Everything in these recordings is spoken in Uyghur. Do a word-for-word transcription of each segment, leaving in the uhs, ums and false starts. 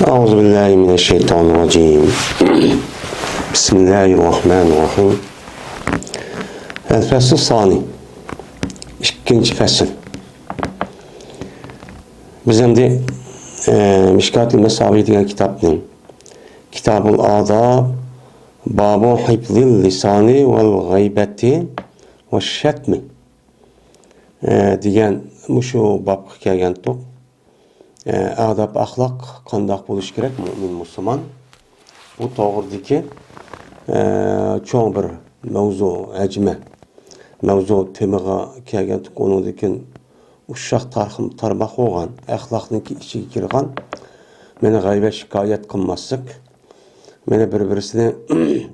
أعوذ بالله من الشيطان الرجيم. بسم الله الرحمن الرحيم. الفصل الثاني. ئىككىنچى پەسىل. بىز ئەمدى، ئە، مىشكاتۇل مەسابىھ دېگەن كىتابنى، كىتابۇل ئاداب، بابۇ ھىفزىل لىسانى ۋەل غەيبەتى ۋە شەتمى، ئە، دېگەن مۇشۇ بابقا كەلگەنتۇق. ئە، ئاداب ئەخلاق قانداق بولۇشى كېرەك مۇئمىن مۇسۇلمان؟ بۇ توغرىدىكى، ئە، چوڭ بىر مەۋزۇ، ھەجمە مەۋزۇ تېمىغا كەلگەنتۇق. ئۇنىڭدىن كېيىن ئۇششاق تارخىم-، تارماق بولغان، ئەخلاقنىڭكى ئىچىگە كىرغان، مانا غەيۋەت شىكايەت قىلماسلىق، مانا بىر-بىرسىنى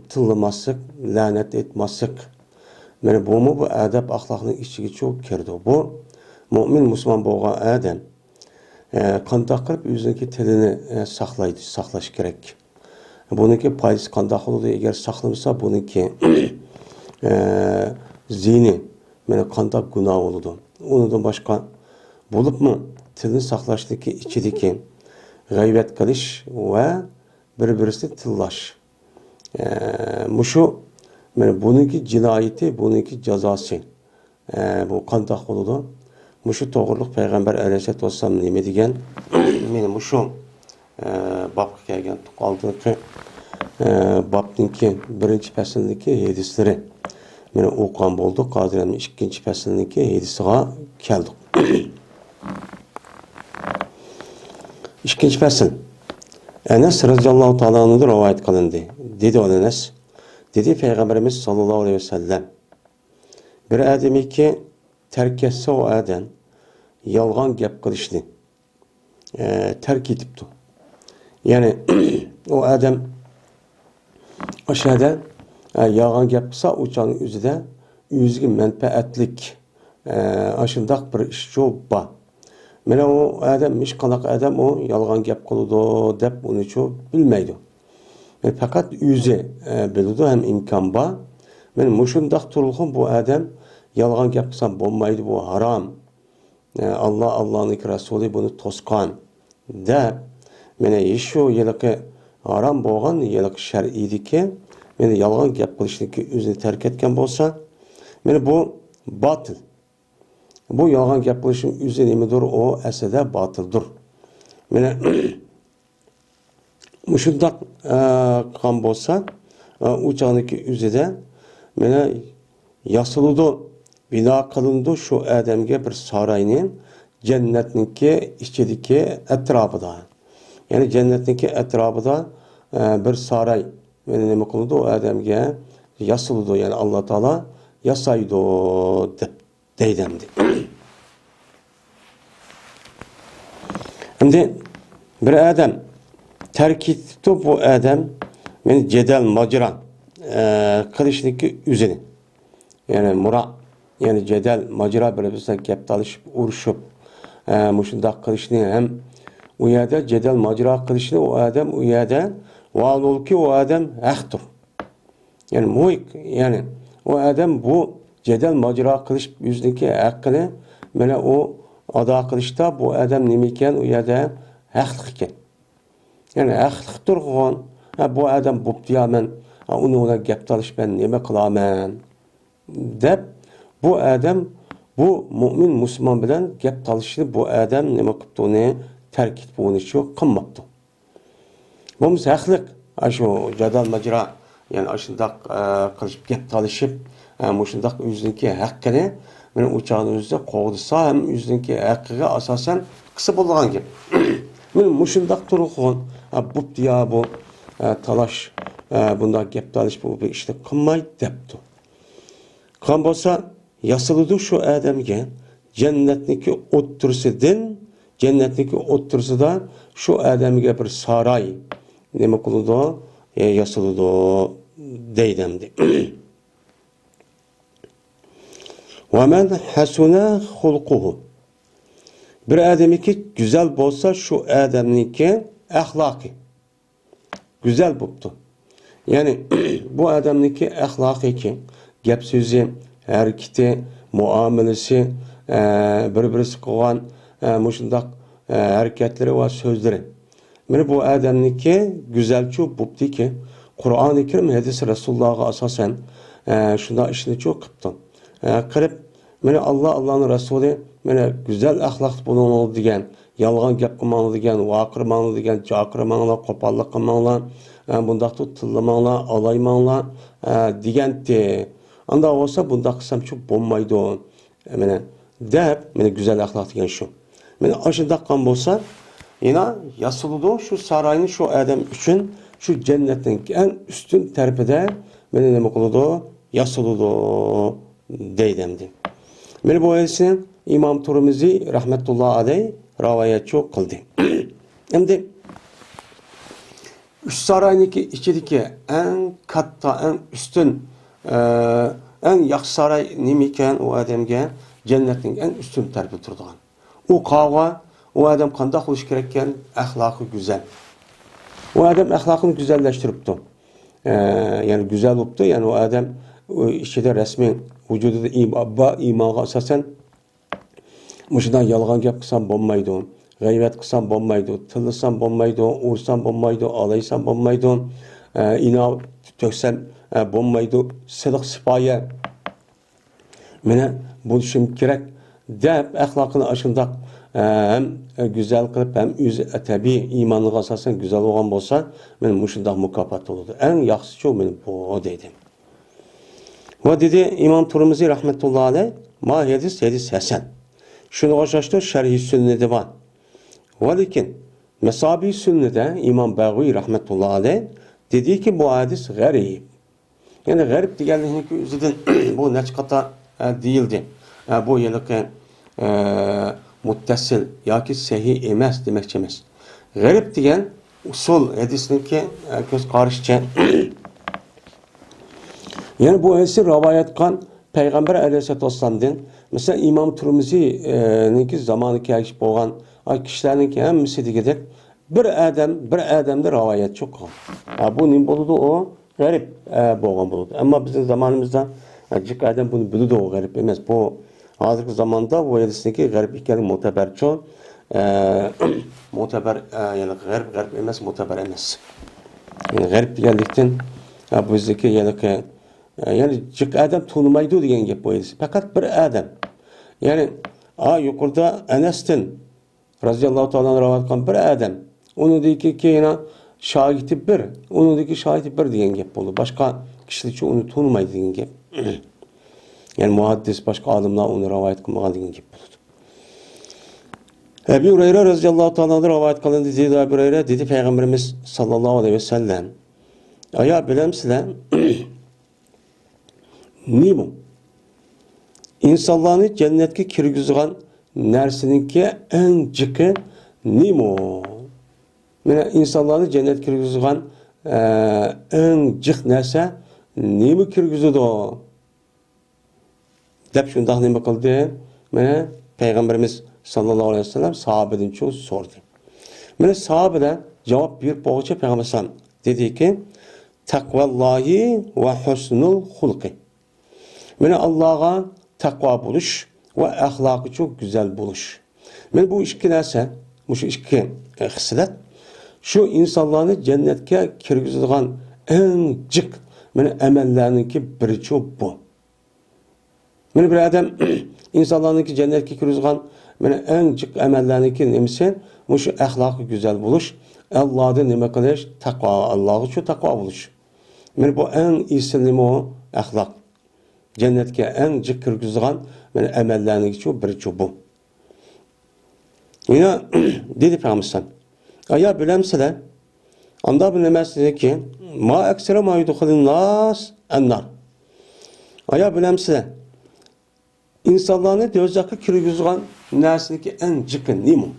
تىللىماسلىق، لەنەت ئېيتماسلىق. مانا بۇمۇ بۇ ئاداب ئەخلاقنىڭ ئىچىگىچۇ كىرىدۇ. بۇ مۇئمىن مۇسۇلمان بولغان ئادەم، ئە، قانداق قىلىپ ئۆزىنىڭكى تىلىنى، ئە، ساقلايدۇ، ساقلاش كېرەك. بۇنىڭكى پايدىسى قانداق بولىدۇ؟ ئەگەر ساقلىمىسا، بۇنىڭكى، ئە، زىيىنى، مانا قانداق گۇناھ بولىدۇ؟ ئۇنىڭدىن باشقا، بولۇپمۇ تىلنى ساقلاشتىكى ئىچىدىكى غەيۋەت قىلىش ۋە بىر-بىرسىنى تىللاش. ئە، مۇشۇ، مانا بۇنىڭكى جىنايىتى، بۇنىڭكى جازاسى. ئە، بۇ قانداق بولىدۇ؟ مۇشۇ توغرىلىق پەيغەمبەر ئەلەيھىسسالاتۇ ۋەسسالام نېمە دېگەن؟ مانا مۇشۇ، ئە، بابقا كەلگەن ئالدىنقى، ئە، بابنىڭكى بىرىنچى پەسىلدىكى ھەدىسلىرى. مانا ئوقۇغان بولدۇق. ھازىر ئەمدى ئىككىنچى پەسىلنىڭكى ھەدىسىغا كەلدۇق. ئىككىنچى پەسىل. ئەنەس رەزىياللاھۇ تائالا ئەنھۇدىن رىۋايەت قىلىندى. دېدى ئۇ ئەنەس. دېدى پەيغەمبىرىمىز ساللاللاھۇ ئەلەيھى ۋەسەللەم، بىر ئادەمكى تەرك ئەتسە ئۇ ئادەم يالغان گەپ قىلىشنى، ئە، تەرك ئېتىپتۇ. يەنى ئۇ ئادەم ئاشۇ يەردە، ئە، يالغان گەپ قىلسا، ئۇ چاغنىڭ ئۆزىدە ئۆزىگە مەنپەئەتلىك، ئە، ئاشۇنداق بىر ئىشچۇ بار. مانا ئۇ ئادەم، ھېچقانداق ئادەم ئۇ يالغان گەپ قىلىدۇ دەپ ئۇنىچۇ بىلمەيدۇ. يەنى پەقەت ئۆزى، ئە، بىلىدۇ ھەم ئىمكان بار. مانا مۇشۇنداق تۇرۇلغان بۇ ئادەم يالغان گەپ قىلسا بولمايدۇ، بۇ ھارام. ئە، ئاللا، ئاللانىڭكى رەسۇلى بۇنى توسقان دەپ، مانا شۇ ھېلىقى ھارام بولغان، ھېلىقى شەرئىيدىكى، مانا يالغان گەپ قىلىشنىڭكى ئۆزىنى تەرك ئەتكەن بولسا، مانا بۇ باتىل. بۇ يالغان گەپ قىلىشنىڭ ئۆزى نېمىدۇر؟ ئۇ ئەسلىدە باتىلدۇر. مانا مۇشۇنداق، ئە، قىلغان بولسا، ئە، ئۇ چاغنىڭكى ئۆزىدە مانا ياسىلىدۇ، بىنا قىلىنىدۇ شۇ ئادەمگە بىر ساراينى جەننەتنىڭكى ئىچىدىكى ئەتراپىدا. يەنى جەننەتنىڭكى ئەتراپىدا، ئە، بىر ساراي مانا نېمە قىلىدۇ؟ ئۇ ئادەمگە ياسىلىدۇ، يەنى ئاللا تائالا ياسايدۇ دەپ. دەيدۇ ئەمدى. ئەمدى بىر ئادەم تەرك ئېتىپتۇ، بۇ ئادەم مانا جېدەل ماجىرا، ئە، قىلىشنىكى ئۆزىنى. يەنى مۇرا، يەنى جېدەل ماجىرا بىر-بىرسىگە گەپ تالىشىپ، ئۇرۇشۇپ، ئە، مۇشۇنداق قىلىشنى ھەم ئۇ يەردە جېدەل ماجىرا قىلىشنى ئۇ ئادەم ئۇ يەردە، ۋاھالۇلكى ئۇ ئادەم ھەقتۇر. يەنى مۇھىك، يەنى ئۇ ئادەم بۇ جېدەل ماجىرا قىلىش ئۆزىنىڭكى ھەققىنى مانا ئۇ ئادا قىلىشتا بۇ ئادەم نېمە ئىكەن، ئۇ يەردە ھەقلىق ئىكەن. يەنى ھەقلىق تۇرغۇن، ھە، بۇ ئادەم بوپتۇ يا، مەن، ھە، ئۇنىڭ بىلەن گەپ تالىشىپ مەن نېمە قىلامەن دەپ، بۇ ئادەم بۇ مۇئمىن مۇسۇلمان بىلەن گەپ تالىشىشنى بۇ ئادەم نېمە قىپتۇ، ئۇنى تەرك ئېتىپ، ئۇنى شۇ قىلماپتۇ. بولمىسا ھەقلىق، ئاشۇ جادال ماجىرا، يەنى ئاشۇنداق، ئە، قىلىشىپ، گەپ تالىشىپ، ئە، مۇشۇنداق ئۆزىنىڭكى ھەققىنى، مانا ئۇ چاغنىڭ ئۆزىدە قوغدىسا ھەم ئۆزىنىڭكى ھەققىگە ئاساسەن قىلسا بولىدىغان گەپ. مانا مۇشۇنداق تۇرغۇن، ئە، بوپتۇ يا بۇ، ئە، تالاش، ئە، بۇنداق گەپ تالىشىپ بۇ بىر ئىشنى قىلماي دەپتۇ. قىلغان بولسا، ياسىلىدۇ شۇ ئادەمگە جەننەتنىڭكى ئوتتۇرىسىدىن، جەننەتنىڭكى ئوتتۇرىسىدا شۇ ئادەمگە بىر ساراي نېمە قىلىدۇ؟ يا-، ياسىلىدۇ دەيدۇ ئەمدى. ومن حسن خلقه. بىر ئادەمنىڭكى گۈزەل بولسا، شۇ ئادەمنىڭكى ئەخلاقى گۈزەل بوپتۇ. يەنى، بۇ ئادەمنىڭكى ئەخلاقىكى، گەپ سۆزى، ھەرىكىتى، مۇئامىلىسى، ئە، بىر-بىرسى قىلغان، ئە، مۇشۇنداق، ئە، ھەرىكەتلىرى ۋە سۆزلىرى. مانا بۇ ئادەمنىڭكى گۈزەلچۇ بوپتىكى، قۇرئانى كەرىم، ھەدىس رەسۇلۇللاغا ئاساسەن، ئە، شۇنداق ئىشنىچۇ قىپتۇ. ئە، قىلىپ، مانا ئاللا، ئاللانىڭ رەسۇلى، مانا گۈزەل ئەخلاقتا بولۇڭلار دېگەن، يالغان گەپ قىلماڭلار دېگەن، ۋارقىرىماڭلار دېگەن، جارقىرىماڭلار، قوپاللىق قىلماڭلار، ئە، بۇنداقتا تىللىماڭلار، ئالايماڭلار، ئە، دېگەنتى. ئانداق بولسا بۇنداق قىلسامچۇ بولمايدۇ. مانا دەپ، مانا گۈزەل ئەخلاق دېگەن شۇ. مانا ئاشۇنداق قىلغان بولسا، يەنە ياسىلىدۇ شۇ ساراينى شۇ ئادەم ئۈچۈن، شۇ جەننەتنىڭ ئەڭ ئۈستۈن تەرىپىدە مانا نېمە قىلىدۇ؟ ياسىلىدۇ دەيدۇ ئەمدى. مانا بۇ ھەدىسنى ئىمام تۇرمىزى رەھمەتۇللا ئەلەيھ رىۋايەتچۇ قىلدى. ئەمدى ئۈچ ساراينىڭكى ئىچىدىكى ئەڭ كاتتا، ئەڭ ئۈستۈن، ئە، ئەڭ ياخشى ساراي نېمىكەن ئۇ ئادەمگە؟ جەننەتنىڭ ئەڭ ئۈستۈن تەرىپىدە تۇرىدىغان. ئۇ قاغا، ئۇ ئادەم قانداق بولۇشى كېرەككەن؟ ئەخلاقى گۈزەل. ئۇ ئادەم ئەخلاقىنى گۈزەللەشتۈرۈپتۇ. ئە، يەنى گۈزەل بوپتۇ. يەنى ئۇ ئادەم ئۇ ئىچىدە رەسمىي ۋۇجۇدىدا ئىم-، بار ئىمانغا ئاساسەن، مۇشۇنداق يالغان گەپ قىلسام بولمايدۇ، غەيۋەت قىلسام بولمايدۇ، تىللىسام بولمايدۇ، ئۇرسام بولمايدۇ، ئالايسام بولمايدۇ، ئە، ئىناۋ تۆكسەم، ئە، بولمايدۇ، سىلىق سىپايە. مانا بولۇشۇم كېرەك دەپ، ئەخلاقىنى ئاشۇنداق، ئە، ھەم گۈزەل قىلىپ، ھەم ئۆزى تەبىئىي ئىمانىغا ئاساسەن گۈزەل بولغان بولسا، مانا مۇشۇنداق مۇكاپات بولىدۇ. ئەڭ ياخشىچۇ مانا بۇ دەيدۇ. ۋە دېدى ئىمام تۇرمىزى رەھمەتۇللا ئەلەيھ، ما ھەدىس، ھەدىس ھەسەن. شۇنىڭغا ئوخشاشتۇر شەرھى سۈننىدە بار. ۋە لېكىن مەسابى سۈننىدە ئىمام بەغۋى رەھمەتۇللا ئەلەيھ دېدىكى، بۇ ھەدىس غەرىب. يەنى غەرىب دېگەنلىكنىڭكى ئۆزىدىن بۇ نەچچە قاتا، ئە، دېيىلدى. ئە، بۇ ھېلىقى، ئە، مۇتتەسىل ياكى سەھىھ ئەمەس دېمەكچى ئەمەس. غەرىب دېگەن ئۇسۇل ھەدىسنىڭكى، ئە، كۆز قارىشىچە يەنى بۇ ھەدىسنى رىۋايەت قىلغان پەيغەمبەر ئەلەيھىسسالاتۇ ۋەسسالامدىن، مەسىلەن، ئىمام تۇرمىزى، ئە، نىڭكى زامانىغا كەلگۈسى بولغان، ئا، كىشىلەرنىڭكى ھەممىسى دېگۈدەك بىر ئادەم، بىر ئادەمدە رىۋايەتچۇ قىلغان. ئا، بۇ نېمە بولىدۇ ئۇ؟ غەرىب، ئە، بولغان بولىدۇ. ئەمما بىزنىڭ زامانىمىزدا، ئە، جىق ئادەم بۇنى بىلىدۇ، ئۇ غەرىب ئەمەس. بۇ ھازىرقى زاماندا بۇ ھەدىسنىڭكى غەرىب ئىكەنلىكى مۇتەبەرچۇ، ئە، مۇتەبەر، ئە، يەنى غەرىب، غەرىب ئەمەس، مۇتەبەر ئەمەس. يەنى غەرىب دېگەنلىكتىن، ئە، بىزدىكى ھېلىقى، ئە، يەنى جىق ئادەم تونۇمايدۇ دېگەن گەپ بۇ ھەدىس. پەقەت بىر ئادەم. يەنى، ئا، يۇقىرىدا ئەنەستىن رازىياللاھۇ تائالا ئەنھۇ رىۋايەت قىلغان بىر ئادەم. ئۇنىڭدىن كېيىن شاگىرتى بىر، ئۇنىڭدىن كېيىن شاگىرتى بىر دېگەن گەپ بولدى. باشقا كىشىلەرچە ئۇنى تونۇمايدۇ دېگەن گەپ. يەنى مۇھەددىس، باشقا ئالىملار ئۇنى رىۋايەت قىلمىغان دېگەن گەپ بولىدۇ. ئەبۇ ھۇرەيرە رازىياللاھۇ تائالا ئەنھۇ رىۋايەت قىلىندى، دېدى ئەبۇ ھۇرەيرە، دېدى پەيغەمبىرىمىز ساللاللاھۇ ئەلەيھى ۋەسەللەم، ئايا، بىلەمسىلەر؟ نېمە؟ ئىنسانلارنى جەننەتكە كىرگۈزىدىغان نەرسىنىڭكى ئەڭ جىقى نېمە؟ مانا ئىنسانلارنى جەننەتكە كىرگۈزىدىغان، ئە، ئەڭ جىق نەرسە نېمە كىرگۈزىدۇ؟ دەپ شۇنداق نېمە قىلدى؟ مانا پەيغەمبىرىمىز ساللاللاھۇ ئەلەيھى ۋەسەللەم ساھابىدىن شۇ سورىدى. مانا ساھابىلەر جاۋاب بېرىپ بولغۇچە پەيغەمبەر ئەلەيھىسسالام دېدىكى، تەقۋاللاھى ۋە ھۇسنۇل خۇلقى. مانا ئاللاغا تەقۋا بولۇش ۋە ئەخلاقىچۇ گۈزەل بولۇش. مانا بۇ ئىككى نەرسە، مۇشۇ ئىككى، ئە، خىسلەت شۇ ئىنسانلارنى جەننەتكە كىرگۈزىدىغان ئەڭ جىق، مانا، ئەمەللەرنىڭكى بىرىچۇ بۇ. مانا بىر ئادەم ئىنسانلارنىڭكى جەننەتكە كىرگۈزىدىغان، مانا، ئەڭ جىق ئەمەللەرنىڭكى نېمىسى؟ مۇشۇ ئەخلاقى گۈزەل بولۇش، ئاللادىن نېمە قىلىش؟ تەقۋا، ئاللاغىچۇ تەقۋا بولۇش. مانا بۇ ئەڭ ئېسىل نېمە ئۇ؟ ئەخلاق. جەننەتكە ئەڭ جىق كىرگۈزىدىغان، مانا، ئەمەللەرنىڭكىچۇ بىرىچۇ بۇ. يەنە دېدى پەيغەمبەر ئەلەيھىسسالام، ئايا، بىلەمسىلەر؟ ئاندا بىر نېمەسىدىكى، ما ئەكسەرە ما يۇدخىلۇن ناس ئەننار. ئايا، بىلەمسىلەر؟ ئىنسانلارنى دوزاخقا كىرگۈزىدىغان نەرسىنىڭكى ئەڭ جىقى نېمە؟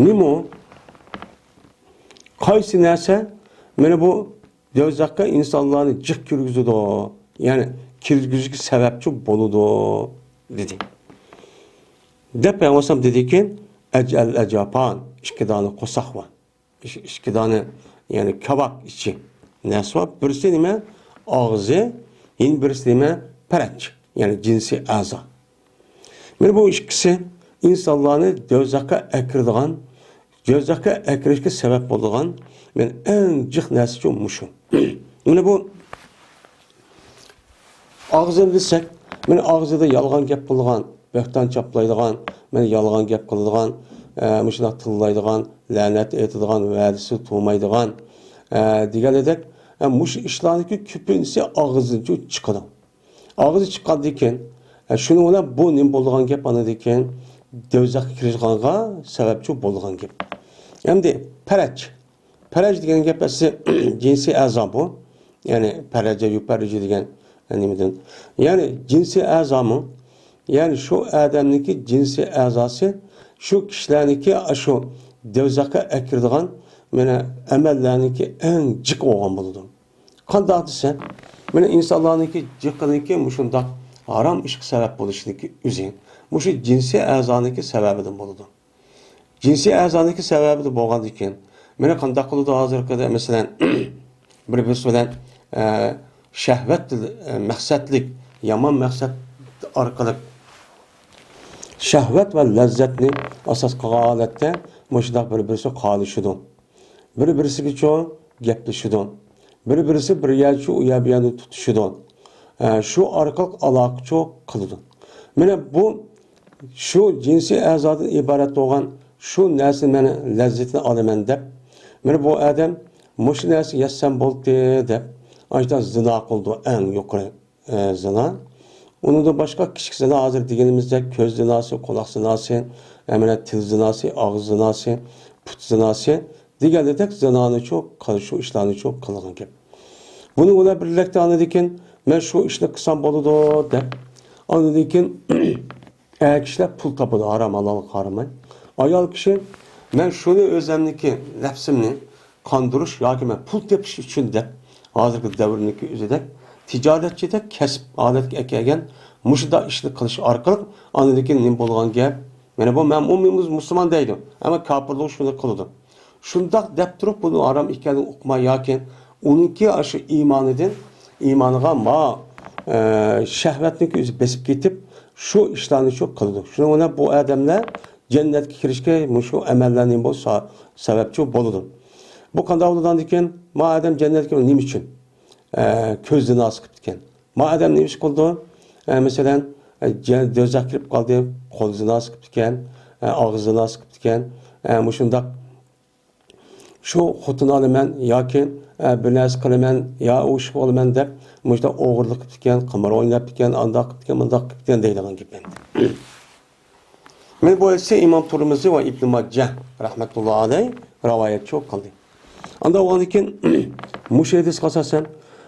نېمە؟ قايسى نەرسە، مانا بۇ دوزاخقا ئىنسانلارنى جىق كىرگۈزىدۇ، يەنى كىرگۈزۈشكە سەۋەبچى بولىدۇ، دېدى. دەپ پەيغەمبەر ئەلەيھىسسالام دېدىكى، ئەجەل ئەجاپان، ئىككى دانە قورساق بار. ئىش-، ئىككى دانە، يەنى كاۋاك ئىچى نەرسە بار. بىرسى نېمە؟ ئاغزى، يەنە بىرسى نېمە؟ پەرەج، يەنى جىنسىي ئەزا. مانا بۇ ئىككىسى ئىنسانلارنى دوزاخقا ئەكىرىدىغان دوزاخقا ئەكىرىشكە سەۋەب بولىدىغان، مانا، ئەڭ جىق نەرسىچۇ مۇشۇ. مانا بۇ ئاغزىنى دېسەك، مانا ئاغزىدا يالغان گەپ قىلىدىغان، بۆھتان چاپلايدىغان، مانا يالغان گەپ قىلىدىغان، ئە، مۇشۇنداق تىللايدىغان، لەنەت ئېيتىدىغان، ۋەدىسى تۇرمايدىغان، ئە، دېگەندەك، ئە، مۇشۇ ئىشلارنىڭكى كۆپىنچىسى ئاغزىدىن چىقىدۇ. ئاغزى چىققاندىن كېيىن، ئە، شۇنىڭ بىلەن بۇ نېمە بولىدىغان گەپ ئاندىن كېيىن؟ دوزاخقا كىرىدىغانغا سەۋەبچى بولىدىغان گەپ. ئەمدى پەرەج. پەرەج دېگەن گەپ ئەسلى جىنسىي ئەزا بۇ. يەنى پەرەجە يۇپەررىجۇ دېگەن نېمىدىن. يەنى جىنسىي ئەزامۇ، يەنى شۇ ئادەمنىڭكى جىنسىي ئەزاسى شۇ كىشىلەرنىڭكى ئاشۇ دوزاخقا ئەكىرىدىغان مانا ئەمەللەرنىڭكى ئەڭ جىق بولغان بولىدۇ. قانداق دېسە، مانا ئىنسانلارنىڭكى جىقىنىڭكى مۇشۇنداق ھارام ئىشقا سەۋەب بولۇشىنىڭكى ئۆزى مۇشۇ جىنسىي ئەزانىڭكى سەۋەبىدىن بولىدۇ. جىنسىي ئەزانىڭكى سەۋەبىدە بولغاندىن كېيىن، مانا قانداق قىلىدۇ ھازىرقىدا، مەسىلەن، بىر-بىرسى بىلەن، ئە، شەھۋەت، ئە، مەقسەتلىك، يامان مەقسەت ئارقىلىق شەھۋەت ۋە لەززەتنى ئاساس قىلغان ھالەتتە مۇشۇنداق بىر-بىرسىگە قارىشىدۇ. بىر-بىرسىگىچۇ گەپلىشىدۇ. بىر-بىرسى بىر يەرچۇ ئۇ يەر بۇ يەرنى تۇتۇشىدۇ. ئە، شۇ ئارقىلىق ئالاقىچۇ قىلىدۇ. مانا بۇ شۇ جىنسىي ئەزادىن ئىبارەت بولغان شۇ نەرسىنى مەن لەززىتىنى ئالىمەن دەپ، مانا بۇ ئادەم مۇشۇ نەرسە يەتسەم بولدى دەپ، ئاشۇنداق زىنا قىلىدۇ، ئەڭ يۇقىرى، ئە، زىنا. ئۇنىڭدىن باشقا كىچىك زىنا ھازىر دېگىنىمىزدەك كۆز زىناسى، قۇلاق زىناسى، ئە، مانا تىل زىناسى، ئاغزى زىناسى، پۇت زىناسى دېگەندەك زىنانىچۇ قىل-، شۇ ئىشلارنىچۇ قىلغان گەپ. بۇنىڭ بىلەن بىرلىكتە ئاندىن كېيىن مەن شۇ ئىشنى قىلسام بولىدۇ دەپ، ئاندىن كېيىن ئەر كىشىلەر پۇل تاپىدۇ، ھارام ھالالغا قارىماي. ئايال كىشى، مەن شۇنى ئۆزۈمنىڭكى نەپسىمنى قاندۇرۇش ياكى مەن پۇل تېپىش ئۈچۈن دەپ، ھازىرقى دەۋرنىڭكى ئۆزىدەك تىجارەتچىدەك كەسىپ ھالەتكە ئەكەلگەن مۇشۇنداق ئىشنى قىلىش ئارقىلىق ئاندىن كېيىن نېمە بولغان گەپ؟ مانا بۇ مەن ئومۇمىي مۇسۇلمان دەيدۇ، ئەمما كاپىرلىق شۇنى قىلىدۇ. شۇنداق دەپ تۇرۇپ بۇنىڭ ھارام ئىكەنلىكىنى ئۇقماي ياكى ئۇنىڭكى ئاشۇ ئىمانىدىن، ئىمانىغا ما، ئە، شەھۋەتنىڭكى ئۆزى بېسىپ كېتىپ، شۇ ئىشلارنى شۇ قىلىدۇ. شۇنىڭ بىلەن بۇ ئادەملەر جەننەتكە كىرىشكە مۇشۇ ئەمەللەر نېمە بولسا سەۋەبچى بولىدۇ. بۇ قانداق بولىدىغاندىكىن، ما ئادەم جەننەتكە نېمە ئۈچۈن؟ ئە، كۆز زىناسى قىپتىكەن. ما ئادەم نېمە ئىش قىلىدۇ؟ ئە، مەسىلەن، ئە، جە-، دوزاخ كىرىپ قالدى، قول زىناسى قىپتىكەن، ئە، ئاغزى زىناسى قىپتىكەن، ئە، مۇشۇنداق شۇ خوتۇن ئالىمەن ياكى، ئە، بىر نەرسە قىلىمەن، يا ئۇ ئىش بولىمەن دەپ، مۇشۇنداق ئوغرىلىق قىپتىكەن، قىمار ئويناپتىكەن، ئانداق قىپتىكەن، مۇنداق قىپتىكەن دەيدىغان گەپ ئەمدى. مانا بۇ ھەدىسى ئىمام تۇرمۇزى ۋە ئىبنى ماجە رەھمەتۇللا ئەلەيھ رىۋايەت قىلدى. ئاندىن بولغاندىن كېيىن مۇشۇ ھەدىسكە ئاساسەن،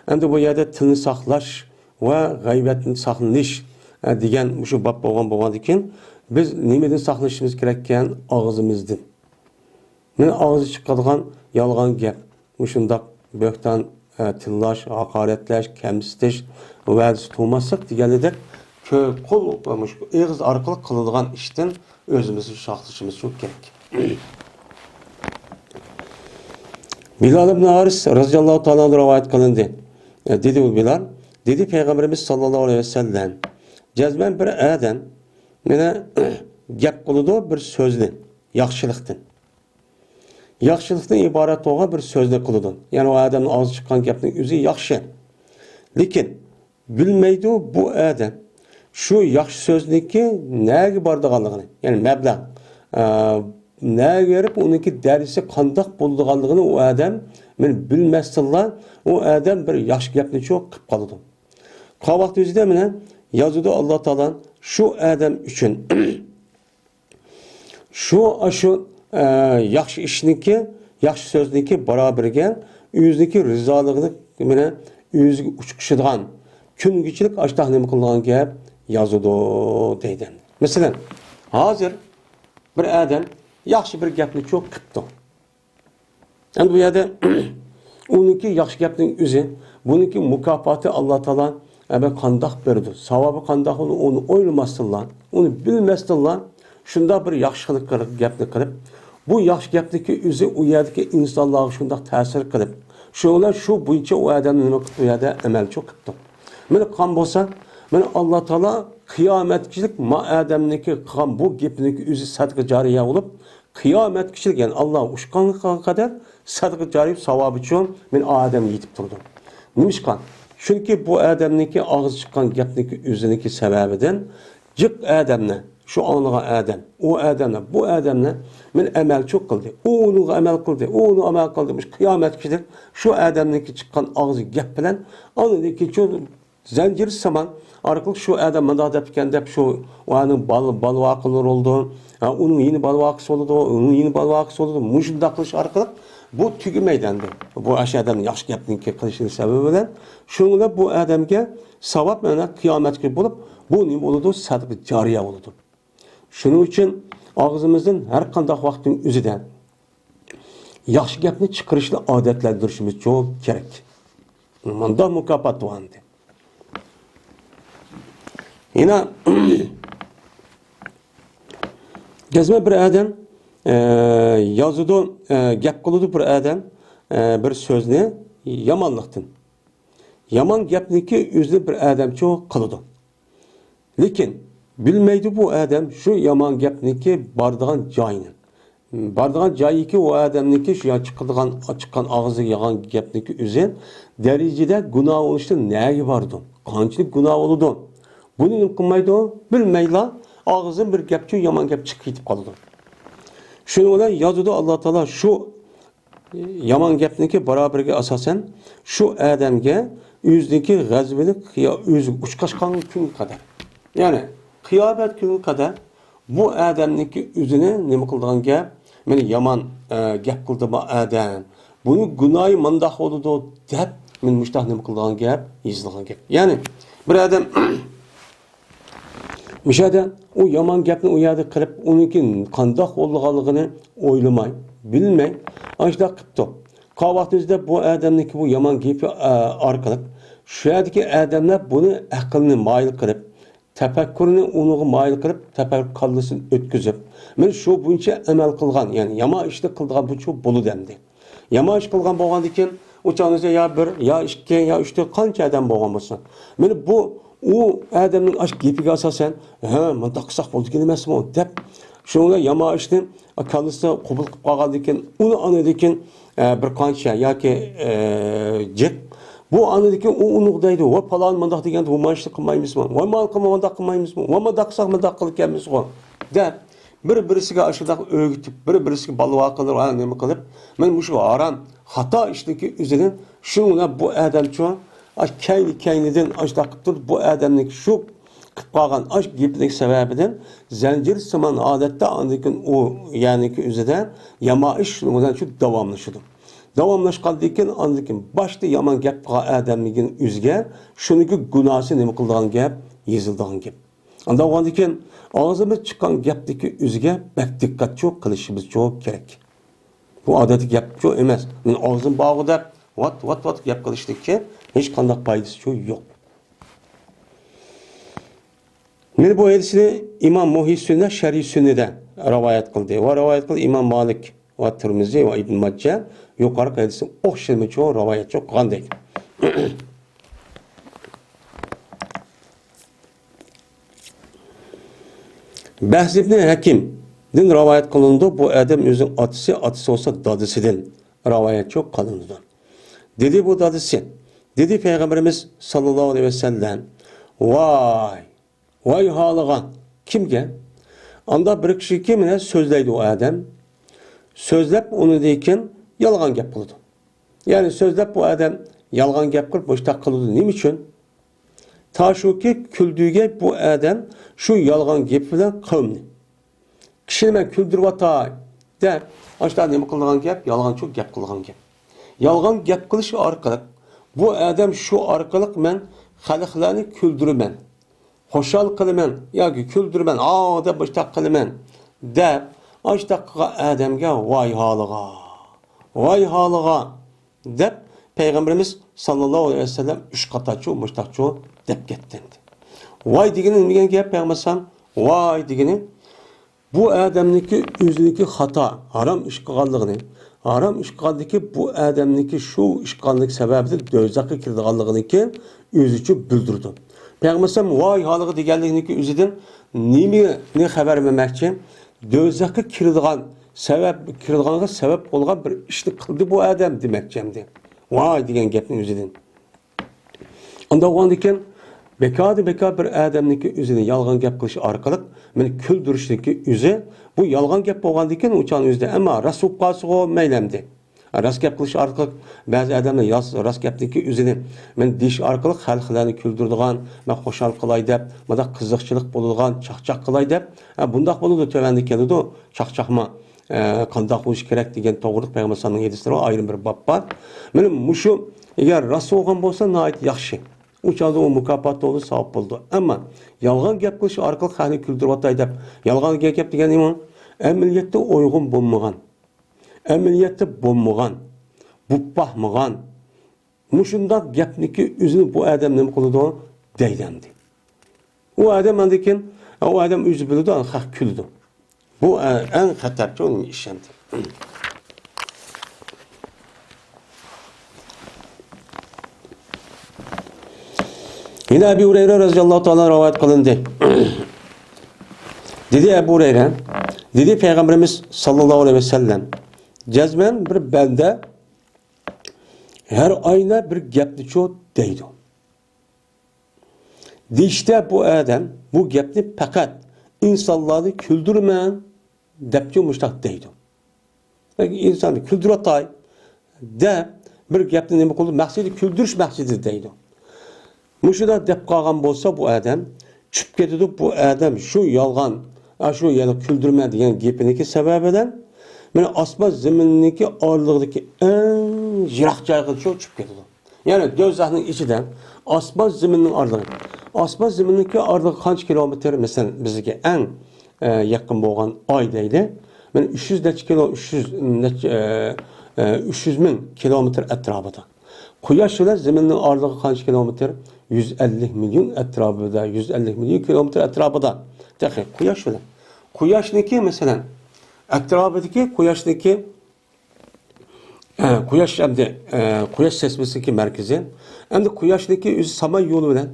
ئەمدى بۇ يەردە تىلنى ساقلاش ۋە غەيۋەتتىن ساقلىنىش، ئە، دېگەن مۇشۇ باب بولغان بولغاندىن كېيىن، بىز نېمىدىن ساقلىنىشىمىز كېرەككەن؟ ئاغزىمىزدىن. مانا ئاغزى چىقىدىغان يالغان گەپ، مۇشۇنداق بۆھتان، ئە، تىللاش، ھاقارەتلەش، كەمسىتىش، ۋەدىسى تۇرماسلىق دېگەندەك كۆ-، قول ۋە مۇشۇ ئېغىز ئارقىلىق قىلىدىغان ئىشتىن ئۆزىمىزنى ساقلىشىمىز كېرەك. بىلال ئىبن ھارىس رەزىياللاھۇ تائالا ئەنھۇ رىۋايەت قىلىندى. ئە، دېدى ئۇ بىلال، دېدى پەيغەمبىرىمىز ساللاللاھۇ ئەلەيھى ۋەسەللەم، جەزمەن بىر ئادەم مانا گەپ قىلىدۇ بىر سۆزنى ياخشىلىقتىن. ياخشىلىقتىن ئىبارەت بولغان بىر سۆزنى قىلىدۇ. يەنى ئۇ ئادەمنىڭ ئاغزى چىققان گەپنىڭ ئۆزى ياخشى. لېكىن بىلمەيدۇ بۇ ئادەم شۇ ياخشى سۆزنىڭكى نەگە بارىدىغانلىقىنى، يەنى مەبلەغ، ئە، نەگە بېرىپ ئۇنىڭكى دەرىجىسى قانداق بولىدىغانلىقىنى ئۇ ئادەم مانا بىلمەستىنلا ئۇ ئادەم بىر ياخشى گەپنىچۇ قىلىپ قالىدۇ. قالغان ۋاقىت ئۆزىدە مانا يازىدۇ ئاللا تائالا شۇ ئادەم ئۈچۈن. شۇ، ئاشۇ، ئە، ياخشى ئىشنىڭكى، ياخشى سۆزنىڭكى بارابىرىگە ئۆزىنىڭكى رىزالىقىنى مانا ئۆزىگە ئۇچقۇشىدىغان كۈنگىچىلىك ئاشتاق نېمە قىلىدىغان گەپ يازىدۇ دەيدۇ. مەسىلەن، ھازىر بىر ئادەم ياخشى بىر گەپنىچۇ قىپتۇ. ئەمدى بۇ يەردە ئۇنىڭكى ياخشى گەپنىڭ ئۆزى، بۇنىڭكى مۇكاپاتى ئاللا تائالا ئەمە قانداق بېرىدۇ، ساۋابى قانداق بولىدۇ، ئۇنى ئويلىماستىنلا، ئۇنى بىلمەستىنلا شۇنداق بىر ياخشى قىلىپ، قىلىپ، گەپنى قىلىپ، بۇ ياخشى گەپنىڭكى ئۆزى ئۇ يەردىكى ئىنسانلارغا شۇنداق تەسىر قىلىپ، شۇ بىلەن شۇ بويىچە ئۇ ئادەمنى نېمە قىپتۇ، ئۇ يەردە ئەمەلچۇ قىپتۇ. مانا قىلغان بولسا، مانا ئاللا تائالا قىيامەتكىچىلىك ما ئادەمنىڭكى قىلغان بۇ گېپىنىڭكى ئۆزى سەدىقە جارىيە بولۇپ، قىيامەتكىچىلىك، يەنى ئاللا ئۇچقانغا قەدەر سەدىقە جارىيە ساۋابىچۇ مېنى ئادەمگە يېتىپ تۇرىدۇ. نېمىشقا؟ چۈنكى بۇ ئادەمنىڭكى ئاغزى چىققان گەپنىڭكى ئۆزىنىڭكى سەۋەبىدىن جىق ئادەمنى، شۇ ئاڭلىغان ئادەم، ئۇ ئادەمنى، بۇ ئادەمنى مېنى ئەمەلچۇ قىلدى. ئۇ ئۇنىڭغا ئەمەل قىلدى، ئۇ ئۇنىڭغا ئەمەل قىلدى. مۇشۇ قىيامەتكىچىلىك شۇ ئادەمنىڭكى چىققان ئاغزى گەپ بىلەن ئاندىن كېيىن شۇ زەنجىر سامان ئارقىلىق شۇ ئادەم مۇنداق دەپتىكەن دەپ، شۇ ئۇنىڭ بال-، بالىۋاقىلىرى بولىدۇ. ھە، ئۇنىڭ يېنى بالىۋاقىسى بولىدۇ، ئۇنىڭ يېنى بالىۋاقىسى بولىدۇ. مۇشۇنداق قىلىش ئارقىلىق بۇ تۈگىمەيدۇ ئەمدى. بۇ ئاشۇ ئادەم ياخشى گەپنىڭكى قىلىشىنىڭ سەۋەبى بىلەن شۇنىڭ بىلەن بۇ ئادەمگە ساۋاب مانا قىيامەتكە بولۇپ، بۇ نېمە بولىدۇ؟ سەدىقە جارىيە بولىدۇ. شۇنىڭ ئۈچۈن ئاغزىمىزدىن ھەر قانداق ۋاقىتنىڭ ئۆزىدە ياخشى گەپنى چىقىرىشنى ئادەتلەندۈرۈشىمىز چوڭ كېرەك. مۇنداق مۇكاپات بار ئەمدى. يەنە كەسمە بىر ئادەم، ئە، يازىدۇ، ئە، گەپ قىلىدۇ بىر ئادەم، ئە، بىر سۆزنى يامانلىقتىن. يامان گەپنىكى ئۆزىنى بىر ئادەمچۇ قىلىدۇ. لېكىن بىلمەيدۇ بۇ ئادەم شۇ يامان گەپنىكى بارىدىغان جايىنى. بارىدىغان جايىكى ئۇ ئادەمنىكى شۇ يا چىقىدىغان، چىققان ئاغزىدىكى يامان گەپنىكى ئۆزى دەرىجىدە گۇناھ بولۇشتىن نەگە بارىدۇ؟ قانچىلىك گۇناھ بولىدۇ؟ بۇنى نېمە قىلمايدۇ؟ بىلمەيلا ئاغزىدىن بىر گەپچۇ يامان گەپ چىقىپ كېتىپ قالىدۇ. شۇنىڭ بىلەن يازىدۇ ئاللا تائالا شۇ يامان گەپنىكى بارابىرىگە ئاساسەن، شۇ ئادەمگە ئۆزىنىڭكى غەزىپىنى قىيا-، ئۆزى ئۇچقاچقان كۈنگە قەدەر، يەنى قىيامەت كۈنىگە قەدەر بۇ ئادەمنىڭكى ئۆزىنى نېمە قىلىدىغان گەپ؟ مېنى يامان، ئە، گەپ قىلدى بۇ ئادەم. بۇنى گۇناھى مۇنداق بولىدۇ دەپ، مېنى مۇشتاق نېمە قىلىدىغان گەپ؟ يېزىلغان گەپ. يەنى بىر ئادەم مۇشۇ يەردە ئۇ يامان گەپنى ئۇ يەردە قىلىپ، ئۇنىڭكى قانداق بولىدىغانلىقىنى ئويلىماي، بىلمەي، ئاشۇنداق قىپتۇ. قاۋاقتىن ئىزدەپ بۇ ئادەمنىڭكى بۇ يامان گېپى، ئا، ئارقىلىق شۇ يەردىكى ئادەملەر بۇنى ئەقلىنى مايىل قىلىپ، تەپەككۇرىنى ئۇنىڭغا مايىل قىلىپ، تەپەككۇر كاللىسىنى ئۆتكۈزۈپ، مانا شۇ بويىچە ئەمەل قىلغان، يەنى يامان ئىشنى قىلىدىغان بۇ چوغ بولىدۇ ئەمدى. يامان ئىش قىلغان بولغاندىكىن، ئۇ چاغدا يا بىر، يا ئىككى، يا ئۈچ، تۆت، قانچە ئادەم بولغان بولسۇن. مانا بۇ، ئۇ ئادەمنىڭ ئاشۇ گېپىگە ئاساسەن، ھە، مۇنداق قىلساق بولىدىكەن ئەمەسمۇ، دەپ، شۇنىڭ بىلەن يامان ئىشنى كاللىسى قوبۇل قىلىپ قالغاندىن كېيىن، ئۇنى ئاندىن كېيىن، ئە، بىر قانچە ياكى، ئە، جىق، بۇ ئاندىن كېيىن ئۇ ئۇنىڭغا دەيدۇ، ۋاي، پالان مۇنداق دېگەندە، بۇ مانا ئىشنى قىلمايمىزمۇ؟ ۋاي، مانا قىلما، مۇنداق قىلمايمىزمۇ؟ ۋاي، مۇنداق قىلساق، مۇنداق قىلىدىكەنمىزغۇ؟ دەپ، بىر-بىرسىگە ئاشۇنداق ئۆگىتىپ، بىر-بىرسىگە بالىۋاقىلار، ھە، نېمە قىلىپ، مانا مۇشۇ ھارام، خاتا ئىشنىڭكى ئۆزىدىن شۇنىڭ بىلەن بۇ ئادەمچۇ، ئاش كەينى-كەينىدىن ئاشۇنداق قىلىپ تۇرۇپ، بۇ ئادەمنىڭكى شۇ قىلىپ قالغان ئاش گېپىنىڭ سەۋەبىدىن زەنجىر سىمان ھالەتتە ئاندىن كېيىن ئۇ يەرنىڭكى ئۆزىدە يامان ئىش شۇنىڭ بىلەن شۇ داۋاملىشىدۇ. داۋاملاشقاندىن كېيىن، ئاندىن كېيىن باشتا يامان گەپ قىلغان ئادەمنىڭ ئۆزىگە شۇنىڭكى گۇناھىسى نېمە قىلىدىغان گەپ، يېزىلىدىغان گەپ. ئانداق بولغاندىن كېيىن ئاغزىمىز چىققان گەپتىكى ئۆزىگە بەك دىققەتچۇ قىلىشىمىزچۇ كېرەك. بۇ ئادەتتىكى گەپچۇ ئەمەس. مېنىڭ ئاغزىم بارغۇ دەپ ۋات، ۋات، ۋات گەپ قىلىشتىكى ھېچقانداق پايدىسىچۇ يوق. مانا بۇ ھەدىسنى ئىمام مۇھيى سۈننە شەرھى سۈننىدە رىۋايەت قىلدى. ۋە رىۋايەت قىلدى ئىمام مالىك ۋە تىرمىزى ۋە ئىبن ماجە يۇقىرىقى ھەدىسنى ئوخشىمىچۇ رىۋايەتچۇ قىلغان دەيدۇ. بەھز ئىبنى ھەكىمدىن رىۋايەت قىلىنىدۇ. بۇ ئادەم ئۆزىنىڭ ئاتىسى، ئاتىسى بولسا دادىسىدىن رىۋايەتچۇ قىلىنىدۇ. دېدى بۇ دادىسى، دېدى پەيغەمبىرىمىز ساللاللاھۇ ئەلەيھى ۋەسەللەم، ۋاي، ۋاي ھالىغا، كىمگە؟ ئاندا بىر كىشىگە مانا سۆزلەيدۇ ئۇ ئادەم. سۆزلەپ ئۇنىڭدىن كېيىن يالغان گەپ قىلىدۇ. يەنى سۆزلەپ بۇ ئادەم يالغان گەپ قىلىپ مۇشتاق قىلىدۇ. نېمە ئۈچۈن؟ تاشۇكى كۈلدۈرگە بۇ ئادەم شۇ يالغان گېپى بىلەن قەۋمنى، كىشىنى مەن كۈلدۈرۈۋاتاي دەپ، ئاشۇنداق نېمە قىلىدىغان گەپ؟ يالغانچۇ گەپ قىلىدىغان گەپ. يالغان گەپ قىلىش ئارقىلىق بۇ ئادەم شۇ ئارقىلىق مەن خەلقلەرنى كۈلدۈرىمەن، خۇشال قىلىمەن ياكى كۈلدۈرىمەن، ئاۋۇ دەپ مۇشتاق قىلىمەن دەپ، ئاشۇنداق قىلغان ئادەمگە ۋاي ھالىغا، ۋاي ھالىغا دەپ پەيغەمبىرىمىز ساللاللاھۇ ئەلەيھى ۋەسەللەم ئۈچ قاتارچۇ مۇشتاقچۇ دەپ كەتتى. ۋاي دېگىنى نېمە دېگەن گەپ پەيغەمبەر ئەلەيھىسسالام؟ ۋاي دېگىنى بۇ ئادەمنىڭكى ئۆزىنىڭكى خاتا، ھارام ئىش قىلغانلىقىنى، ھارام ئىش قىلغاندىكى بۇ ئادەمنىڭكى شۇ ئىش قىلغانلىقى سەۋەبىدىن دوزاخقا كىرىدىغانلىقىنىڭكى ئۆزىچۇ بىلدۈرىدۇ. پەيغەمبەر ئەلەيھىسسالام ۋاي ھالىغا دېگەنلىكىنىڭكى ئۆزىدىن نېمىنى خەۋەر بەرمەكچى؟ دوزاخقا كىرىدىغان سەۋەب، كىرىدىغانغا سەۋەب بولغان بىر ئىشنى قىلدى بۇ ئادەم دېمەكچى ئەمدى. ۋاي دېگەن گەپنىڭ ئۆزىدىن. ئانداق بولغاندىكىن، بىكاردىن بىكار بىر ئادەمنىڭكى ئۆزىنى يالغان گەپ قىلىش ئارقىلىق مېنى كۈلدۈرۈشنىڭكى ئۆزى، بۇ يالغان گەپ بولغاندىكىن ئۇ چاغنىڭ ئۆزىدە، ئەمما راست بولۇپ قالسىغۇ مەيلى ئەمدى. راست گەپ قىلىش ئارقىلىق بەزى ئادەملەر ياس-، راست گەپنىڭكى ئۆزىنى مېنى دېيىش ئارقىلىق خەلقلەرنى كۈلدۈرىدىغان، مەن خۇشال قىلاي دەپ، مۇنداق قىزىقچىلىق بولىدىغان، چاقچاق قىلاي دەپ، ھە، بۇنداق بولىدۇ، تۆۋەندە كېلىدۇ، چاقچاقما، ئە، قانداق بولۇش كېرەك دېگەن توغرىلىق پەيغەمبەر ئەلەيھىسسالامنىڭ ھەدىسلىرى بار، ئايرىم بىر باب بار. مانا مۇشۇ ئەگەر راست بولغان بولسا ناھايىتى ياخشى. ئۇ چاغدا ئۇ مۇكاپات بولىدۇ، ساۋاب بولىدۇ. ئەمما يالغان گەپ قىلىش ئارقىلىق خەقنى كۈلدۈرۈۋاتاي دەپ، يالغان گەپ دېگەن نېمە؟ ئەمەلىيەتتە ئۇيغۇن بولمىغان، ئەمەلىيەتتە بولمىغان، بولۇپ باقمىغان، مۇشۇنداق گەپنىكى ئۆزىنى بۇ ئادەم نېمە قىلىدۇ؟ دەيدۇ ئەمدى. ئۇ ئادەم ئاندىن كېيىن، ئۇ ئادەم ئۆزى بىلىدۇ، خەق كۈلىدۇ. بۇ، ئە، ئەڭ خەتەرچى ئۇنىڭ ئىشى ئەمدى. يەنە ئەبۇ ھۇرەيرە رەزىياللاھۇ تائالا رىۋايەت قىلىندى. دېدى ئەبۇ ھۇرەيرە، دېدى پەيغەمبىرىمىز ساللاللاھۇ ئەلەيھى ۋەسەللەم، جەزمەن بىر بەندە ھەر ئاينا بىر گەپنىچۇ دەيدۇ. دېيىشتە بۇ ئادەم بۇ گەپنى پەقەت ئىنسانلارنى كۈلدۈرىمەن دەپچۇ مۇشتاق دەيدۇ. ياكى ئىنساننى كۈلدۈرۈۋاتاي دەپ بىر گەپنى نېمە قىلدى؟ مەقسىتى كۈلدۈرۈش مەقسىتىدە دەيدۇ. مۇشۇنداق دەپ قالغان بولسا بۇ ئادەم چۈشۈپ كېتىدۇ. بۇ ئادەم شۇ يالغان، ئاشۇ يەنە كۈلدۈرمە دېگەن گېپىنىڭكى سەۋەبى بىلەن مانا ئاسمان زېمىننىڭكى ئارىلىقىدىكى ئەڭ يىراق جايغىچۇ چۈشۈپ كېتىدۇ. يەنى دوزاخنىڭ ئىچىدە ئاسمان زېمىننىڭ ئارىلىقى. ئاسمان زېمىننىڭكى ئارىلىقى قانچە كىلومېتىر؟ مەسىلەن، بىزگە ئەڭ، ئە، يېقىن بولغان ئاي دەيلى. مانا ئۈچ يۈز نەچچە كىلو، ئۈچ يۈز نەچچە، ئە، ئە، ئۈچ يۈز مىڭ كىلومېتىر ئەتراپىدا. قۇياش بىلەن زېمىننىڭ ئارىلىقى قانچە كىلومېتىر؟ يۈز ئەللىك مىليون ئەتراپىدا، يۈز ئەللىك مىليون كىلومېتىر ئەتراپىدا. تېخى قۇياش بىلەن. قۇياشنىڭكى، مەسىلەن، ئەتراپىدىكى قۇياشنىڭكى ئە، قۇياش ئەمدى، ئە، قۇياش سىستېمىسىنىڭكى مەركىزى. ئەمدى قۇياشنىڭكى ئۆزى ساما يولى بىلەن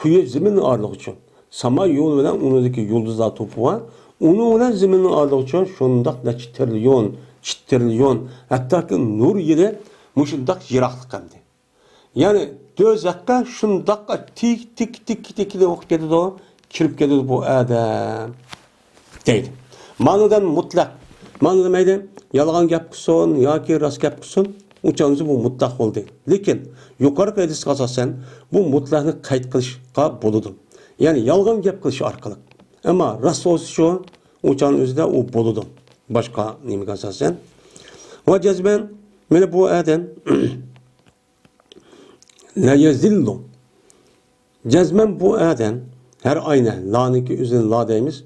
قۇياش زېمىننىڭ ئارىلىقىچۇ. ساما يولى بىلەن ئۇنىڭدىكى يۇلدۇزلار توپى بار. ئۇنىڭ بىلەن زېمىننىڭ ئارىلىقىچۇ شۇنداق نەچچە تىرىليون، چىت تىرىليون، ھەتتاكى نۇر يىلى مۇشۇنداق يىراقلىق ئەمدى. يەنى دوزاخقا شۇنداق تىك، تىك، تىك، تىك، تىك بولۇپ كېتىدۇ، كىرىپ كېتىدۇ بۇ ئادەم دەيدۇ. مانىدىن مۇتلەق. مانا دېمەيدۇ، يالغان گەپ قىلسۇن ياكى راست گەپ قىلسۇن، ئۇ چاغدا بۇ مۇتلەق بولدى. لېكىن يۇقىرىقى ھەدىسكە ئاساسەن بۇ مۇتلەقنى قەيت قىلىشقا بولىدۇ. يەنى يالغان گەپ قىلىش ئارقىلىق. ئەمما راست بولسىچۇ، ئۇ چاغنىڭ ئۆزىدە ئۇ بولىدۇ. باشقا نېمىگە ئاساسەن. ۋە جەزمەن، مانا بۇ ئادەم لا يزل. جەزمەن بۇ ئادەم ھەر ئاينى، لانىڭكى ئۆزىنى لا دەيمىز.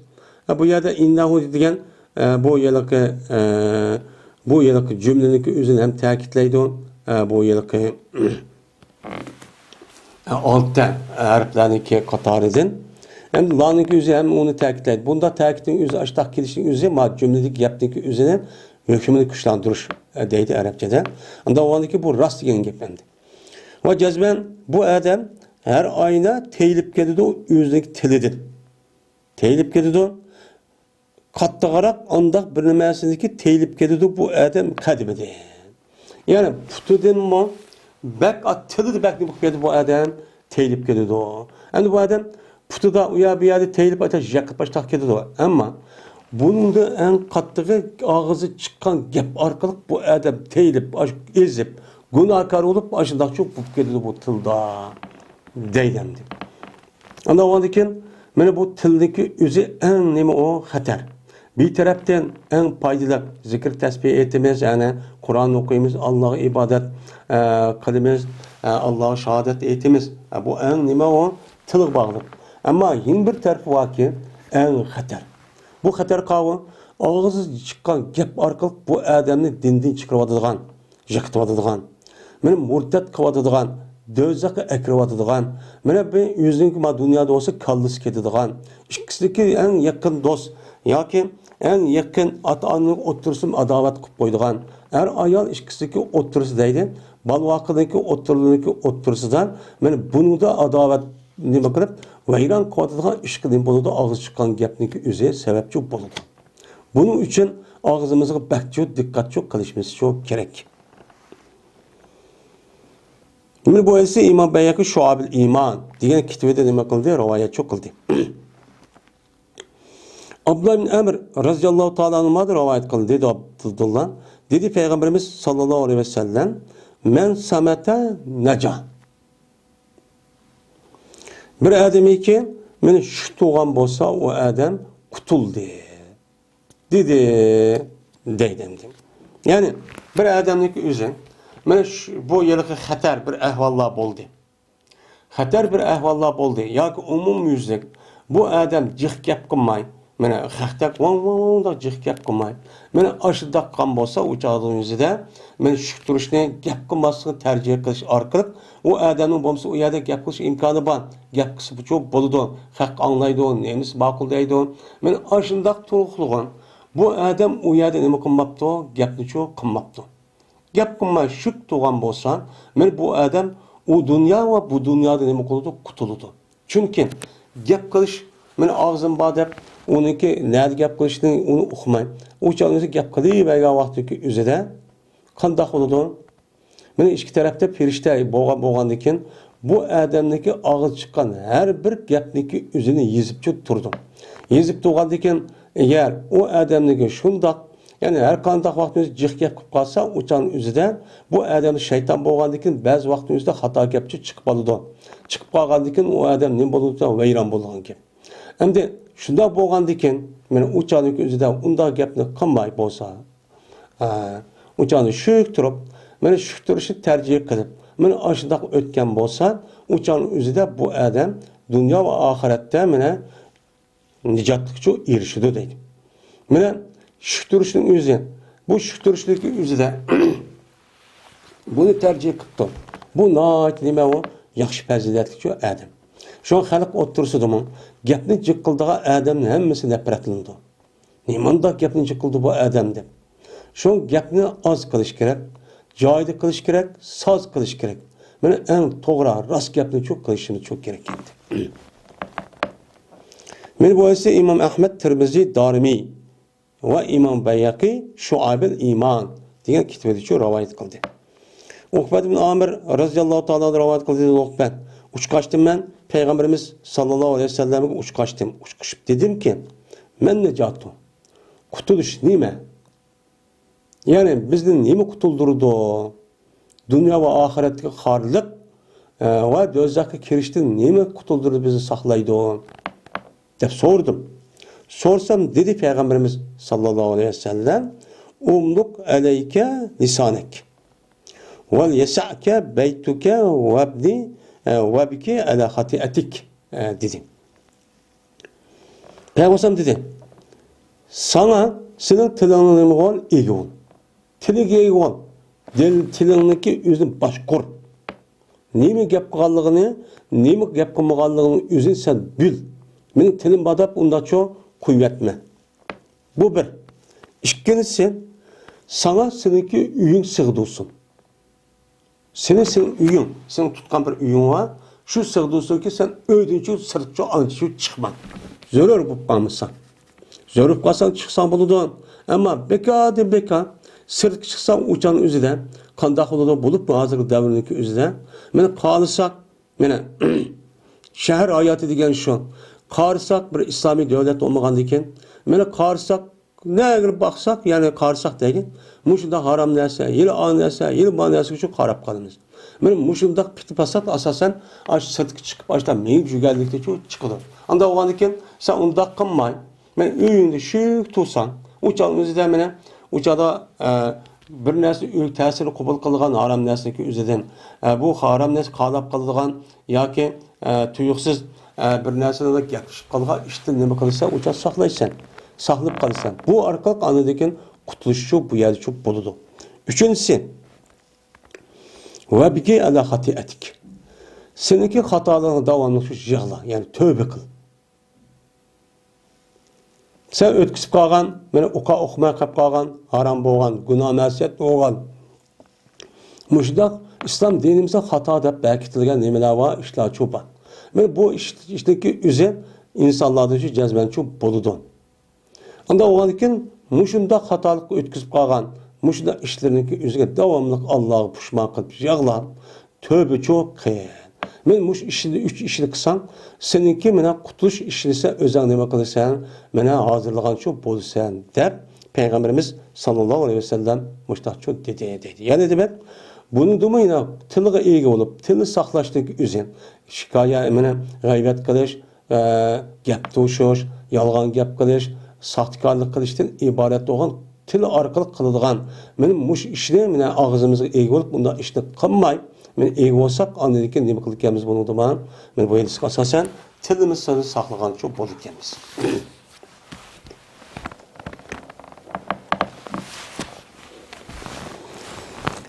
ھە، بۇ يەردە ئىننەھۇ دېگەن، ئە، بۇ يىلقى، ئە، بۇ يىلقى جۈملىنىڭكى ئۆزىنى ھەم تەكىتلەيدۇ. ئە، بۇ يىلقى، ئە، ئالتە ھەرپلەرنىڭكى قاتارىدىن. ھەم لانىڭكى ئۆزى ھەم ئۇنى تەكىتلەيدۇ. بۇنداق تەكىتنىڭ ئۆزى، ئاشتاق كېلىشنىڭ ئۆزى، ما جۈملىدىكى گەپنىڭكى ئۆزىنى ھۆكمىنى كۈچلەندۈرۈش، ئە، دەيدۇ ئەرەبچىدە. ئانداق بولغاندىكىن بۇ راست دېگەن گەپ ئەمدى. ۋە جەزمەن بۇ ئادەم ھەر ئاينا تېيىلىپ كېتىدۇ ئۆزىنىڭ تىلىدىن. تېيىلىپ كېتىدۇ. قاتتىقراق ئانداق بىر نېمەسىنىڭكى تېيىلىپ كېتىدۇ بۇ ئادەم قەدىمىدىن. يەنى پۇتىدىنمۇ بەك، تىلىدا بەك نېمە قىلىپ كېتىدۇ بۇ ئادەم؟ تېيىلىپ كېتىدۇ. ئەمدى بۇ ئادەم پۇتىدا ئۇ يەر بۇ يەردە تېيىلىپ ئاتا يېقىپ باشلاپ كېتىدۇ. ئەمما بۇنىڭدا ئەڭ قاتتىقى ئاغزى چىققان گەپ ئارقىلىق بۇ ئادەم تېيىلىپ، ئاش-، ئېزىپ، گۇناھكار بولۇپ، ئاشۇنداقچۇ بولۇپ كېتىدۇ بۇ تىلدا دەيدۇ ئەمدى. ئاندىن كېيىن مانا بۇ تىلنىڭكى ئۆزى ئەڭ نېمە ئۇ؟ خەتەر. بىر تەرەپتىن ئەڭ پايدىلىق زىكىر تەسبىھ ئېيتىمىز، يەنى قۇرئان ئوقۇيمىز، ئاللاغا ئىبادەت، ئە، قىلىمىز، ئە، ئاللاغا شاھادەت ئېيتىمىز. ئە، بۇ ئەڭ نېمە ئۇ؟ تىلغا باغلىق. ئەمما يەنە بىر تەرىپى باركى، ئەڭ خەتەر. بۇ خەتەر قاۋۇ، ئاغزىدىن چىققان گەپ ئارقىلىق بۇ ئادەمنى دىندىن چىقىرىۋاتىدىغان، يىقىتىۋاتىدىغان، مېنى مۇرتەت قىلىۋاتىدىغان، دوزاخقا ئەكىرىۋاتىدىغان، مېنى بىر ئۆزىنىڭكى ما دۇنيادا بولسا كاللىسى كېتىدىغان، ئىككىسىدىكى ئەڭ يېقىن دوست ياكى ئەڭ يېقىن ئاتا-ئانىنىڭ ئوتتۇرىسىدا ئاداۋەت قىلىپ قويىدىغان، ئەر-ئايال ئىككىسىدىكى ئوتتۇرىسى دەيلى، بالا-ۋاقىدىكى ئوتتۇرىلىرىنىڭكى ئوتتۇرىسىدا مېنى بۇنىڭدا ئاداۋەت نېمە قىلىپ، ۋەيران قىلىۋاتىدىغان ئىشقا نېمە بولىدۇ؟ ئاغزى چىققان گەپنىڭكى ئۆزى سەۋەبچى بولىدۇ. بۇنىڭ ئۈچۈن ئاغزىمىزغا بەكچۇ دىققەتچۇ قىلىشىمىزچۇ كېرەك. مانا بۇ ھەدىسنى ئىمام بەيھەقى شۇئەبۇل ئىمان دېگەن كىتابىدا نېمە قىلدى؟ رىۋايەتچۇ قىلدى. ئابدۇللا ئىبن ئەمر رەزىياللاھۇ تائالا ئەنھۇمادىن رىۋايەت قىلدى، دېدى ئابدۇللا. دېدى پەيغەمبىرىمىز ساللاللاھۇ ئەلەيھى ۋەسەللەم، مەن سەمەتە نەجا. بىر ئادەمكى مانا شۈك تۇغان بولسا، ئۇ ئادەم قۇتۇلدى، دېدى، دەيدۇ ئەمدى. يەنى بىر ئادەمنىڭكى ئۆزى، مانا شۇ، بۇ ھېلىقى خەتەر بىر ئەھۋاللار بولدى. خەتەر بىر ئەھۋاللار بولدى ياكى ئومۇميۈزلۈك بۇ ئادەم جىق گەپ قىلماي، مانا خەقتەك ۋاڭ ۋاڭ ۋاڭ دەپ جىق گەپ قىلماي، مانا ئاشۇنداق قىلغان بولسا، ئۇ چاغنىڭ ئۆزىدە مانا شۈك تۇرۇشنى، گەپ قىلماسلىقنى تەرجىھ قىلىش ئارقىلىق ئۇ ئادەمنىڭ بولمىسا ئۇ يەردە گەپ قىلىش ئىمكانى بار. گەپ قىلسا بولىدۇ، خەق ئاڭلايدۇ، نېمىسى ماقۇل دەيدۇ. مانا ئاشۇنداق تۇرۇقلىغان بۇ ئادەم ئۇ يەردە نېمە قىلماپتۇ؟ گەپنىچۇ قىلماپتۇ. گەپ قىلماي شۈك تۇرغان بولسا، مانا بۇ ئادەم ئۇ دۇنيا ۋە بۇ دۇنيادا نېمە قىلىدۇ؟ قۇتۇلىدۇ. چۈنكى گەپ قىلىش، مانا ئاغزىم بار دەپ، ئۇنىڭكى نەدە گەپ قىلىشنى ئۇنى ئۇقماي، ئۇ چاغدا ئۆزى گەپ قىلىۋەرگەن ۋاقتىدىكى ئۆزىدە قانداق بولىدۇ؟ مانا ئىككى تەرەپتە پەرىشتە بولغان، بولغاندىن كېيىن، بۇ ئادەمنىڭكى ئاغزى چىققان ھەر بىر گەپنىڭكى ئۆزىنى يېزىپچۇ تۇرىدۇ. يېزىپ تۇرغاندىن كېيىن، ئەگەر ئۇ ئادەمنىڭكى شۇنداق، يەنى ھەر قانداق ۋاقىتنىڭ ئۆزىدە جىق گەپ قىلىپ قالسا، ئۇ چاغنىڭ ئۆزىدە بۇ ئادەمدە شەيتان بولغاندىن كېيىن بەزى ۋاقىتنىڭ ئۆزىدە خاتا گەپچۇ چىقىپ قالىدۇ. چىقىپ قالغاندىن كېيىن ئۇ ئادەم نېمە بولىدۇ؟ ۋەيران بولىدىغان گەپ. ئەمدى شۇنداق بولغاندىن كېيىن، مانا ئۇ چاغنىڭ ئۆزىدە ئۇنداق گەپنى قىلماي بولسا، ئە، ئۇ چاغنى شۈك تۇرۇپ، مانا شۈك تۇرۇشنى تەرجىھ قىلىپ، مانا ئاشۇنداق ئۆتكەن بولسا، ئۇ چاغنىڭ ئۆزىدە بۇ ئادەم دۇنيا ۋە ئاخىرەتتە مانا نىجاتلىقچۇ ئېرىشىدۇ دەيدۇ. مانا شۈك تۇرۇشنىڭ ئۆزى، بۇ شۈك تۇرۇشنىڭكى ئۆزىدە بۇنى تەرجىھ قىپتۇ. بۇ ناھايىتى نېمە ئۇ؟ ياخشى پەزىلەتلىكچۇ ئادەم. شۇڭا خەلق ئوتتۇرىسىدىمۇ گەپنى جىق قىلىدىغان ئادەمنىڭ ھەممىسى نەپرەتلىنىدۇ. نېمانداق گەپنى جىق قىلدى بۇ ئادەم دەپ. شۇڭا گەپنى ئاز قىلىش كېرەك، جايىدا قىلىش كېرەك، ساز قىلىش كېرەك. مانا ئەڭ توغرا، راست گەپنىچۇ قىلىشىمىزچۇ كېرەك ئىدى. مانا بۇ ھەدىسنى ئىمام ئەھمەد، تىرمىزى، دارىمى ۋە ئىمام بەيھەقى شۇئەبىل ئىمان دېگەن كىتابىدىچۇ رىۋايەت قىلدى. ئۇقبەت ئىبن ئامىر رەزىياللاھۇ تائالا ئانھۇ رىۋايەت قىلدى، دېدى ئۇقبەت، ئۇچقاچتىم مەن پەيغەمبىرىمىز ساللاللاھۇ ئەلەيھى ۋەسەللەمگە ئۇچقاچتىم. ئۇچقۇچۇپ دېدىمكى، مەن نىجاتۇ، قۇتۇلۇش نېمە؟ يەنى بىزنى نېمە قۇتۇلدۇرىدۇ؟ دۇنيا ۋە ئاخىرەتتىكى خارلىق، ئە، ۋە دوزاخقا كىرىشتىن نېمە قۇتۇلدۇرىدۇ، بىزنى ساقلايدۇ؟ دەپ سورىدىم. سورىسام دېدى پەيغەمبىرىمىز ساللاللاھۇ ئەلەيھى ۋەسەللەم، ئۇملۇق ئەلەيكە لىسانەك، ۋەل يەسەئكە بەيتۇكە ۋەبنى، ئە، ۋەبكى ئەلە خاتىئەتىك، ئە، دېدى. پەيغەمبەر دېدى، ساڭا سېنىڭ تىلىڭنى نېمە قىل؟ ئىگە بول. تىلىگە ئىگە بول. دىل، تىلىڭنىڭكى ئۆزىنى باشقۇر. نېمە گەپ قىلغانلىقىنى، نېمە گەپ قىلمىغانلىقىنى ئۆزىنى سەن بىل. مېنىڭ تىلىم بار دەپ ئۇنداقچۇ قويۇۋەتمە. بۇ بىر. ئىككىنچىسى، ساڭا سېنىڭكى ئۆيۈڭ سىغدۇرسۇن. سېنى سېنىڭ ئۆيۈڭ، سېنىڭ تۇتقان بىر ئۆيۈڭ بار. شۇ سىغدۇرسۇنكى سەن ئۆيدىنچۇ سىرتقىچۇ ئانچىچۇ چىقما. زۆرۈر بولۇپ قالمىسا. زۆرۈر بولۇپ قالساڭ چىقساڭ بولىدۇ. ئەمما بىكاردىن بىكار سىرتقا چىقساڭ ئۇ چاغنىڭ ئۆزىدە قانداق بولىدۇ؟ بولۇپمۇ ھازىرقى دەۋرنىڭكى ئۆزىدە. مانا قارىساق، مانا شەھەر ھاياتى دېگەن شۇ. قارىساق بىر ئىسلامىي دۆلەت بولمىغاندىكىن، مانا قارىساق نەگە باقساق، يەنى قارىساق دەيلى، مۇشۇنداق ھارام نەرسە، يىل ئا نەرسە، يىل با نەرسىگىچۇ قاراپ قالىمىز. مانا مۇشۇنداق پىتى-پاسات ئاساسەن ئاشۇ سىرتقا چىقىپ، ئاشۇنداق مېڭىپ يۈرگەنلىكتىچۇ چىقىدۇ. ئانداق بولغاندىكىن، سەن ئۇنداق قىلماي، مانا ئۆيۈڭدە شۈك تۇرساڭ، ئۇ چاغنىڭ ئۆزىدە مانا، ئۇ چاغدا، ئە، بىر نەرسە ئۆي تەسىرى قوبۇل قىلىدىغان ھارام نەرسىنىڭكى ئۆزىدىن، ئە، بۇ ھارام نەرسە قالاپ قالىدىغان ياكى، ئە، تۇيۇقسىز، ئە، بىر نەرسىلەرنى گەپلىشىپ قالغان ئىشتىن نېمە قىلىسەن، ئۇ چاغ ساقلايسەن، ساقلىنىپ قالىسەن. بۇ ئارقىلىق ئاندىن كېيىن قۇتۇلۇشچۇ بۇ يەردىچۇ بولىدۇ. ئۈچىنچىسى، ۋەبكى ئەلا خاتىئەتىك. سېنىڭكى خاتالىرىڭنى داۋاملىق شۇ يىغلا، يەنى تۆۋبە قىل. سەن ئۆتكۈزۈپ قالغان، مانا ئوقا ئوقۇماي قېلىپ قالغان، ھارام بولغان، گۇناھ مەسىيەت بولغان، مۇشۇنداق ئىسلام دىنىمىزدا خاتا دەپ بەكىتىلگەن نېمىلەر بار، ئىشلارچۇ بار. مانا بۇ ئىش، ئىشنىڭكى ئۆزى ئىنسانلاردىن شۇ جەزمەنچۇ بولىدۇ. ئانداق بولغاندىكىن مۇشۇنداق خاتالىققا ئۆتكۈزۈپ قالغان، مۇشۇنداق ئىشلىرىنىڭكى ئۆزىگە داۋاملىق ئاللاغا پۇشمان قىلىپ يىغلاپ، تۆبە چوق قىل. مەن مۇشۇ ئىشنى، ئۈچ ئىشنى قىلساڭ، سېنىڭكى مانا قۇتۇلۇش ئىشىنى سەن ئۆزۈڭ نېمە قىلىسەن، مانا ھازىرلىغانچۇ بولىسەن، دەپ پەيغەمبىرىمىز ساللاللاھۇ ئەلەيھى ۋەسەللەم مۇشۇنداقچۇ دېدى، دەيدۇ. يەنى دېمەك، بۇنىڭدىمۇ يەنە تىلغا ئىگە بولۇپ، تىلنى ساقلاشنىڭ ئۆزى، شىكايە، مانا غەيۋەت قىلىش، ئە، گەپ توشۇش، يالغان گەپ قىلىش، ساختىكارلىق قىلىشتىن ئىبارەت بولغان تىل ئارقىلىق قىلىدىغان، مانا مۇشۇ ئىشنى، مانا ئاغزىمىزغا ئىگە بولۇپ، بۇنداق ئىشنى قىلماي، مانا ئىگە بولساق، ئاندىن كېيىن نېمە قىلىدىكەنمىز بۇنىڭدا؟ مانا بۇ ھەدىسكە ئاساسەن، تىلىمىزنى ساقلىغانچۇ بولىدىكەنمىز.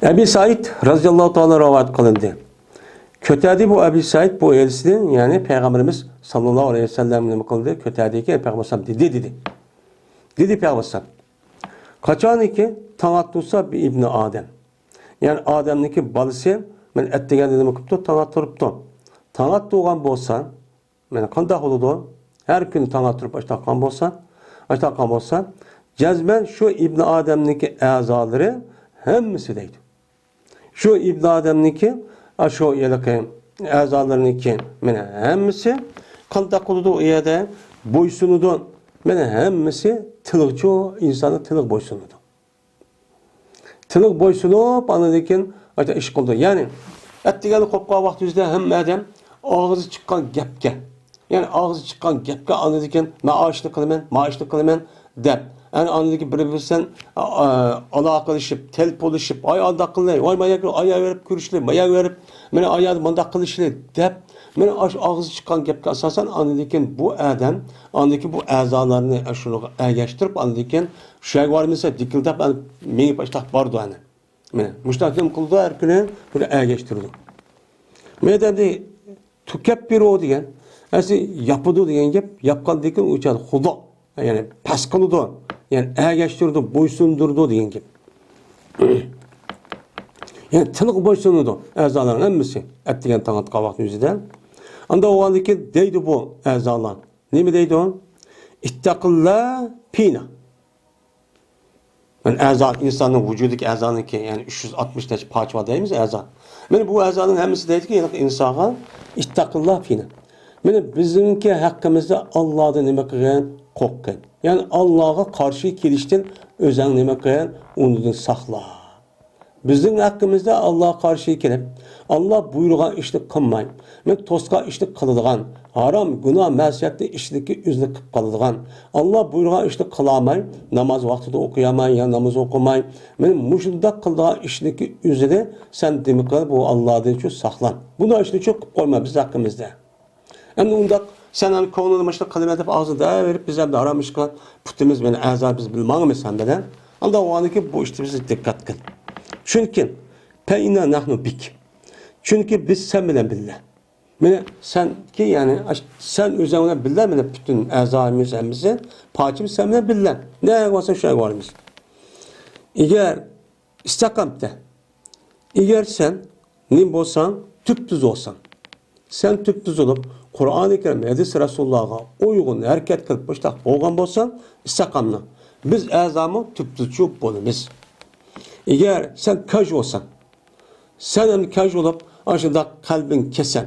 ئەبى سەئىد رەزىياللاھۇ تائالا رىۋايەت قىلىندى. كۆتەردى بۇ ئەبى سەئىد بۇ ھەدىسنى، يەنى پەيغەمبىرىمىز ساللاللاھۇ ئەلەيھى ۋەسەللەم نېمە قىلدى؟ كۆتەردىكەن، پەيغەمبەر ئەلەيھىسسالام دېدى، دېدى. دېدى پەيغەمبەر ئەلەيھىسسالام. قاچانكى تاڭ ئاتتۇرسا بى ئىبنى ئادەم. يەنى ئادەمنىڭكى بالىسى، مانا ئەتىگەندە نېمە قىپتۇ؟ تاڭ ئاتتۇرۇپتۇ. تاڭ ئاتتۇرغان بولسا، مانا قانداق بولىدۇ؟ ھەر كۈنى تاڭ ئاتتۇرۇپ ئاشتاققان بولسا، ئاشتاققان بولسا، جەزمەن شۇ ئىبنى ئادەمنىڭكى ئەزالىرى ھەممىسى دەيدۇ. شۇ ئىبنى ئادەمنىڭكى، ئاشۇ ھېلىقى ئەزالىرىنىڭكى، مانا ھەممىسى قانداق قىلىدۇ ئۇ يەردە؟ بويسۇنىدۇ. مانا ھەممىسى تىلغىچۇ، ئىنساننىڭ تىلىغا بويسۇنىدۇ. تىلىغا بويسۇنۇپ، ئاندىن كېيىن ئاشۇنداق ئىش قىلىدۇ. يەنى، ئەتىگەندە قوپقان ۋاقتىمىزدا ھەممە ئادەم ئاغزى چىققان گەپكە، يەنى ئاغزى چىققان گەپكە ئاندىن كېيىن، مەن ئاشۇنى قىلىمەن، مانا ئاشۇنى قىلىمەن دەپ، يەنى ئاندىن كېيىن بىر-بىرسىدىن، ئا-، ئا-، ئالاقىلىشىپ، تېلېفونلىشىپ، ئاي ئانداق قىلدى، ۋاي مانا يەرگە، ئاي يەرگە بېرىپ كۆرۈشلى، ما يەرگە بېرىپ، مانا ئاي يەردە مۇنداق قىلىشلى دەپ، مانا ئاشۇ ئاغزى چىققان گەپكە ئاساسەن، ئاندىن كېيىن بۇ ئادەم، ئاندىن كېيىن بۇ ئەزالارنى شۇنىڭغا ئەگەشتۈرۈپ، ئاندىن كېيىن شۇ يەرگە بارمىسا، دىكىلدەپ، مېڭىپ ئاشتاق بارىدۇ ئەنە. مانا مۇشۇنداق نېمە قىلىدۇ، ھەر كۈنى بىر ئەگەشتۈرىدۇ. مەيدەمدە تۇكەپپىرۇ دېگەن، ئەسلى ياپىدۇ دېگەن گەپ، ياپقاندىن كېيىن ئۇ چاغدا خۇدا، يەنى پەس قىلىدۇ، يەنى ئەگەشتۈرىدۇ، بويسۇندۇرىدۇ دېگەن گەپ. يەنى تىلغا بويسۇنىدۇ ئەزالارنىڭ ھەممىسى، ئەتىگەن تاڭ ئاتقان ۋاقتى ئۆزىدە. ئاندا بولغاندىن كېيىن دەيدۇ بۇ ئەزالار. نېمە دەيدۇ؟ ئىتتەقىللا پىنا. مانا ئەزا، ئىنساننىڭ ۋۇجۇدىدىكى ئەزانىڭكى، يەنى ئۈچ يۈز ئاتمىش نەچچە پارچە بار دەيمىز ئەزا. مانا بۇ ئەزانىڭ ھەممىسى دەيدىكى، ھېلىقى ئىنسانغا، ئىتتەقىللا پىنا. مانا بىزنىڭكى ھەققىمىزدە ئاللادىن نېمە قىلغىن؟ قورققىن. يەنى ئاللاغا قارشى كېلىشتىن ئۆزەڭ نېمە قىل؟ ئۇنىڭدىن ساقلا. بىزنىڭ ھەققىمىزدە ئاللاغا قارشى كېلىپ، ئاللا بۇيرۇغان ئىشنى قىلماي، مەن توسقان ئىشنى قىلىدىغان، ھارام، گۇناھ، مەسىيەتنى ئىچىدىكى ئۆزىنى قىلىپ قالىدىغان، ئاللا بۇيرۇغان ئىشنى قىلالماي، ناماز ۋاقتىدا ئوقۇيالماي يا ناماز ئوقۇماي، مەن مۇشۇنداق قىلىدىغان ئىشنىڭكى ئۆزىنى سەن دېمە قىل، بۇ ئاللادىنچۇ ساقلان. بۇنداق ئىشنىچۇ قىلىپ قويما بىز ھەققىمىزدە. ئەمدى ئۇنداق سەن ئەمدى كۆڭلۈڭدە مۇشۇنى قىلىمەن دەپ ئاغزىنى دەۋېرىپ، بىز ئەمدى ھارام ئىشقا پۇتىمىز بىلەن ئەزا بىز بىلماڭمىز ھەممىدە. ئاندا ئۇ ئاندىكى بۇ ئىشتا بىز دىققەت قىل. چۈنكى فەئىننا نەھنۇ بىك. چۈنكى بىز سەن بىلەن بىللە. مانا سەنكى، يەنى ئاش-، سەن ئۆزۈڭ بىلەن بىللە، مانا پۈتۈن ئەزايىمىز ھەممىسى، پارچىمىز سەن بىلەن بىللە. نەگە بارساڭ شۇ يەرگە بارىمىز. ئەگەر ئىستەقامتە. ئەگەر سەن نېمە بولساڭ، تۈپتۈز بولساڭ. سەن تۈپتۈز بولۇپ، قۇرئانى كەرىم، ھەدىس رەسۇلۇللاغا ئۇيغۇن ھەرىكەت قىلىپ مۇشۇنداق بولغان بولساڭ، ئىستەقامنىڭ، بىز ئەزامۇ تۈپتۈزچۇ بولىمىز. ئەگەر سەن كاج بولساڭ، سەن ئەمدى كاج بولۇپ، ئاشۇنداق قەلبىڭ كېسەل،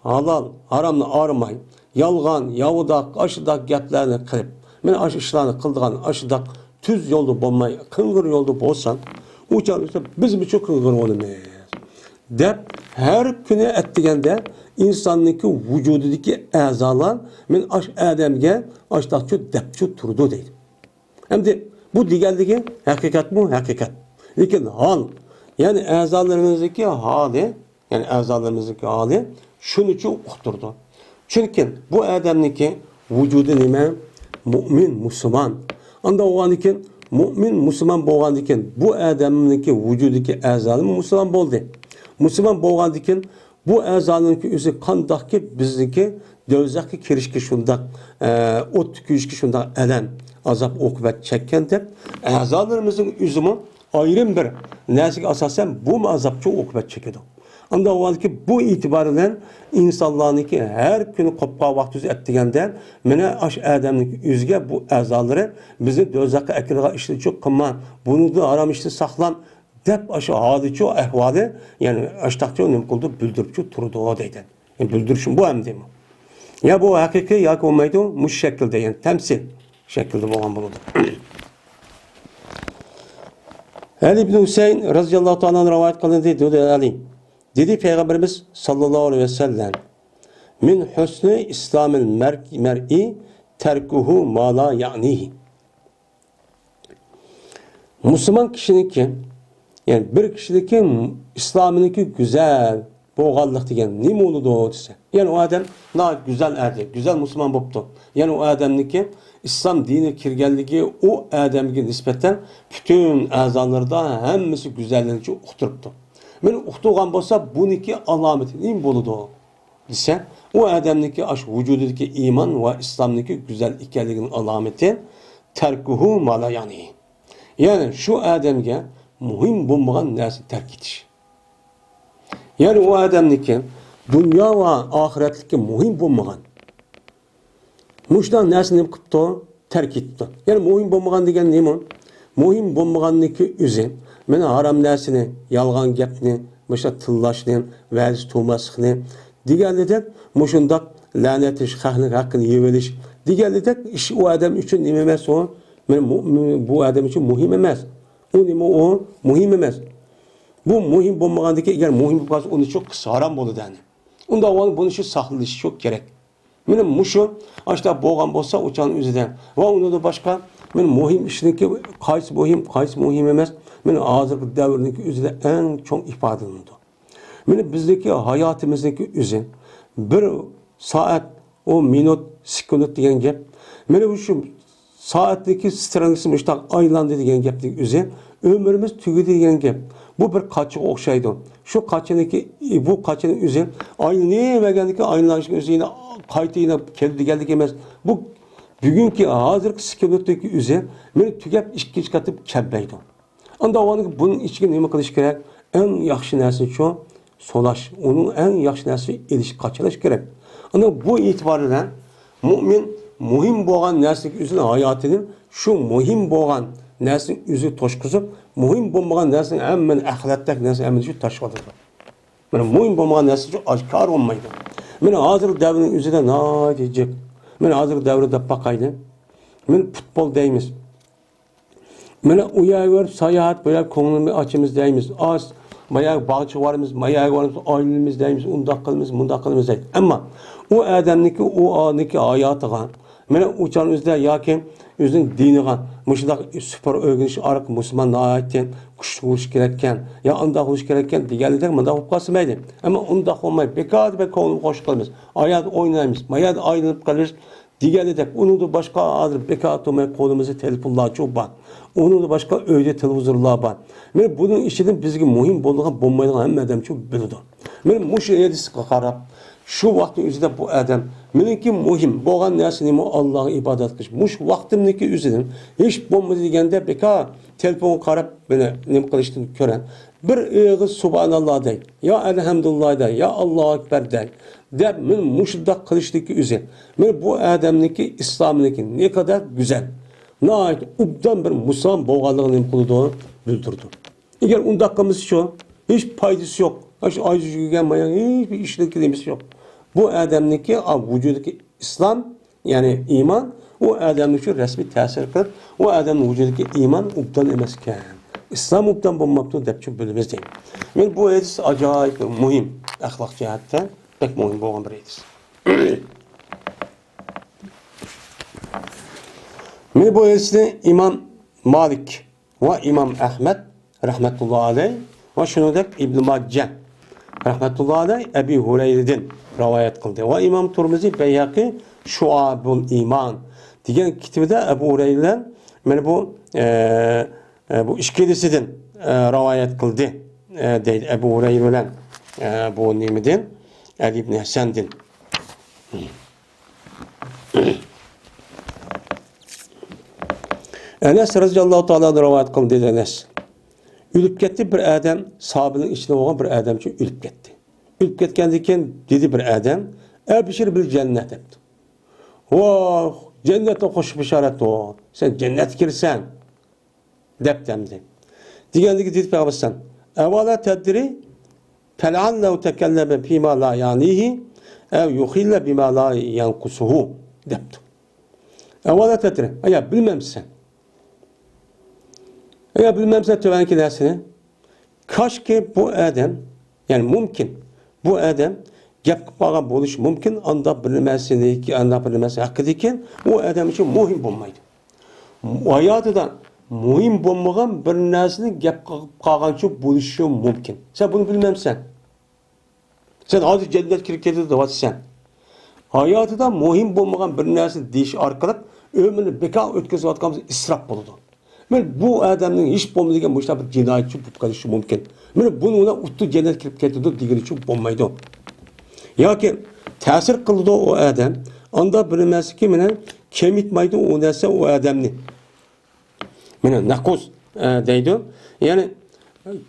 ھالال، ھارامنى ئايرىماي، يالغان، ياۋىداق، ئاشۇنداق گەپلەرنى قىلىپ، مانا ئاشۇ ئىشلارنى قىلىدىغان ئاشۇنداق تۈز يولدا بولماي، قىڭغىر يولدا بولساڭ، ئۇ چاغدا بىزمۇ شۇ قىڭغىر بولىمىز، دەپ ھەر كۈنى ئەتىگەندە ئىنساننىڭكى ۋۇجۇدىدىكى ئەزالار مانا ئاشۇ ئادەمگە ئاشۇنداقچۇ دەپچۇ تۇرىدۇ دەيدۇ. ئەمدى بۇ دېگەنلىكى ھەقىقەتمۇ؟ ھەقىقەت. لېكىن ھال، يەنى ئەزالىرىمىزدىكى ھالى، يەنى ئەزالىرىمىزدىكى ھالى شۇنىچۇ ئۇقتۇرىدۇ. چۈنكى بۇ ئادەمنىڭكى ۋۇجۇدى نېمە؟ مۇئمىن، مۇسۇلمان. ئاندا بولغاندىكىن، مۇئمىن، مۇسۇلمان بولغاندىكىن، بۇ ئادەمنىڭكى ۋۇجۇدىدىكى ئەزالىرى مۇسۇلمان بولدى. مۇسۇلمان بولغاندىكىن، بۇ ئەزالىرنىڭكى ئۆزى قانداقكى بىزنىڭكى دوزاخقا كىرىشكە شۇنداق، ئە، ئوتتا كۆيۈشكە شۇنداق ئەلەم، ئازاب، ئوقۇبەت چەككەن دەپ، ئەزالىرىمىزنىڭ ئۆزىمۇ ئايرىم بىر نەرسىگە ئاساسەن بۇمۇ ئازابچۇ ئوقۇبەت چېكىدۇ. ئانداق بولغاندىكىن بۇ ئېتىبار بىلەن ئىنسانلارنىڭكى ھەر كۈنى قوپقان ۋاقتى ئۆتۈپ دېگەندە، مانا ئاشۇ ئادەمنىڭ ئۆزىگە بۇ ئەزالىرى بىزنى دوزاخقا ئەكىرىدىغان ئىشنى چۇ قىلما، بۇنىڭدىن ھارام ئىشنى ساقلان، دەپ ئاشۇ ھالىچۇ ئەھۋالى، يەنى ئاشتاقچۇ نېمە قىلىدۇ، بىلدۈرۈپچۇ تۇرىدۇ دەيدۇ. يەنى بىلدۈرۈشمۇ بۇ ئەمدىمۇ. يا بۇ ھەقىقىي ياكى بولمايدۇ، مۇشۇ شەكىلدە، يەنى تەمسىل شەكلىدە بولغان بولىدۇ. ئەلى ئىبن ھۈسەيىن رەزىياللاھۇ تائالا ئەنھۇ رىۋايەت قىلىندى، دېدى ئەلى. دېدى پەيغەمبىرىمىز ساللاللاھۇ ئەلەيھى ۋەسەللەم، مىن ھۇسنى ئىسلامىل مەر-، مەرئى تەركۇھۇ ما لا يەئنىھى. مۇسۇلمان كىشىنىڭكى، يەنى بىر كىشىنىڭكى ئىسلامىنىڭكى گۈزەل بولغانلىق دېگەن نېمە بولىدۇ دېسە، يەنى ئۇ ئادەم ناھايىتى گۈزەل ئادەم، گۈزەل مۇسۇلمان بوپتۇ. يەنى ئۇ ئادەمنىڭكى ئىسلام دىنىگە كىرگەنلىكى ئۇ ئادەمگە نىسبەتەن پۈتۈن ئەزالىرىدا ھەممىسى گۈزەللىكنى ئۇقتۇرۇپتۇ. مانا ئۇقتۇرغان بولسا، بۇنىڭكى ئالامىتى نېمە بولىدۇ دېسە، ئۇ ئادەمنىڭكى ئاشۇ ۋۇجۇدىدىكى ئىمان ۋە ئىسلامنىڭكى گۈزەل ئىكەنلىكىنىڭ ئالامىتى تەركۇھۇ ما لا يەئنىھى. يەنى شۇ ئادەمگە مۇھىم بولمىغان نەرسىنى تەرك ئېتىش. يەنى ئۇ ئادەمنىڭكى دۇنيا ۋە ئاخىرەتلىككە مۇھىم بولمىغان مۇشۇنداق نەرسىنى نېمە قىپتۇ؟ تەرك ئېتىپتۇ. يەنى مۇھىم بولمىغان دېگەن نېمە؟ مۇھىم بولمىغاننىڭكى ئۆزى، مانا ھارام نەرسىنى، يالغان گەپنى، مۇشۇنداق تىللاشنى، ۋەدىسى تۇرماسلىقنى دېگەنلىدەك، مۇشۇنداق لەنەتلىشىش، خەقنىڭ ھەققىنى يەۋېلىش دېگەنلىدەك ئىش ئۇ ئادەم ئۈچۈن نېمە ئەمەس ئۇ؟ مانا مۇ-، مۇ-، بۇ ئادەم ئۈچۈن مۇھىم ئەمەس. ئۇ نېمە ئۇ؟ مۇھىم ئەمەس. بۇ مۇھىم بولمىغاندىكىن، ئەگەر مۇھىم بولۇپ قالسا، ئۇنىڭ ئۈچۈن قىلسا ھارام بولىدۇ، يەنى. ئۇنداق بولغاندا بۇنىڭ ئۈچۈن ساقلىنىشى كېرەك. مانا مۇشۇ ئاشۇنداق بولغان بولسا، ئۇ چاغنىڭ ئۆزىدە ۋە ئۇنىڭدىن باشقا، مانا مۇھىم ئىشنىڭكى قايسى مۇھىم، قايسى مۇھىم ئەمەس، مانا ھازىرقى دەۋرنىڭكى ئۆزىدە ئەڭ چوڭ ئىپادىلىنىدۇ. مانا بىزنىڭكى ھاياتىمىزنىڭكى ئۆزى بىر سائەت، ئون مىنۇت، سېكۇنت دېگەن گەپ. مانا شۇ سائەتنىڭكى سترانكىسى مۇشۇنداق ئايلاندى دېگەن گەپنىڭ ئۆزى ئۆمرىمىز تۈگىدى دېگەن گەپ. بۇ بىر قاچىغا ئوخشايدۇ. شۇ قاچىنىڭكى، بۇ قاچىنىڭ ئۆزى ئايلىنىۋەرگەندىكىن، ئايلىنىشنىڭ ئۆزى يەنە قايتا يەنە كېلىدۇ دېگەنلىك ئەمەس. بۇ بۈگۈنكى، ھازىرقى سېكۇنتتىكى ئۆزى مانا تۈگەپ ئىككىنچى قېتىم كەلمەيدۇ. ئانداق بولغاندىكىن بۇنىڭ ئىچىگە نېمە قىلىش كېرەك؟ ئەڭ ياخشى نەرسىنىچۇ؟ سولاش. ئۇنىڭ ئەڭ ياخشى نەرسىنى ئېلىشقا قاچىلاش كېرەك. ئانا بۇ ئېتىبار بىلەن مۇئمىن مۇھىم بولغان نەرسىگە ئۆزىنىڭ ھاياتىنى شۇ مۇھىم بولغان نەرسىنىڭ ئۆزىگە توشقۇزۇپ، مۇھىم بولمىغان نەرسىنىڭ ھەممىنى ئەخلەتتەك نەرسىنى ھەممىنى شۇ تاشلىۋاتىدۇ. مانا مۇھىم بولمىغان نەرسە ئاشكارا بولمايدۇ. مانا ھازىرقى دەۋرنىڭ ئۆزىدە ناھايىتى جىق. مانا ھازىرقى دەۋردە باقايلى. مانا پۇتبول دەيمىز. مانا ئۇ يەرگە بېرىپ ساياھەت، بۇ يەرگە كۆڭلىمىزنى ئاچىمىز دەيمىز. ئاز، ما يەرگە باغچىغا بارىمىز، ما يەرگە بارىمىز، ئايلىنىمىز دەيمىز، ئۇنداق قىلىمىز، مۇنداق قىلىمىز دەيدۇ. ئەمما ئۇ ئادەمنىڭكى، ئۇ ئانىڭكى ھاياتىغا، مانا ئۇ چاغنىڭ ئۆزىدە ياكى ئۆزىنىڭ دىنىغا مۇشۇنداق سۇپۇر ئۆگىنىش ئارقىلىق مۇسۇلمان ناھايىتى كۈچلۈك بولۇشى كېرەككەن، يا ئانداق بولۇشى كېرەككەن دېگەنلىكتەك مۇنداق بولۇپ قالسا مەيلى. ئەمما ئۇنداق بولماي، بىكار بىر كۆڭلىمىزنى خۇش قىلىمىز. ئاياغدا ئوينايمىز، ما يەردە ئايلىنىپ قالىمىز. دېگەندەك، ئۇنىڭدىن باشقا ھازىر بىكار تۇرماي قولىمىزدا تېلېفونلارچۇ بار. ئۇنىڭدىن باشقا ئۆيدە تېلېۋىزورلار بار. مانا بۇنىڭ ئىچىدىن بىزگە مۇھىم بولىدىغان، بولمايدىغان ھەممە ئادەمچۇ بىلىدۇ. مانا مۇشۇ ھەدىسكە قاراپ، شۇ ۋاقىتنىڭ ئۆزىدە بۇ ئادەم، مېنىڭكى مۇھىم بولغان نەرسە نېمە؟ ئاللاغا ئىبادەت قىلىش. مۇشۇ ۋاقتىمنىڭكى ئۆزىدىن ھېچ بولمىدى دېگەندە بىكار تېلېفونغا قاراپ مانا نېمە قىلىشتىن كۆرە، بىر ئېغىز سۇبھاناللا دەي، يا ئەلھەمدۇلىللا دەي، يا ئاللاھۇ ئەكبەر دەي، دەپ، مانا مۇشۇنداق قىلىشنىڭكى ئۆزى، مانا بۇ ئادەمنىڭكى ئىسلامىنىڭكى نەقەدەر گۈزەل، ناھايىتى ئوبدان بىر مۇسۇلمان بولغانلىقىنى نېمە قىلىدۇ؟ بىلدۈرىدۇ. ئەگەر ئۇنداق قىلمىسىچۇ، ھېچ پايدىسى يوق. ئاشۇ ئايزى يۈگۈرگەن مايان ھېچبىر ئىشلىك نېمىسى يوق. بۇ ئادەمنىڭكى، ئا، ۋۇجۇدىدىكى ئىسلام، يەنى ئىمان، ئۇ ئادەمنىڭ ئۈچۈن رەسمىي تەسىر قىلىپ، ئۇ ئادەمنىڭ ۋۇجۇدىدىكى ئىمان ئوبدان ئەمەسكەن. ئىسلام ئوبدان بولماپتۇ دەپچۇ بىلىمىز دەيمەن. مېنىڭ بۇ ھەدىس ئاجايىپ مۇھىم، ئەخلاق جەھەتتە بەك مۇھىم بولغان بىر ھەدىس. مېنىڭ بۇ ھەدىسنى ئىمام مالىك ۋە ئىمام ئەھمەد رەھمەتۇللا ئەلەي ۋە شۇنىڭدەك ئىبن ماجە رەھمەتۇللا ئەلەي ئەبى ھۇرەيرىدىن رىۋايەت قىلدى. ۋە ئىمام تۇرمۇزى بەيھەقى شۇئەبۇل ئىمان دېگەن كىتابىدا ئەبۇ ھۇرەيرە بىلەن مانا بۇ، ئە، ئە، بۇ ئىككىلىسىدىن، ئە، رىۋايەت قىلدى، ئە، دەيدۇ. ئەبۇ ھۇرەيرە بىلەن، ئە، بۇ نېمىدىن؟ ئەلى ئىبن ھەسەندىن. ئەنەس رەزىياللاھۇ تائالا ئەنھۇ رىۋايەت قىلدى، دېدى ئەنەس. ئۆلۈپ كەتتى بىر ئادەم، ساھابىنىڭ ئىچىدە بولغان بىر ئادەم شۇ ئۆلۈپ كەتتى. ئۆلۈپ كەتكەندىن كېيىن دېدى بىر ئادەم، «ئەبشىر بىل جەننەت» دەپتۇ. «ۋاھ، جەننەتتە خوش بېشارەت ئۇ، سەن جەننەتكە كىرىسەن» دەپتۇ ئەمدى. دېگەندىكى دېدى پەيغەمبەر ئەلەيھىسسالام، «ئەۋەلا تەدرى، فەلەللەھۇ تەكەللەمە فىما لا يەنىھى، ئەۋ يۇخىللە بىما لا يەنقۇسۇھۇ» دەپتۇ. «ئەۋەلا تەدرى»، ئايا بىلمەمسەن؟ ئايا بىلمەمسەن تۆۋەنكى نەرسىنى؟ كاشكى بۇ ئادەم، يەنى مۇمكىن، بۇ ئادەم گەپ قىلىپ قالغان بولۇشى مۇمكىن، ئانداق بىر نېمىسىنى، ئانداق بىر نېمىسى ھەققىدىكى، ئۇ ئادەم ئۈچۈن مۇھىم بولمايدۇ. ھاياتىدا مۇھىم بولمىغان بىر نەرسىنى گەپ قىلىپ قالغانچۇ بولۇشى مۇمكىن. سەن بۇنى بىلمەمسەن؟ سەن ھازىر جەننەتكە كىرىپ كېتىدۇ دەۋاتىسەن. ھاياتىدا مۇھىم بولمىغان بىر نەرسىنى دېيىش ئارقىلىق ئۆمرىنى بىكار ئۆتكۈزۈۋاتقان بولسا ئىسراپ بولىدۇ. مانا بۇ ئادەمنىڭ ھېچ بولمىدىغان مۇشۇنداق بىر جىنايەتچى بولۇپ قېلىشى مۇمكىن. مانا بۇنىڭ بىلەن ئۇتتۇ جەننەتكە كىرىپ كېتىدۇ دېگىنىچۇ بولمايدۇ. ياكى تەسىر قىلىدۇ ئۇ ئادەم. ئاندا بىر نېمىسىكى مانا كېمىتمايدۇ ئۇ نەرسە ئۇ ئادەمنى. مانا نەقۇس، ئە، دەيدۇ. يەنى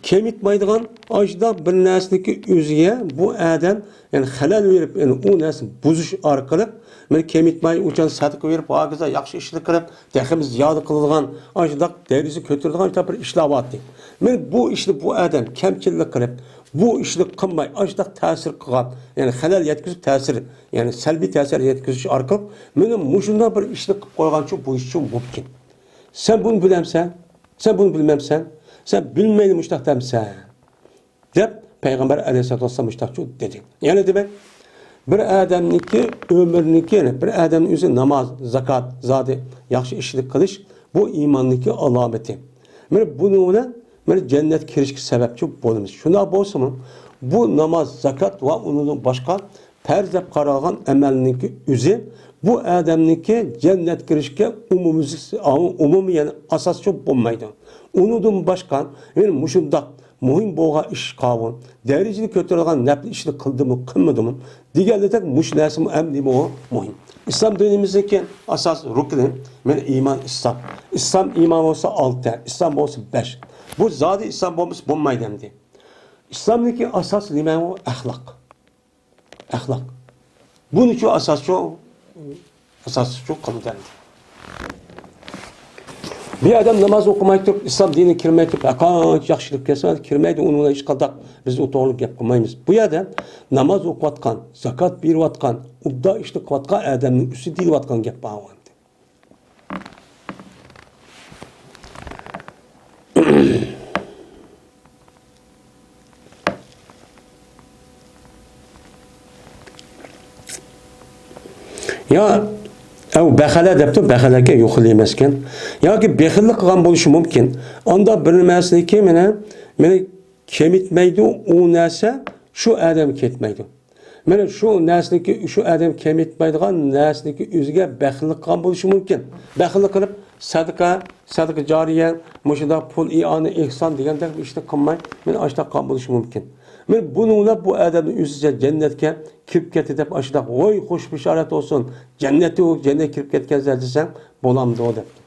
كېمىتمايدىغان ئاشۇنداق بىر نەرسىنىڭكى ئۆزىگە بۇ ئادەم، يەنى خەلەل بېرىپ، يەنى ئۇ نەرسىنى بۇزۇش ئارقىلىق، مانا كېمىتماي ئۇچان سەدىقە بېرىپ، ھاكازا ياخشى ئىشلار قىلىپ، تېخىمۇ زىيادە قىلىدىغان ئاشۇنداق دەرىجىسى كۆتۈرىدىغان شۇنداق بىر ئىشلار بارتى. مانا بۇ ئىشنى بۇ ئادەم كەمچىللىك قىلىپ، بۇ ئىشنى قىلماي، ئاشۇنداق تەسىر قىلغان، يەنى خەلەل يەتكۈزۈپ تەسىر، يەنى سەلبىي تەسىر يەتكۈزۈش ئارقىلىق، مانا مۇشۇنداق بىر ئىشنى قىلىپ قويغانچۇ بولۇشىچۇ مۇمكىن. سەن بۇنى بىلەمسەن؟ سەن بۇنى بىلمەمسەن؟ سەن بىلمەيلا مۇشتاق دەمسەن؟ دەپ پەيغەمبەر ئەلەيھىسسالاتۇ ۋەسسالام مۇشتاقچۇ دېدى. يەنە دېمەك، بىر ئادەمنىڭكى ئۆمرىنىڭكى، يەنى بىر ئادەمنىڭ ئۆزى ناماز، زاكات، زادى ياخشى ئىشنى قىلىش، بۇ ئىماننىڭكى ئالامىتى. مانا بۇنىڭ بىلەن مانا جەننەتكە كىرىشكە سەۋەبچى بولىمىز. شۇنداق بولسىمۇ، بۇ ناماز، زاكات ۋە ئۇنىڭدىن باشقا پەرز دەپ قارالغان ئەمەلنىڭكى ئۆزى بۇ ئادەمنىڭكى جەننەتكە كىرىشكە ئومۇمىي، ئومۇمىي، يەنى ئاساسچۇ بولمايدۇ. ئۇنىڭدىن باشقا، يەنى مۇشۇنداق مۇھىم بولغان ئىش قاۋۇل، دەرىجىنى كۆتۈرىدىغان نەپلى ئىشنى قىلدىمۇ، قىلمىدىمۇ دېگەندەك مۇشۇ نەرسىمۇ ھەم نېمە ئۇ؟ مۇھىم. ئىسلام دىنىمىزنىڭكى ئاساس رۇكنى، مانا ئىمان، ئىسلام. ئىسلام، ئىمان بولسا ئالتە، ئىسلام بولسا بەش. بۇ زادى ئىسلام بولمىسا بولمايدۇ ئەمدى. ئىسلامنىڭكى ئاساسى نېمە ئۇ؟ ئەخلاق. ئەخلاق. بۇنىچۇ ئاساسچۇ، ئاساسچۇ قىلدى. بىر ئادەم ناماز ئوقۇماي تۇرۇپ، ئىسلام دىنىگە كىرمەي تۇرۇپ، ھەرقانچە ياخشىلىق كەلسە، كىرمەيدۇ، ئۇنىڭ بىلەن ھېچقانداق بىز ئۇ توغرىلىق گەپ قىلمايمىز. بۇ يەردە ناماز ئوقۇۋاتقان، زاكات بېرىۋاتقان، ئۇبدا ئىشنى قىلىۋاتقان ئادەمنىڭ ئۈستىدە دېيىلىۋاتقان گەپ بار ئەمدى. يا، ئەۋ بەخەلە دەپتۇ، بەخەلەكە يۇخىلى ئەمەسكەن. ياكى بېخىللىق قىلغان بولۇشى مۇمكىن. ئاندا بىر نەرسىنىكى مانا، مانا كېمىتمەيدۇ، ئۇ نەرسە شۇ ئادەمگە كەتمەيدۇ. مانا شۇ نەرسىنىكى، شۇ ئادەم كېمىتمەيدىغان نەرسىنىكى ئۆزىگە بەخىللىك قىلغان بولۇشى مۇمكىن. بەخىللىك قىلىپ، سەدىقە، سەدىقە جارىيە، مۇشۇنداق پۇل، ئىئانە، ئېھسان دېگەندەك ئىشنى قىلماي، مانا ئاشۇنداق قىلغان بولۇشى مۇمكىن. مانا بۇنىڭ بىلەن بۇ ئادەمنىڭ ئۆزى جەننەتكە كىرىپ كەتتى دەپ ئاشۇنداق، ۋاي، خوش بېشارەت بولسۇن، جەننەتتە ئۇ جەننەتكە كىرىپ كەتكەنسەن دېسەڭ بولامدۇ دەپتۇ.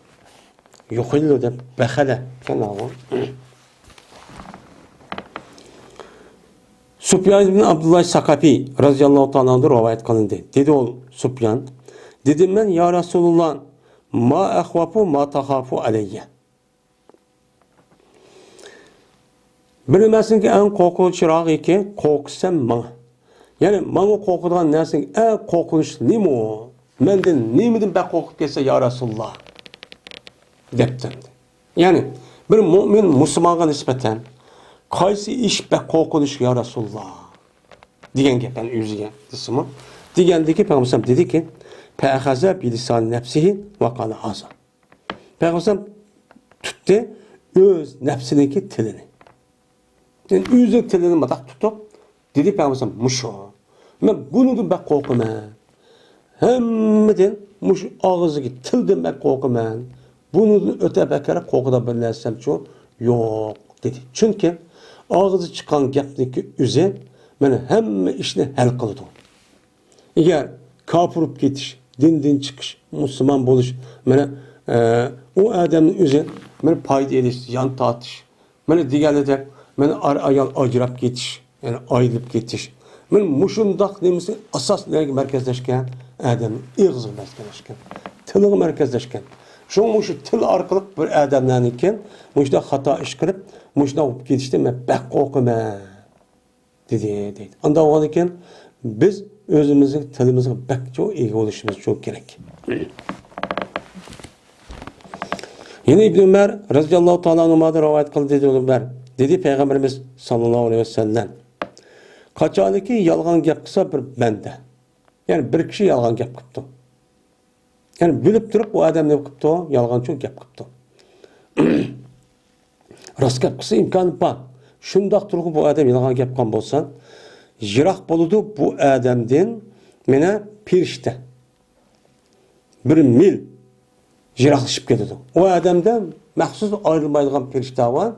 يۇخىللۇ دەپ، بەخەلە ئىكەن ئۇ. سۇپيان ئىبن ئابدۇللا ساقەپى رەزىياللاھۇ تائالا ئەنھۇ رىۋايەت قىلىندى. دېدى ئۇ سۇپيان، دېدىم مەن، يا رەسۇلۇللا، ما ئەخۋەفۇ ما تەخافۇ ئەلەييە. بىر نېمىسىنىڭكى ئەڭ قورقۇنچراقىكى، قورقىسەن ماڭا. يەنى ماڭا قورقىدىغان نەرسىنىڭ ئەڭ قورقۇنچلۇقى نېمە ئۇ؟ مەندىن نېمىدىن بەك قورقۇپ كەتسە، يا رەسۇلۇللا؟ دەپتۇ. يەنى بىر مۇئمىن مۇسۇلمانغا نىسبەتەن قايسى ئىش بەك قورقۇنچلۇق، يا رەسۇلۇللا؟ دېگەن گەپ، يەنى ئۆزىگە دېسىمۇ. دېگەندىكى پەيغەمبەر دېدىكى، فەئەخەزە بىلىسانى نەپسىھى ۋە قالە ھازا. پەيغەمبەر تۇتتى ئۆز نەپسىنىڭكى تىلىنى. يەنى ئۆزىنىڭ تىلىنى مۇنداق تۇتۇپ، دېدى پەيغەمبەر، مۇشۇ. مەن بۇنىڭدىن بەك قورقىمەن. ھەممىدىن مۇشۇ ئاغزىدىكى تىلدىن بەك قورقىمەن. بۇنىڭدىن ئۆتە بەكرەك قورقىدىغان بىر نەرسەمچۇ يوق، دېدى. چۈنكى ئاغزى چىققان گەپنىڭكى ئۆزى مانا ھەممە ئىشنى ھەل قىلىدۇ. ئەگەر كاپىر بولۇپ كېتىش، دىندىن چىقىش، مۇسۇلمان بولۇش، مانا، ئە، ئۇ ئادەمنىڭ ئۆزى مانا پايدا ئېلىش، زىيان تارتىش، مانا دېگەنىدەك، مانا ئار-ئايال ئاجراپ كېتىش، يەنى ئايرىلىپ كېتىش. مانا مۇشۇنداق نېمىسى ئاساس نەگە مەركەزلەشكەن؟ ئادەمنىڭ ئېغىزىغا مەركەزلەشكەن، تىلىغا مەركەزلەشكەن. شۇڭا مۇشۇ تىل ئارقىلىق بىر ئادەملەرنىڭكى مۇشۇنداق خاتا ئىش قىلىپ، مۇشۇنداق بولۇپ كېتىشتىن مەن بەك قورقىمەن، دېدى، دەيدۇ. ئانداق بولغاندىكىن كېيىن بىز ئۆزىمىزنىڭ تىلىمىزغا بەك چوڭ ئىگە بولۇشىمىز چوڭ كېرەك. يەنە ئىبن ئۆمەر رەزىياللاھۇ تائالا ئەنھۇمادىن رىۋايەت قىلدى، دېدى ئۆمەر. دېدى پەيغەمبىرىمىز ساللاللاھۇ ئەلەيھى ۋەسەللەم، قاچانكى يالغان گەپ قىلسا بىر بەندە، يەنى بىر كىشى يالغان گەپ قىپتۇ. يەنى بىلىپ تۇرۇپ ئۇ ئادەم نېمە قىپتۇ؟ يالغانچۇ گەپ قىپتۇ. راست گەپ قىلسا ئىمكانى بار. شۇنداق تۇرغۇ بۇ ئادەم يالغان گەپ قىلغان بولسا، يىراق بولىدۇ بۇ ئادەمدىن مانا پىرىشتە. بىر مىل يىراقلىشىپ كېتىدۇ. ئۇ ئادەمدە مەخسۇس ئايرىلمايدىغان پىرىشتە بار.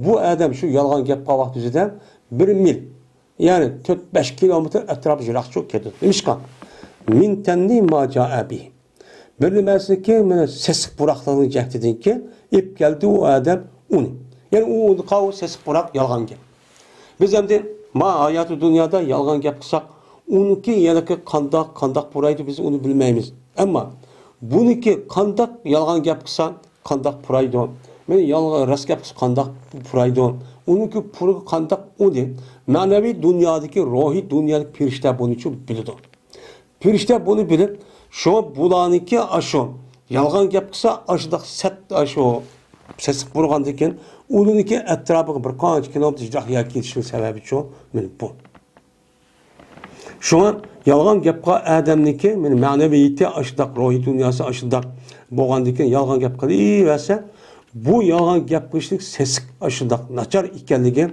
بۇ ئادەم شۇ يالغان گەپ قىلغان ۋاقتى ئۆزىدە بىر مىل، يەنى تۆت بەش كىلومېتىر ئەتراپى يىراقچۇ كېتىدۇ. نېمىشقا؟ مىن تەننى ما جاء بىھ. بىر نېمىسىكى، مانا سېسىق پۇراقلىقنىڭ جەھىتىدىنكى ئېلىپ كەلدى ئۇ ئادەم ئۇنى. يەنى ئۇ ئۇنى قاۋۇ سېسىق پۇراق يالغان گەپ. بىز ئەمدى ما ھاياتى دۇنيادا يالغان گەپ قىلساق، ئۇنىڭكى يەنىكى قانداق، قانداق پۇرايدۇ، بىز ئۇنى بىلمەيمىز. ئەمما بۇنىڭكى قانداق يالغان گەپ قىلسا، قانداق پۇرايدۇ، مەن يالغان، راست گەپ قىلسا قانداق پۇرايدۇ، ئۇنىڭكى پۇرىقى قانداق، ئۇنى مەنىۋى دۇنيادىكى، روھىي دۇنيادىكى پىرىشتە بۇنىچۇ بىلىدۇ. پىرىشتە بۇنى بىلىپ، شۇ بۇلارنىڭكى ئاشۇ يالغان گەپ قىلسا، ئاشۇنداق سەت، ئاشۇ سېسىق بولغاندىكىن، ئۇنىڭكى ئەتراپىغا بىر قانچە كىلومېتىر يىراق يەر كېتىشنىڭ سەۋەبى شۇ، مانا بۇ. شۇڭا يالغان گەپ قىلغان ئادەمنىڭكى، مانا مەنىۋىيىتى ئاشۇنداق، روھىي دۇنياسى ئاشۇنداق بولغاندىكىن، يالغان گەپ قىلىۋەرسە، بۇ يالغان گەپ قىلىشلىق سېسىق، ئاشۇنداق ناچار ئىكەنلىكى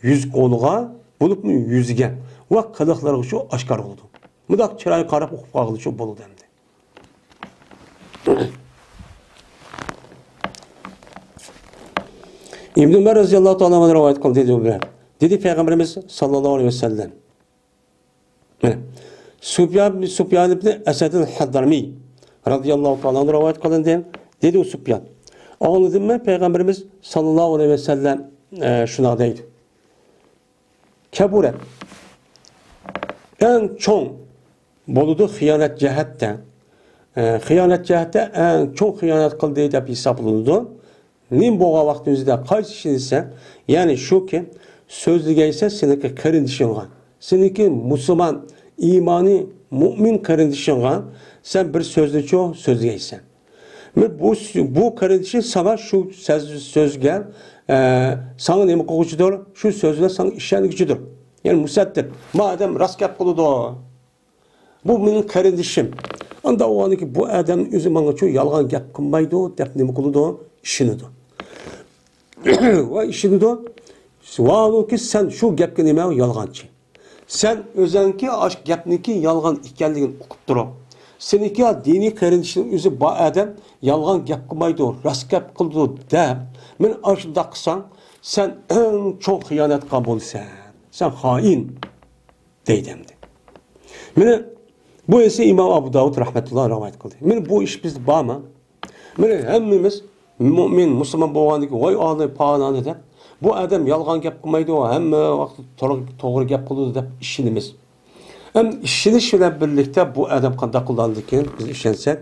يۈز قولىغا، بولۇپمۇ يۈزىگە ۋە قىلىقلىرىغا شۇ ئاشكارا بولىدۇ. مۇنداق چىرايغا قاراپ ئۇقۇپ قالغىلى شۇ بولىدۇ ئەمدى. ئىبن ئۆمەر رەزىياللاھۇ تائالا ئەنھۇ رىۋايەت قىلدى، دېدى، دېدى پەيغەمبىرىمىز ساللاللاھۇ ئەلەيھى ۋەسەللەم. مانا، سۇپيان، سۇپيان ئىبن ئەسەدىل ھەددەرمىي رەزىياللاھۇ تائالا ئەنھۇ رىۋايەت قىلىندى. دېدى ئۇ سۇپيان، ئاڭلىدىممەن پەيغەمبىرىمىز ساللاللاھۇ ئەلەيھى ۋەسەللەم، ئە، شۇنداق دەيدۇ. كەبۇرەت. ئەڭ چوڭ بولىدۇ خىيانەت جەھەتتە. ئە، خىيانەت جەھەتتە ئەڭ چوڭ خىيانەت قىلدى دەپ ھېسابلىنىدۇ. نېمە بولغان ۋاقتىمىزدا قايسى ئىشنى دېسە، يەنى شۇكى، سۆزلىگەيسەن سېنىڭكى قېرىندىشىڭغا، سېنىڭكى مۇسۇلمان، ئىمانى، مۇئمىن قېرىندىشىڭغا سەن بىر سۆزنىچۇ سۆزلىگەيسەن. مانا بۇ، بۇ قېرىندىشى ساڭا شۇ سۆز، سۆزگە، ئە، ساڭا نېمە قىلغۇچىدۇر؟ شۇ سۆزگە ساڭا ئىشەنگۈچىدۇر. يەنى مۇسەددىق. ما ئادەم راست گەپ قىلىدۇ. بۇ مېنىڭ قېرىندىشىم. ئانداق بولغاندىكىن بۇ ئادەم ئۆزى ماڭا شۇ يالغان گەپ قىلمايدۇ دەپ نېمە قىلىدۇ؟ ئىشىنىدۇ. ۋە ئىشىنىدۇ. ۋاھالۇكى سەن شۇ گەپكە نېمە يالغانچى؟ سەن ئۆزۈڭكى ئاشۇ گەپنىڭكى يالغان ئىكەنلىكىنى ئۇقۇپ تۇرۇپ، سېنىڭكى دىنىي قېرىندىشىڭ ئۆزى بار ئادەم يالغان گەپ قىلمايدۇ، راست گەپ قىلىدۇ دەپ، مېنى ئاشۇنداق قىلساڭ، سەن ئەڭ چوڭ خىيانەتكار بولىسەن. سەن خائىن، دەيدۇ ئەمدى. مانا بۇ ئىشنى ئىمام ئابۇ داۋۇد رەھمەتۇللا رىۋايەت قىلدى. مانا بۇ ئىش بىزدە بارمۇ؟ مانا ھەممىمىز مۇئمىن، مۇسۇلمان بولغاندىكىن، ۋاي ئالىي پالانى دەپ، بۇ ئادەم يالغان گەپ قىلمايدۇ، ھەممە ۋاقىت توغرا، توغرا گەپ قىلىدۇ دەپ ئىشىنىمىز. ھەم ئىشىنىش بىلەن بىرلىكتە بۇ ئادەم قانداق قىلغاندىكىن بىز ئىشەنسەك،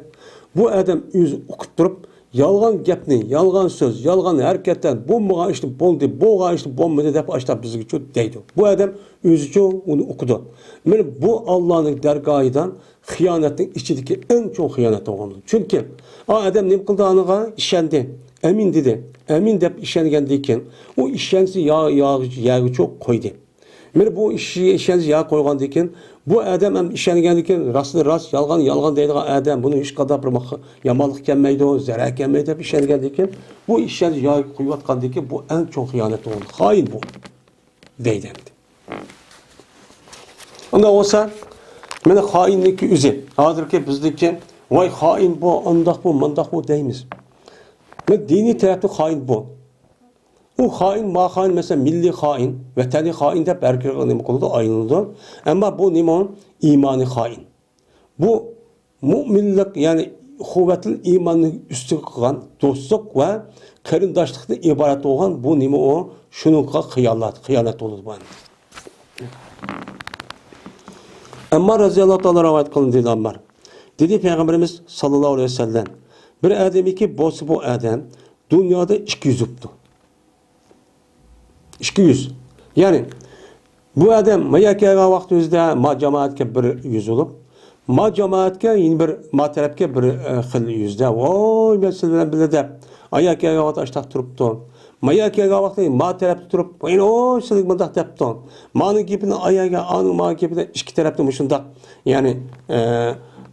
بۇ ئادەم ئۆزى ئۇقۇپ تۇرۇپ، يالغان گەپنى، يالغان سۆز، يالغان ھەرىكەتلەر، بولمىغان ئىشنى بولدى، بولغان ئىشنى بولمىدى دەپ ئاشتا بىزگىچۇ دەيدۇ. بۇ ئادەم ئۆزىچۇ ئۇنى ئۇقىدۇ. مانا بۇ ئاللانىڭ دەرگاھىدىن خىيانەتنىڭ ئىچىدىكى ئەڭ چوڭ خىيانەت بولغان بولىدۇ. چۈنكى ئا ئادەم نېمە قىلدى؟ ئانىغا ئىشەندى. ئەمىن دېدى. ئەمىن دەپ ئىشەنگەندىن كېيىن، ئۇ ئىشەنچىسى يا-، يا-، يەرگىچۇ قويدى. مانا بۇ ئىش-، ئىشەنچ يا قويغاندىن كېيىن، بۇ ئادەم ھەم ئىشەنگەندىن كېيىن، راستنى راست، يالغان يالغان دەيدىغان ئادەم، بۇنىڭ ھېچقانداق بىر ماق-، يامانلىق كەلمەيدۇ، زەرەر كەلمەيدۇ دەپ ئىشەنگەندىن كېيىن، بۇ ئىشەنچ يا قويۇۋاتقاندىن كېيىن، بۇ ئەڭ چوڭ خىيانەت بولدى. خائىن بۇ. دەيدۇ ئەمدى. ئۇنداق بولسا، مانا خائىننىڭكى ئۆزى. ھازىرقى بىزدىكى، ۋاي خائىن بۇ، ئانداق بۇ، مانداق بۇ دەيمىز. مانا دىنىي تەرەپتە خائىن بۇ. ئۇ خائىن، ما خائىن، مەسىلەن، مىللىي خائىن، ۋەتەنىي خائىن دەپ ھەر كىرگەن نېمە قىلىدۇ، ئايلىنىدۇ. ئەمما بۇ نېمە ئۇ؟ ئىمانىي خائىن. بۇ مۇئمىنلىق، يەنى ئۇخۇۋەتۇل ئىماننى ئۈستىگە قىلغان دوستلۇق ۋە قېرىنداشلىقتىن ئىبارەت بولغان بۇ نېمە ئۇ؟ شۇنىڭغا خىيانەت، خىيانەت بولىدۇ بۇ ئەمدى. ئەممار رەزىياللاھۇ تائالا رىۋايەت قىلىندى، دېدى ئەممار. دېدى پەيغەمبىرىمىز ساللاللاھۇ ئەلەيھى ۋەسەللەم، بىر ئادەمكى بولسا بۇ ئادەم دۇنيادا ئىككى يۈز بوپتۇ. ئىككى يۈز. يەنى بۇ ئادەم مايا كەلگەن ۋاقتىمىزدا ما جامائەتكە بىر يۈز بولۇپ، ما جامائەتكە يەنە بىر، ما تەرەپكە بىر، ئە، خىل يۈزدە، ۋوي، مەن سىلەر بىلەن بىللە دەپ، ئايا كەلگەن ۋاقىت ئاشتاق تۇرۇپتۇ. مايا كەلگەن ۋاقتى ما تەرەپتە تۇرۇپ، ۋوي، سىلەر مۇنداق دەپتۇ. مانىڭ گېپىنى ئاياگە، ئانىڭ ماڭا گېپىدە ئىككى تەرەپتە مۇشۇنداق، يەنى، ئە،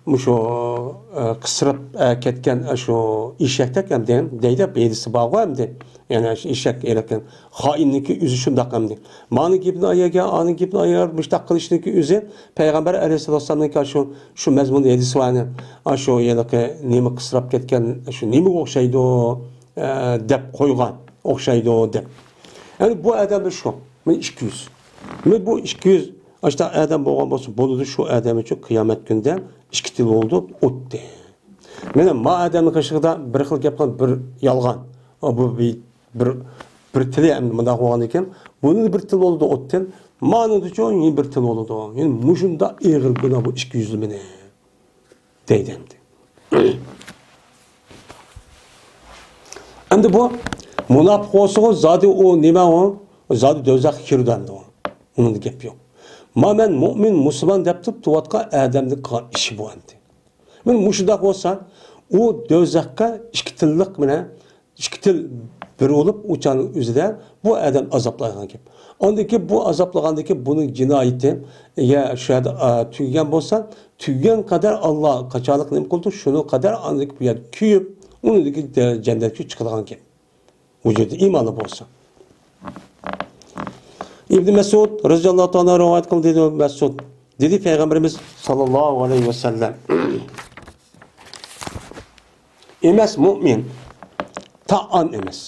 مۇشۇ، ئە، قىسرىپ، ئە، كەتكەن، ئە، شۇ ئېشەكتەك ئەمدى دەيدۇ، ھەدىسى بارغۇ ئەمدى. يەنى شۇ ئېشەك ھېلىقى خائىننىڭكى ئۆزى شۇنداق ئەمدى. مانىڭ گېپىنى ئاياگە، ئانىڭ گېپىنى ئاياگە مۇشۇنداق قىلىشنىڭكى ئۆزى پەيغەمبەر ئەلەيھىسسالامنىڭكى شۇ، شۇ مەزمۇندا ھەدىسى بار ئەمدى. ئاشۇ ھېلىقى نېمە قىسراپ كەتكەن، شۇ نېمىگە ئوخشايدۇ، ئە، دەپ قويغان، ئوخشايدۇ دەپ. يەنى بۇ ئادەمدە شۇ، مانا ئىككى يۈز. مانا بۇ ئىككى يۈز، ئاشۇنداق ئادەم بولغان بولسا بولىدۇ، شۇ ئادەم ئۈچۈن قىيامەت كۈنىدە ئىككى تىل بولىدۇ، ئوتتىن. مانا ما ئادەمنىڭ قېشىدا بىر خىل گەپ قىلىپ، بىر يالغان. ئا، بۇ بىر، بىر، بىر تىلى ئەمدى مۇنداق بولغاندىكىن، بۇنىڭ بىر تىل بولىدۇ ئوتتىن، مانىڭدىچۇ يەنە بىر تىل بولىدۇ. يەنى مۇشۇنداق ئېغىر گۇناھ بۇ ئىككى يۈزلىمىنى دەيدۇ ئەمدى. ئەمدى بۇ مۇناپىق بولسىغۇ زادى ئۇ نېمە ئۇ؟ زادى دوزاخقا كىرىدۇ ئەمدى ئۇ. ئۇنىڭدا گەپ يوق. ما مەن مۇئمىن، مۇسۇلمان دەپ تۇرۇپ تۇرۇۋاتقان ئادەمنىڭ قىلغان ئىشى بۇ ئەمدى. مانا مۇشۇنداق بولسا، ئۇ دوزاخقا ئىككى تىللىق بىلەن، ئىككى تىل بىر بولۇپ، ئۇ چاغنىڭ ئۆزىدە بۇ ئادەم ئازابلايدىغان گەپ. ئاندىن كېيىن بۇ ئازابلىغاندىن كېيىن بۇنىڭ جىنايىتى، يا شۇ يەردە، ئا، تۈگىگەن بولسا، تۈگىگەن قەدەر ئاللا قاچانلىق نېمە قىلىدۇ، شۇنىڭ قەدەر ئاندىن كېيىن بۇ يەردە كۆيۈپ، ئۇنىڭدىن كېيىن جەننەتكە چىقىدىغان گەپ. ۋۇجۇدى ئىمانلىق بولسا. ئىبن مەسئۇد رەزىياللاھۇ تائالا رىۋايەت قىلدى، دېدى مەسئۇد. دېدى پەيغەمبىرىمىز ساللاللاھۇ ئەلەيھى ۋەسەللەم. ئەمەس مۇئمىن، تائان ئەمەس.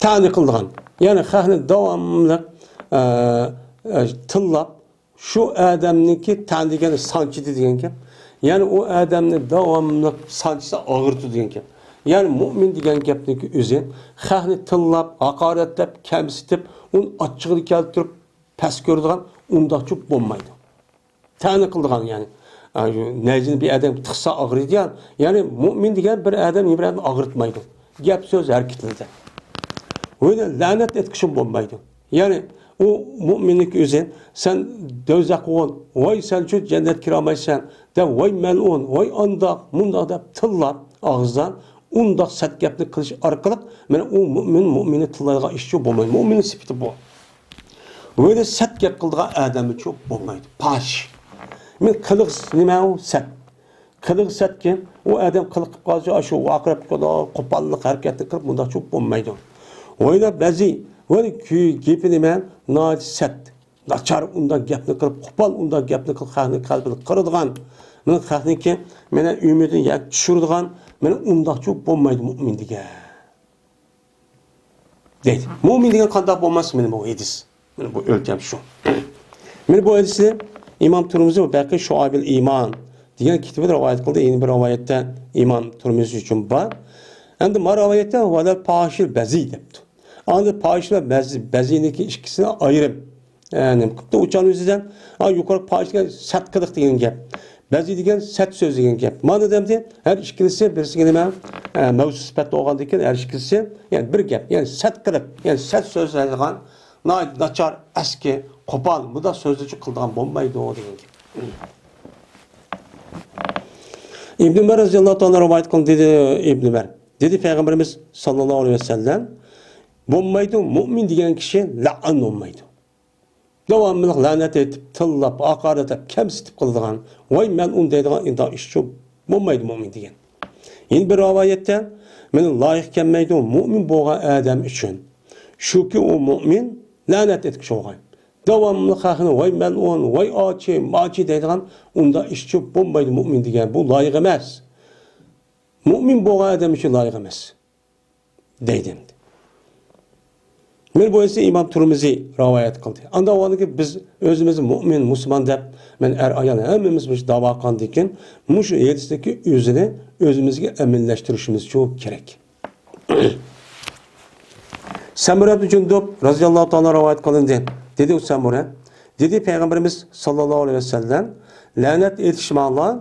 تەنى قىلىدىغان. يەنى خەقنى داۋاملىق، ئە، ئە، تىللاپ، شۇ ئادەمنىڭكى تەن دېگەن سانچىدى دېگەن گەپ. يەنى ئۇ ئادەمنى داۋاملىق سانچىسا ئاغرىتىدۇ دېگەن گەپ. يەنى مۇئمىن دېگەن گەپنىڭكى ئۆزى خەقنى تىللاپ، ھاقارەتلەپ، كەمسىتىپ، ئۇنى ئاچچىقىنى كەلتۈرۈپ، پەس كۆرىدىغان ئۇنداقچۇ بولمايدۇ. تەنە قىلىدىغان، يەنى، ئا، نەيزىنى بىر ئادەم تىقسا ئاغرىيدۇ يا. يەنى مۇئمىن دېگەن بىر ئادەم بىر ئادەمنى ئاغرىتمايدۇ. گەپ سۆز ھەرىكىتىدە. ۋە لەنەت ئېيتقۇچى بولمايدۇ. يەنى ئۇ مۇئمىننىڭ ئۆزى، سەن دوزاخقا بول، ۋاي سەنچۇ جەننەتكە كىرەلمەيسەن دەپ، ۋاي مەلئۇن، ۋاي ئانداق، مۇنداق دەپ تىللاپ ئاغزىدا ئۇنداق سەت گەپنى قىلىش ئارقىلىق، مانا ئۇ مۇئمىن، مۇئمىننى تىللايدىغان ئىشچۇ بولمايدۇ. مۇئمىننىڭ سۈپىتى بۇ. ۋە سەت گەپ قىلىدىغان ئادەمچۇ بولمايدۇ. پاش. مەن قىلىق نېمە ئۇ؟ سەت. قىلىق سەتكەن، ئۇ ئادەم قىلىق قىلىپ قالسا، ئاشۇ ۋارقىراپ قالىدۇ، قوپاللىق ھەرىكەتنى قىلىپ، مۇنداقچۇ بولمايدۇ. ۋايلا بەزى، ۋاي گېپى نېمە؟ ناھايىتى سەت. ناچار ئۇنداق گەپنى قىلىپ، قوپال ئۇنداق گەپنى قىلىپ، خەقنىڭ قەلبىنى قىرىدىغان، مانا خەقنىڭكى، مانا ئۈمىدىنى يەرگە چۈشۈرىدىغان، مانا ئۇنداقچۇ بولمايدۇ مۇئمىن دېگەن. دەيدۇ. مۇئمىن دېگەن قانداق بولماس؟ مانا بۇ ھەدىس. مانا بۇ ئۆلچەم شۇ. مانا بۇ ھەدىسنى ئىمام تۇرمۇزى ۋە بەيھەقى شۇئەبۇل ئىمان دېگەن كىتابىدا رىۋايەت قىلدى. يەنە بىر رىۋايەتتە ئىمام تۇرمۇزى ئۈچۈن بار. ئەمدى ما رىۋايەتتە ۋەلەل پاھىشىل بەزى دەپتۇ. ئاندىن پاھىش بىلەن بەزى، بەزىنىڭكى ئىككىسىنى ئايرىم. ئە، نېمە قىپتۇ ئۇچان ئۆزىدە؟ ئا، يۇقىرىقى پاھىش دېگەن سەت قىلىق دېگەن گەپ. بەزى دېگەن سەت سۆز دېگەن گەپ. مانا دەمدى، ھەر ئىككىلىسى بىرسىگە نېمە؟ ئە، مەۋسۇپ سۈپەتتە بولغاندىن كېيىن ھەر ئىككىلىسى، يەنى بىر گەپ، يەنى سەت قىلىق، يەنى سەت سۆزلەيدىغان، ناھايىتى ناچار، ئەسكى، قوپال، مۇنداق سۆزلىچۇ قىلىدىغان بولمايدۇ دېگەن گەپ. ئىبن ئۆمەر رەزىياللاھۇ تائالا رىۋايەت قىلدى، دېدى ئىبن ئۆمەر. دېدى پەيغەمبىرىمىز ساللاللاھۇ ئەلەيھى ۋەسەللەم، بولمايدۇ، مۇئمىن دېگەن كىشى لەئەن بولمايدۇ. داۋاملىق لەنەت ئېيتىپ، تىللاپ، ھاقارەتلەپ، كەمسىتىپ قىلىدىغان، ۋاي مەلئۇن دەيدىغان ئىنداق ئىشچۇ بولمايدۇ مۇئمىن دېگەن. يەنە بىر رىۋايەتتە، مانا لايىق كەلمەيدۇ مۇئمىن بولغان ئادەم ئۈچۈن. شۇكى ئۇ مۇئمىن لەنەت ئېيتقۇچى بولغان. داۋاملىق خەقنى ۋاي مەلئۇن، ۋاي ئاچى، ماچى دەيدىغان ئۇنداق ئىشچۇ بولمايدۇ مۇئمىن دېگەن. بۇ لايىق ئەمەس. مۇئمىن بولغان ئادەم ئۈچۈن لايىق ئەمەس. دەيدۇ ئەمدى. مانا بۇ ھەدىسنى ئىمام تۇرمۇزى رىۋايەت قىلدى. ئانداق بولغاندىكىن بىز ئۆزىمىزنى مۇئمىن، مۇسۇلمان دەپ، مانا ئەر-ئايال ھەممىمىز مۇشۇ داۋا قىلغاندىكىن، مۇشۇ ھەدىستىكى ئۆزىنى ئۆزىمىزگە ئەمەلىيلەشتۈرۈشىمىزچۇ كېرەك. سەمۇرە ئىبن جۇندۇب رەزىياللاھۇ تائالا رىۋايەت قىلىندى. دېدى ئۇ سەمۇرە، دېدى پەيغەمبىرىمىز ساللاللاھۇ ئەلەيھى ۋەسەللەم، لەنەت ئېيتىشماڭلار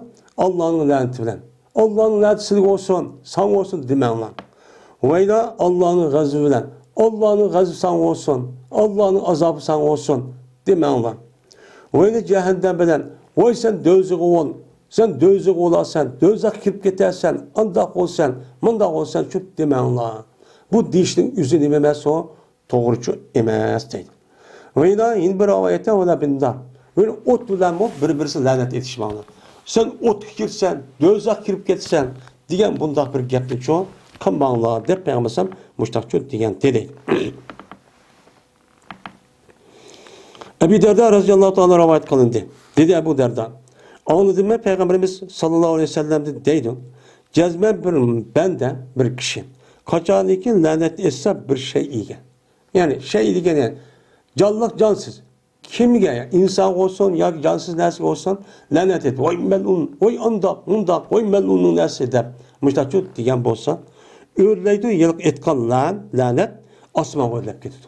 ئاللانىڭ لەنىتى بىلەن. ئاللانىڭ لەنىتى سىلىگە بولسۇن، ساڭا بولسۇن دېمەڭلار. ۋەيلا ئاللانىڭ غەزىپى بىلەن. ئاللانىڭ غەزىپى ساڭا بولسۇن، ئاللانىڭ ئازابى ساڭا بولسۇن دېمەڭلار. ۋەيلا جەھەننەم بىلەن. ۋاي سەن دوزىخىغا بول، سەن دوزاخقا بولارسەن، دوزاخقا كىرىپ كېتەرسەن، ئانداق بولىسەن، مۇنداق بولىسەن، شۇ دېمەڭلار. بۇ دېيىشنىڭ ئۆزى نېمە ئەمەس ئۇ؟ توغرىچۇ ئەمەس دەيدۇ. ۋەيلا يەنە بىر رىۋايەتتە ۋەلا بىننار. ۋەلا ئوت بىلەنمۇ بىر-بىرسىگە لەنەت ئېيتىشماڭلار. سەن ئوتقا كىرىسەن، دوزاخقا كىرىپ كېتىسەن دېگەن بۇنداق بىر گەپنىچۇ قىلماڭلار دەپ پەيغەمبەر ئەلەيھىسسالام مۇشۇنداقچۇ دېگەنتى دەيدۇ. ئەبۇ دەردە رەزىياللاھۇ تائالا رىۋايەت قىلىندى. دېدى ئەبۇ دەردە، ئاڭلىدىممەن پەيغەمبىرىمىز ساللاللاھۇ ئەلەيھى ۋەسەللەمدىن دەيدۇ، جەزمەن بىر بەندە، بىر كىشى قاچانكى لەنەت ئېيتسا بىر شەيئىگە، يەنى شەيئى دېگەن يەنى جانلىق جانسىز كىمگە، يا ئىنسان بولسۇن ياكى جانسىز نەرسە بولسۇن، لەنەت ئېيتىپ، ۋاي مەلئۇن، ۋاي ئانداق، مۇنداق، ۋاي مەلئۇننىڭ نەرسە دەپ مۇشۇنداقچۇ دېگەن بولسا، ئۆرلەيدۇ ھېلىقى ئېيتقان لەن-، لەنەت ئاسمانغا ئۆرلەپ كېتىدۇ.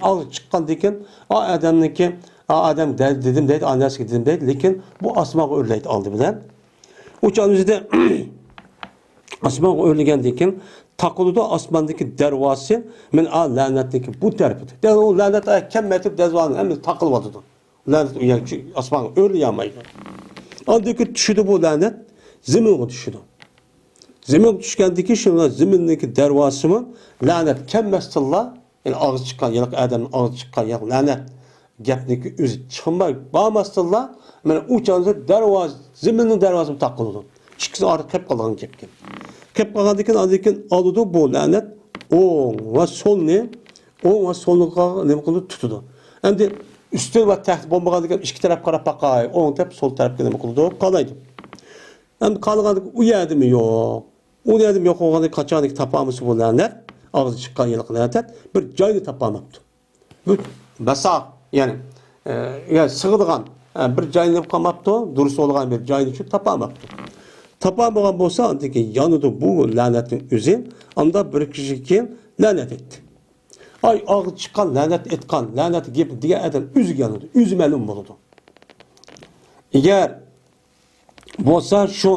ئاغزى چىققاندىن كېيىن، ئا ئادەمنىڭكى، ئا ئادەم دە-، دېدىم دەيدۇ، ئا نەرسىگە دېدىم دەيدۇ، لېكىن بۇ ئاسمانغا ئۆرلەيدۇ ئالدى بىلەن. ئۇ چاغنىڭ ئۆزىدە ئاسمانغا ئۆرلىگەندىن كېيىن تاقىلىدۇ ئاسماندىكى دەرۋازىسى، مانا ئا لەنەتنىڭكى بۇ تەرىپىدە. دەل ئۇ لەنەت ئايا كەلمەي تۇرۇپ دەرۋازىنى ھەممىسى تاقىلىۋاتىدۇ. لەنەت ئۇ يەر ئاسمانغا ئۆرلىيەلمەيدۇ. ئاندىن كېيىن چۈشىدۇ بۇ لەنەت، زېمىنغا چۈشىدۇ. زېمىنغا چۈشكەندىن كېيىن شۇ زېمىننىڭكى دەرۋازىسىمۇ لەنەت كەلمەستىنلا، يەنى ئاغزى چىققان، ھېلىقى ئادەمنىڭ ئاغزى چىققان ھېلىقى لەنەت گەپنىڭكى ئۆزى چىقماي بارماستىنلا، مانا ئۇ چاغدا دەرۋازا، زېمىننىڭ دەرۋازىسى تاقىلىدۇ. ئىككىسىنىڭ ئارىدا قېلىپ قالغان گەپكەن. قېلىپ قالغاندىن كېيىن، ئاندىن كېيىن ئالىدۇ بۇ لەنەت ئوڭ ۋە سولنى، ئوڭ ۋە سولنى نېمە قىلىدۇ؟ تۇتىدۇ. ئەمدى ئۈستۈن ۋە تەخت بولمىغاندىن كېيىن ئىككى تەرەپ قاراپ باقاي، ئوڭ تەرەپ، سول تەرەپكە نېمە قىلىدۇ؟ قارايدۇ. ئەمدى قارىغاندا ئۇ يەردىمۇ يوق. ئۇ يەردىمۇ يوق بولغاندىن كېيىن قاچانكى تاپالمىسا بۇ لەنەت، ئاغزى چىققان ھېلىقى لەنەت بىر جاينى تاپالماپتۇ. بىر باساق، يەنى، ئە، يا سىغىدىغان، ئە، بىر جاينى قالماپتۇ، دۇرۇس بولغان بىر جاينى شۇ تاپالماپتۇ. تاپالمىغان بولسا، ئاندىن كېيىن يانىدۇ بۇ لەنەتنىڭ ئۆزى. ئاندا بىر كىشىگە كېيىن لەنەت ئېيتتى. ئاي، ئاغزى چىققان لەنەت ئېيتقان، لەنەت گېپى دېگەن ئادەم ئۆزىگە يانىدۇ، ئۆزى مەلۇم بولىدۇ. ئەگەر بولسا شۇ،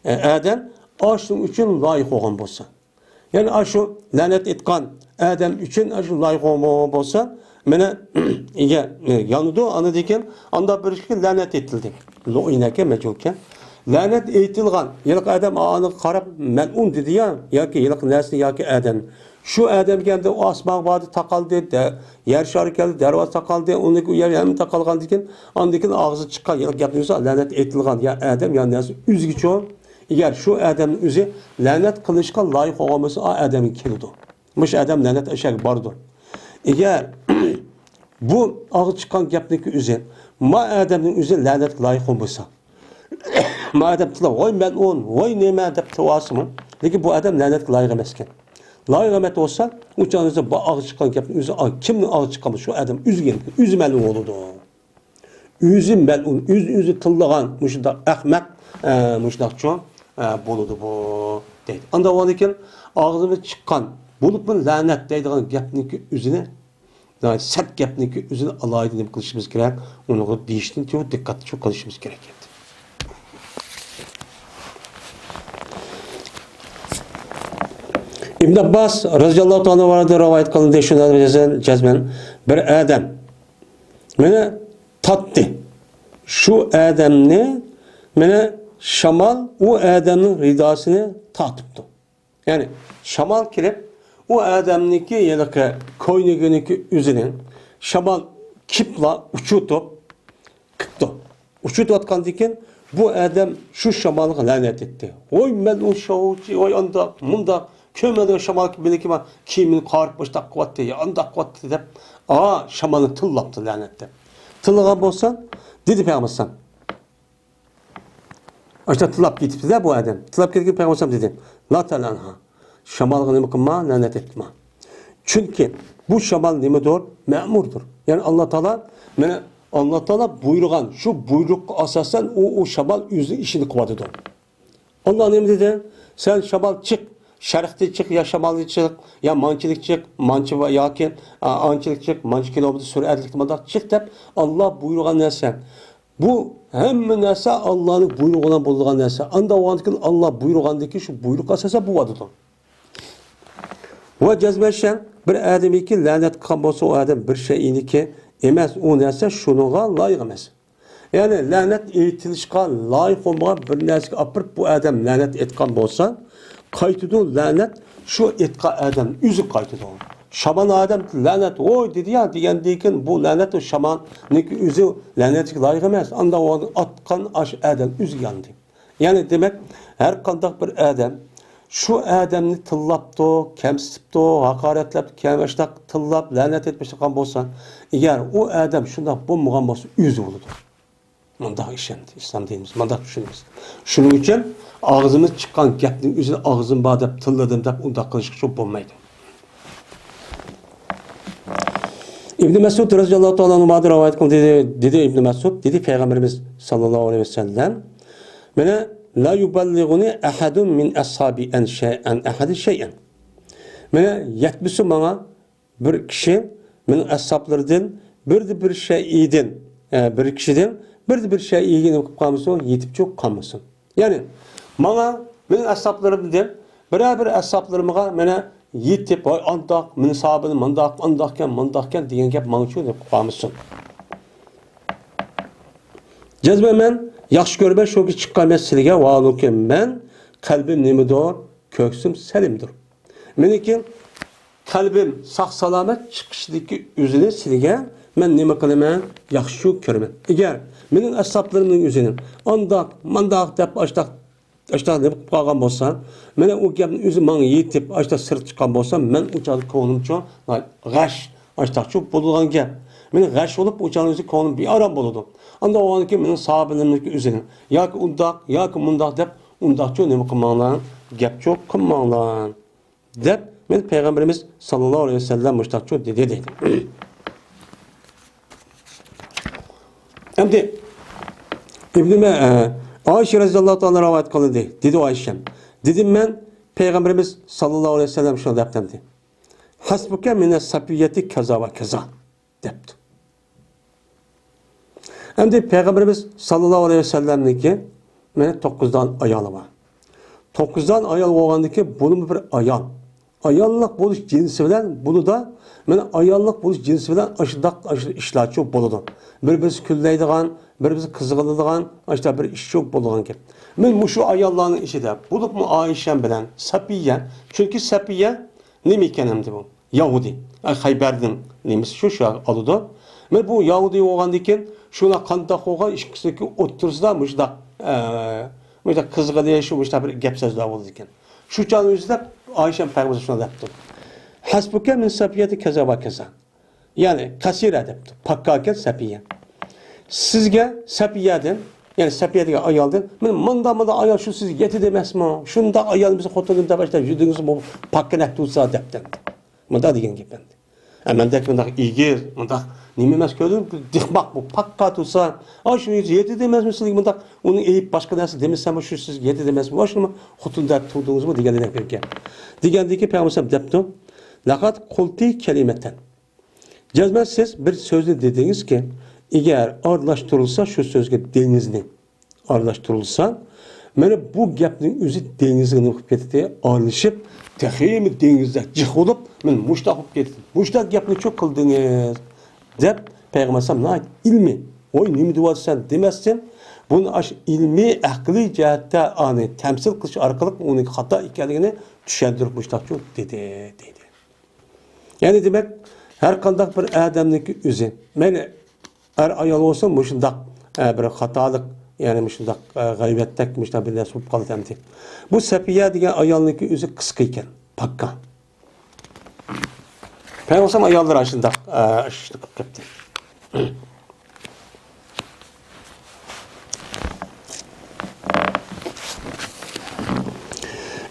ئە، ئادەم ئاشۇنىڭ ئۈچۈن لايىق بولغان بولسا، يەنى ئاشۇ لەنەت ئېيتقان ئادەم ئۈچۈن ئاشۇ لايىق بولغان بولسا، مانا، ئىگە، ئە، يانىدۇ. ئاندىن كېيىن ئاندا بىر ئىككى لەنەت ئېيتىلدى. لۇئىنەكە مەجھۇلكەن. لەنەت ئېيتىلغان ھېلىقى ئادەم ئانىغا قاراپ مەلئۇن دېدى يا، ياكى ھېلىقى نەرسىنى ياكى ئادەمنى. شۇ ئادەمگە ئەمدى ئۇ ئاسمانغا باردى، تاقالدى، دە-، يەر شارى كەلدى، دەرۋازا تاقالدى، ئۇنىڭ ئۇ يەر ھەممە تاقالغاندىن كېيىن، ئاندىن كېيىن ئاغزى چىققان يا گەپنى يۈزى لەنەت ئېيتىلغان يا ئادەم يا نەرسە ئۆزىگىچۇ. ئەگەر شۇ ئادەمنىڭ ئۆزى لەنەت قىلىشقا لايىق بولغان بولسا، ئا ئادەمگە كېلىدۇ. مۇشۇ ئادەم لەنەت ئەشەگە بارىدۇ. ئەگەر بۇ ئاغزى چىققان گەپنىڭكى ئۆزى ما ئادەمنىڭ ئۆزى لەنەتكە لايىق بولمىسا، ما ئادەم تىللاپ، ۋاي مەلئۇن، ۋاي نېمە دەپ تىللىۋالسىمۇ، لېكىن بۇ ئادەم لەنەتكە لايىق ئەمەسكەن. لايىق ئەمەس بولسا، ئۇ چاغدا بۇ ئاغزى چىققان گەپنىڭ ئۆزى، ئا، كىمنىڭ ئاغزى چىققان بولسا، شۇ ئادەم ئۆزىگە، ئۆزى مەلئۇن بولىدۇ. ئۆزى مەلئۇن، ئۆزى، ئۆزى تىللىغان مۇشۇنداق ئەخمەق، ئە، مۇشۇنداقچۇ، ئە، بولىدۇ بۇ، دەيدۇ. ئاندا ئۇنىڭدىن كېيىن ئاغزىمىز چىققان، بولۇپمۇ لەنەت دەيدىغان گەپنىڭكى ئۆزىنى، سەت گەپنىڭكى ئۆزىنى ئالاھىدە نېمە قىلىشىمىز كېرەك؟ ئۇنىڭغا دېيىشتىن چوڭ دىققەت چوڭ قىلىشىمىز كېرەك. ئىبن ئابباس رەزىياللاھۇ تائالا ئەنھۇدىن رىۋايەت قىلىندى، شۇنى جەزمەن بىر ئادەم مېنى تارتتى. شۇ ئادەمنى مېنى شامال ئۇ ئادەمنىڭ رىداسىنى تارتىپتۇ. يەنى شامال كېلىپ، ئۇ ئادەمنىڭكى ھېلىقى كوينىكىنىڭكى ئۆزىنى شامال كېپىپلا ئۇچۇرتۇپ قىپتۇ. ئۇچۇرتۇۋاتقاندىن كېيىن بۇ ئادەم شۇ شامالغا لەنەت ئېيتتى. ۋوي مەلئۇن شاۋچى، ۋوي ئانداق، مۇنداق، كۆرمىدىڭ شامال بىلىكى بار، كىيىمىنى قارىپ مۇشتاق قىلىۋاتتى، يا ئانداق قىلىۋاتتى دەپ، ئا، شامالنى تىللاپتۇ لەنەت دەپ. تىللىغان بولسا، دېدى پەيغەمبەر ئەلەيھىسسالام. ئاشۇنداق تىللاپ كېتىپتۇ-دە بۇ ئادەم. تىللاپ كەتكەن پەيغەمبەر ئەلەيھىسسالام دېدى، لا تەلئەنھا. شامالغا نېمە قىلما، لەنەت ئېيتما. چۈنكى بۇ شامال نېمىدۇر؟ مەمۇردۇر. يەنى ئاللا تائالا، مانا ئاللا تائالا بۇيرۇغان، شۇ بۇيرۇققا ئاساسەن ئۇ، ئۇ شامال ئۆزىنىڭ ئىشىنى قىلىۋاتىدۇ. ئاللا نېمە دېدى؟ سەن شامال چىق، شەرقتىن چىق، يا شامالدىن چىق، يا مانچىلىك چىق، مانچە ۋە ياكى، ئا، ئانچىلىك چىق، مانچە كىلومېتىر سۈرئەتلىكتە مۇنداق چىق دەپ ئاللا بۇيرۇغان نەرسە. بۇ ھەممە نەرسە ئاللانىڭ بۇيرۇغى بىلەن بولىدىغان نەرسە. ئاندا بولغاندىن كېيىن ئاللا بۇيرۇغاندىن كېيىن شۇ بۇيرۇققا ئاساسەن بولۇۋاتىدۇ. ۋە جەزمەن شەن بىر ئادەمگە لەنەت قىلغان بولسا، ئۇ ئادەم بىر شەيئىنىڭكى ئەمەس، ئۇ نەرسە شۇنىڭغا لايىق ئەمەس. يەنى لەنەت ئېيتىلىشقا لايىق بولمىغان بىر نەرسىگە ئاپىرىپ بۇ ئادەم لەنەت ئېيتقان بولسا، قايتىدۇ لەنەت شۇ ئېيتقان ئادەم ئۆزىگە قايتىدۇ. شامان ئادەم لەنەت ۋوي دېدى يا دېگەندىن كېيىن بۇ لەنەت ئۇ شاماننىڭكى ئۆزى لەنەتكە لايىق ئەمەس. ئاندا ئاتقان ئاش ئادەم ئۆزىگە ياندى. يەنى دېمەك، ھەر قانداق بىر ئادەم شۇ ئادەمنى تىللاپتۇ، كەمسىتىپتۇ، ھاقارەتلەپتۇ، كەم ئاشتاق تىللاپ، لەنەت ئېيتىپ باشلىغان بولسا، ئەگەر ئۇ ئادەم شۇنداق بولمىغان بولسا، ئۆزى بولىدۇ. مۇنداق ئىشەندى، ئىسلام دىنىمىز مۇنداق چۈشىنىمىز. شۇنىڭ ئۈچۈن ئاغزىمىز چىققان گەپنىڭ ئۆزىنى ئاغزىم بار دەپ تىللىدىم دەپ ئۇنداق قىلىشقا شۇ بولمايدۇ. ئىبن مەسئۇد رەزىياللاھۇ تائالا ئەنھۇدىن رىۋايەت قىلدى، دېدى، دېدى ئىبن مەسئۇد، دېدى پەيغەمبىرىمىز ساللاللاھۇ ئەلەيھى ۋەسەللەم، مانا، لا يبلغني أحد من أصحابي عن شيء، عن أحد شيئا. مانا، يەتمىسۇن ماڭا بىر كىشى مېنىڭ ئەسھابلىرىدىن بىردە بىر شەيئىدىن، ئە، بىر كىشىدىن بىردە بىر شەيئىگە نېمە قىلىپ قالمىسۇن، يېتىپچۇ قالمىسۇن. يەنى، ماڭا، مېنىڭ ئەسھابلىرىمدىن بىرەر بىر ئەسھابلىرىمغا مانا يېتىپ، ۋاي، ئانداق، مېنىڭ ساھابىم مۇنداق، ئانداقكەن، مۇنداقكەن دېگەن گەپ ماڭىچۇ دەپ قالمىسۇن. جەزمەن مەن ياخشى كۆرىمەن، شۇ كۈن چىققان مەن سىلىگە، ۋاھالۇكى مەن قەلبىم نېمىدۇر، كۆكسۈم سەلىمدۇر. مېنىڭكى قەلبىم ساق-سالامەت چىقىشىدىكى ئۆزىنى سىلىگە مەن نېمە قىلىمەن؟ ياخشى كۆرىمەن. ئەگەر مېنىڭ ئەسھابلىرىمنىڭ ئۆزىنى ئانداق، مانداق دەپ ئاشتاق، ئاشتاق نېمە قىلىپ قالغان بولسا، مانا ئۇ گەپنى ئۆزى ماڭا يېتىپ، ئاشتاق سىرتقا چىققان بولسا، مەن ئۇ چاغدا كۆڭلۈمچۇ غەش، ئاشتاقچۇ بولىدىغان گەپ. مېنىڭ غەش بولۇپ، ئۇ چاغدا ئۆزى كۆڭلۈم بىئارام بولىدۇ. ئانداق بولغاندىكىن مېنىڭ ساھابىلىرىمنىڭكى ئۆزىنى ياكى ئۇنداق، ياكى مۇنداق دەپ ئۇنداقچۇ نېمە قىلماڭلار، گەپچۇ قىلماڭلار. دەپ، مەن پەيغەمبىرىمىز ساللاللاھۇ ئەلەيھى ۋەسەللەم مۇشتاقچۇ دېدى، دەيدۇ. ئەمدى ئىبنى مە-، ئە، ئائىشە رەزىياللاھۇ تائالا رىۋايەت قىلىندى. دېدى ئائىشەم. دېدىم مەن، پەيغەمبىرىمىز ساللاللاھۇ ئەلەيھى ۋەسەللەم شۇنداق دەپتىمدى. حسبك من الصفية كذا وكذا. دەپتۇ. ئەمدى پەيغەمبىرىمىز ساللاللاھۇ ئەلەيھى ۋەسەللەمنىڭكى مانا توققۇز دان ئايالى بار. توققۇز دان ئايال بولغاندىكى بۇنىمۇ بىر ئايال. ئاياللىق بولۇش جىنسى بىلەن بۇنىدا مانا ئاياللىق بولۇش جىنسى بىلەن ئاشۇنداق ئىشلارچۇ بولىدۇ. بىر-بىرسى كۈنلەيدىغان، بىر-بىرسى قىزغىنىدىغان، ئاشۇنداق بىر ئىشچۇ بولىدىغان گەپ. مەن مۇشۇ ئاياللارنىڭ ئىچىدە، بولۇپمۇ ئائىشەم بىلەن سەپىيە، چۈنكى سەپىيە نېمە ئىكەن ئەمدى بۇ؟ يەھۇدىي. ئە، خەيبەردىن نېمىسى شۇ، شۇ ئالىدۇ. مەن بۇ يەھۇدىي بولغاندىكىن، شۇلار قانداق بولغان ئىككىسىنىڭكى ئوتتۇرىسىدا مۇشۇنداق، ئە، مۇشۇنداق قىزغىنىش، مۇشۇنداق بىر گەپ سۆزلەر بولىدىكەن. شۇ چاغنىڭ ئۆزىدە ئائىشەم پەيغەمبەر شۇنداق دەپتۇ. حسبك من صفية كذا وكذا. يەنى قەسىرە دەپتۇ. پاككا ئىكەن سەپىيە. سىزگە سەپىيەدىن، يەنى سەپىيە دېگەن ئايالدىن، مانا مۇنداق، مۇنداق ئايال شۇ سىزگە يېتىدۇ ئەمەسمۇ؟ شۇنداق ئايال بىزنىڭ خوتۇنىمىز دەپ ئاشۇنداق يۈدۈڭىز بۇ پاككا نەق تۇرسا دەپتۇ. مۇنداق دېگەن گەپ ئەمدى. ئە، مەندەك مۇنداق ئېگىز، مۇنداق نېمە ئەمەس كۆردۈم، دىقماق بۇ پاككا تۇرسا، ئا، شۇ يېتىدۇ ئەمەسمۇ سىزگە مۇنداق، ئۇنى ئېيىپ باشقا نەرسە دېمىسەممۇ، شۇ سىزگە يېتىدۇ ئەمەسمۇ، ئا، شۇنىمۇ خوتۇن دەپ تۇردىڭىزمۇ دېگەندەك بىر گەپ. دېگەندىكىن پەيغەمبەر دەپتۇ، لقد قلت كلمة. جەزمەن سىز بىر سۆزنى دېدىڭىزكى، ئەگەر ئارىلاشتۇرۇلسا شۇ سۆزگە دېڭىزنى ئارىلاشتۇرۇلسا، مانا بۇ گەپنىڭ ئۆزى دېڭىزغا نېمە قىلىپ كېتىدۇ؟ ئارىلىشىپ، تېخىمۇ دېڭىزدەك جىق بولۇپ، مانا مۇشتاق بولۇپ كېتىدۇ. مۇشتاق گەپنىچۇ قىلدىڭىز دەپ پەيغەمبەر ئەلەيھىسسالام ناھايىتى ئىلمىي، ۋاي، نېمە دېۋاتىسەن دېمەستىن، بۇنى ئاشۇ ئىلمىي، ئەقلىي جەھەتتە ئانى تەمسىل قىلىش ئارقىلىق ئۇنىڭ خاتا ئىكەنلىكىنى چۈشەندۈرۈپ مۇشتاقچۇ دېدى، دېدى. يەنى دېمەك، ھەر قانداق بىر ئادەمنىڭكى ئۆزى، مەيلى ئەر ئايال بولسۇن، مۇشۇنداق، ئە، بىر خاتالىق، يەنى مۇشۇنداق، ئە، غەيۋەتتەك مۇشۇنداق بىر نەرسە بولۇپ قالدى ئەمدى. بۇ سەپىيە دېگەن ئايالنىڭكى ئۆزى قىسقا ئىكەن، پاككا. پەيغەمبەر ئاياللىرى ئاشۇنداق، ئە، ئىشنى قىلىپ كەپتۇ.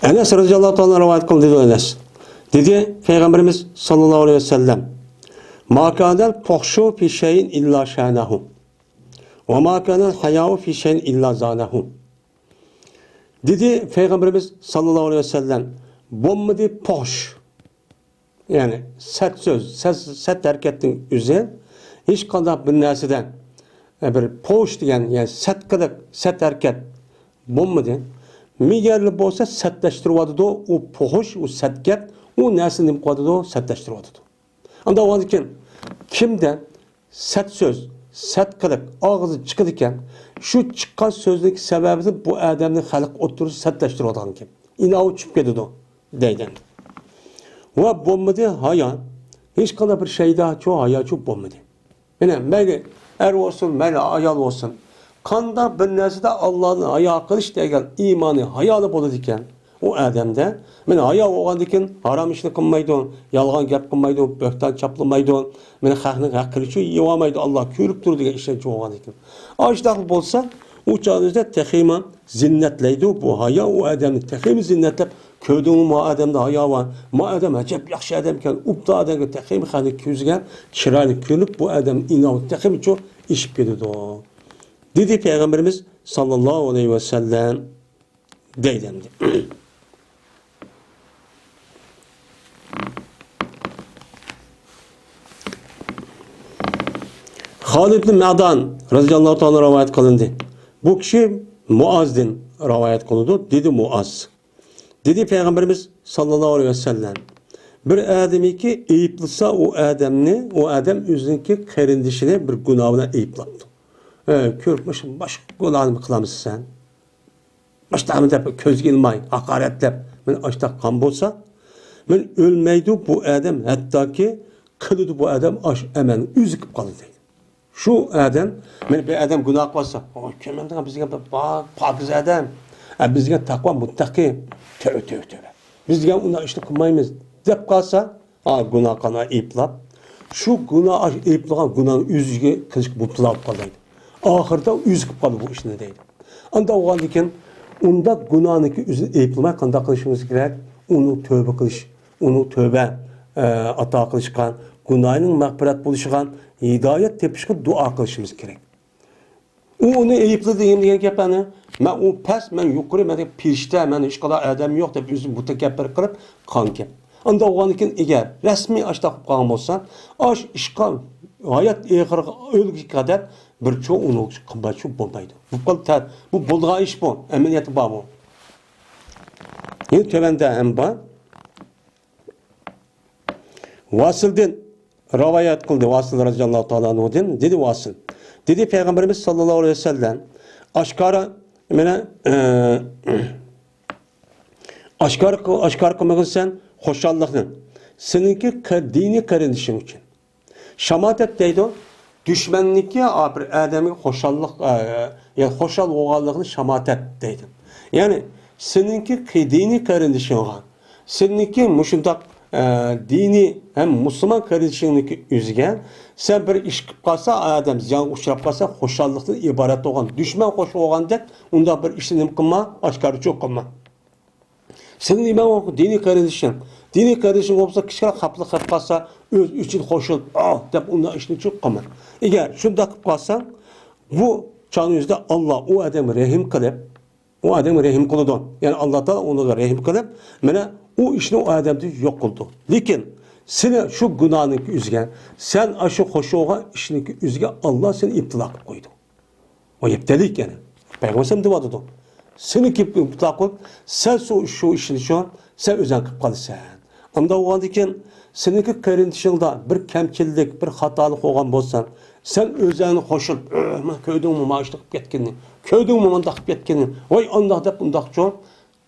ئەنەس رەزىياللاھۇ تائالا رىۋايەت قىلدى، دېدى ئەنەس. دېدى پەيغەمبىرىمىز ساللاللاھۇ ئەلەيھى ۋەسەللەم، ما كانەل پۇھشۇ في شيء إلا شانه، وما كانەل ھاياءۇ في شيء إلا زانه. دېدى پەيغەمبىرىمىز ساللاللاھۇ ئەلەيھى ۋەسەللەم، بولمىدى پۇھش، يەنى سەت سۆز، سەت، سەت ھەرىكەتنىڭ ئۆزى ھېچقانداق بىر نەرسىدە، ئە، بىر پۇھش دېگەن، يەنى سەت قىلىق، سەت ھەرىكەت بولمىدى. مېگەرلا بولسا سەتلەشتۈرۈۋاتىدۇ، ئۇ پۇھش، ئۇ سەت گەپ، ئۇ نەرسىنى نېمە قىلىۋاتىدۇ؟ سەتلەشتۈرۈۋاتىدۇ. ئانداق بولغاندىكىن، كىمدە سەت سۆز، سەت قىلىق ئاغزى چىقىدىكەن، شۇ چىققان سۆزنىڭ سەۋەبىدىن بۇ ئادەمنى خەلق ئوتتۇرىسىدا سەتلەشتۈرۈۋاتىدىكەن، ئىناۋى چۈشۈپ كېتىدۇ دەيدۇ. ۋە بولمىدى ھايا، ھېچقانداق بىر شەيداچۇ، ھاياچۇ بولمىدى. يەنە مەيلى ئەر بولسۇن، مەيلى ئايال بولسۇن، قانداق بىر نەرسىدە ئاللادىن ھايا قىلىش دېگەن ئىمانى، ھايالى بولىدىكەن. ئۇ ئادەمدە، مەن ھايا بولغاندىكىن ھارام ئىشنى قىلمايدۇ، يالغان گەپ قىلمايدۇ، بۆھتان چاپلىمايدۇ، مېنى خەقنىڭ ھەققىنى شۇ يېۋالمايدۇ، ئاللا كۆرۈپ تۇرىدۇ دېگەن ئىشەنچ بولغاندىكىن. ئاشۇنداق بولسا، ئۇ چاغدا تېخىمۇ زىننەتلەيدۇ بۇ ھايا، ئۇ ئادەمنى تېخىمۇ زىننەتلەپ، كۆردۈڭمۇ، ما ئادەمدە ھايا بار، ما ئادەم ئەجەب ياخشى ئادەمكەن، ئۇبدا ئادەمگە تېخىمۇ خەقنىڭ كۆزىگە چىرايلىق كۆرۈنۈپ، بۇ ئادەم ئىناۋىتى تېخىمۇ چوڭ ئېشىپ كېتىدۇ، دېدى پەيغەمبىرىمىز ساللاللاھۇ ئەلەيھى ۋەسەللەم. دەيدۇ ئەمدى. خالىد ئىبن مەدان رەزىياللاھۇ تائالا رىۋايەت قىلىندى. بۇ كىشى مۇئازدىن رىۋايەت قىلىدۇ. دېدى مۇئاز، دېدى پەيغەمبىرىمىز ساللاللاھۇ ئەلەيھى ۋەسەللەم، بىر ئادەمكى ئەيىبلىسە ئۇ ئادەمنى، ئۇ ئادەم ئۆزىنىڭكى قېرىندىشىنى بىر گۇناھ بىلەن ئەيىبلاپتۇ. ئە، كۆرۈپ، مۇشۇ باشقا گۇناھنى قىلامسەن سەن؟ ئاشتاقمۇ دەپ كۆزگە ئىلماي، ھاقارەتلەپ، مېنى ئاشتاق قىلغان بولسا، مەن ئۆلمەيدۇ بۇ ئادەم، ھەتتاكى قىلىدۇ بۇ ئادەم ئاش ئەمەلنى ئۆزى قىلىپ قالىدۇ دەيدۇ. شۇ ئادەم، مېنى بىر ئادەم گۇناھ قىلسا، ئوي، كۆرمەمدىغان بىزگە بىر بار پاكىز ئادەم، ئە، بىزگە تەقۋا مۇتتەقى، تۆۋە، تۆۋە، تۆۋە. بىز دېگەن ئۇنداق ئىشنى قىلمايمىز، دەپ قالسا، ئا، گۇناھ قىلغان ئەيىبلاپ، شۇ گۇناھ، ئاش ئەيىبلىغان گۇناھنى ئۆزىگە قىلىشقا مۇپتىلا بولۇپ قالىدۇ. ئاخىرىدا ئۆزى قىلىپ قالىدۇ بۇ ئىشنى دەيدۇ. ئانداق بولغاندىكىن، ئۇنداق گۇناھنىكى ئۆزىنى ئەيىبلىمەي قانداق قىلىشىمىز كېرەك؟ ئۇنى تۆبە قىلىش، ئۇنى تۆبە، ئە، ئاتا قىلىشقا، گۇناھىنىڭ مەغپىرەت بولۇشىغا، ھىدايەت تېپىشقا دۇئا قىلىشىمىز كېرەك. ئۇ ئۇنى ئەيىبلىدى دېگەن گەپلەرنى، مەن ئۇ پەس، مەن يۇقىرى، مەن پېرىشتە، مەن ھېچقانداق ئادەم يوق دەپ ئۆزىنى مۇتەكەببىر قىلىپ قالغان گەپ. ئانداق بولغاندىكىن ئەگەر رەسمىي ئاشتاق بولۇپ قالغان بولسا، ئاش ئىشقا ھايات ئېغىرىغا ئۆلگۈچە قەدەر بىر چوڭ ئۇنىڭ قىممەت شۇ بولمايدۇ. بۇ قىل تە-، بۇ بولىدىغان ئىش بۇ. ئەمەلىيەتتە بار بۇ. يەنە تۆۋەندە ھەم بار. ۋاسىلدىن رىۋايەت قىلدى، ۋاسىل رەزىياللاھۇ تائالا ئەنھۇدىن، دېدى ۋاسىل. دېدى پەيغەمبىرىمىز ساللاللاھۇ ئەلەيھى ۋەسەللەم، ئاشكارا، مانا، ئە، ئاشكارا قىل-، ئاشكارا قىلمىغىن سەن خۇشاللىقنى سېنىڭكى قە-، دىنىي قېرىندىشىڭ ئۈچۈن. شاماتەت دەيدۇ، دۈشمەننىكى، ئا، بىر ئادەمگە خۇشاللىق، ئا، يا خۇشال بولغانلىقىنى شاماتەت دەيدۇ. يەنى سېنىڭكى قى-، دىنىي قېرىندىشىڭغا، سېنىڭكى مۇشۇنداق، ئا، دىنىي ھەم مۇسۇلمان قېرىندىشىڭنىڭكى ئۆزىگە سەن بىر ئىش قىلىپ قالسا، ئادەم زىيانغا ئۇچراپ قالسا، خۇشاللىقتىن ئىبارەت بولغان دۈشمەن خوش بولغاندەك ئۇنداق بىر ئىشنى نېمە قىلما، ئاشكارىچۇ قىلما. سېنىڭ نېمەڭ ئۇ دىنىي قېرىندىشىڭ؟ دىنىي قېرىندىشىڭ بولسا كىچىككىنە خاپىلىق قىلىپ قالسا، ئۆز ئۈچۈن قوشۇلۇپ، ئاھ دەپ ئۇنداق ئىشنى چۈشۈرۈپ قالما. ئەگەر شۇنداق قىلىپ قالساڭ، بۇ چاغنىڭ ئۆزىدە ئاللا ئۇ ئادەمگە رەھىم قىلىپ، ئۇ ئادەمگە رەھىم قىلىدۇ. يەنى ئاللا تائالا ئۇنىڭغا رەھىم قىلىپ، مانا ئۇ ئىشنى ئۇ ئادەمدىن يوق قىلىدۇ. لېكىن سېنى شۇ گۇناھنىڭكى ئۆزىگە، سەن ئاشۇ قوشۇلغان ئىشنىڭكى ئۆزىگە ئاللا سېنى ئىپتىلا قىلىپ قويىدۇ. ئۇ يەپتەلىك يەنە. پەيغەمبەر دەۋاتىدۇ. سېنى كېلىپ مۇتلەق قىلىپ، سەن شۇ، شۇ ئىشنى شۇ، سەن ئۆزۈڭ قىلىپ قالىسەن. ئانداق بولغاندىكىن، سېنىڭكى قېرىندىشىڭدا بىر كەمچىللىك، بىر خاتالىق بولغان بولسا، سەن ئۆزۈڭنى قوشۇپ، «ئۆھ، مانا كۆردۈڭمۇ، مانا ئىشنى قىلىپ كەتكىنىنى؟ كۆردۈڭمۇ، مۇنداق قىلىپ كەتكىنىنى؟ ۋاي، ئانداق» دەپ، ئۇنداقچۇ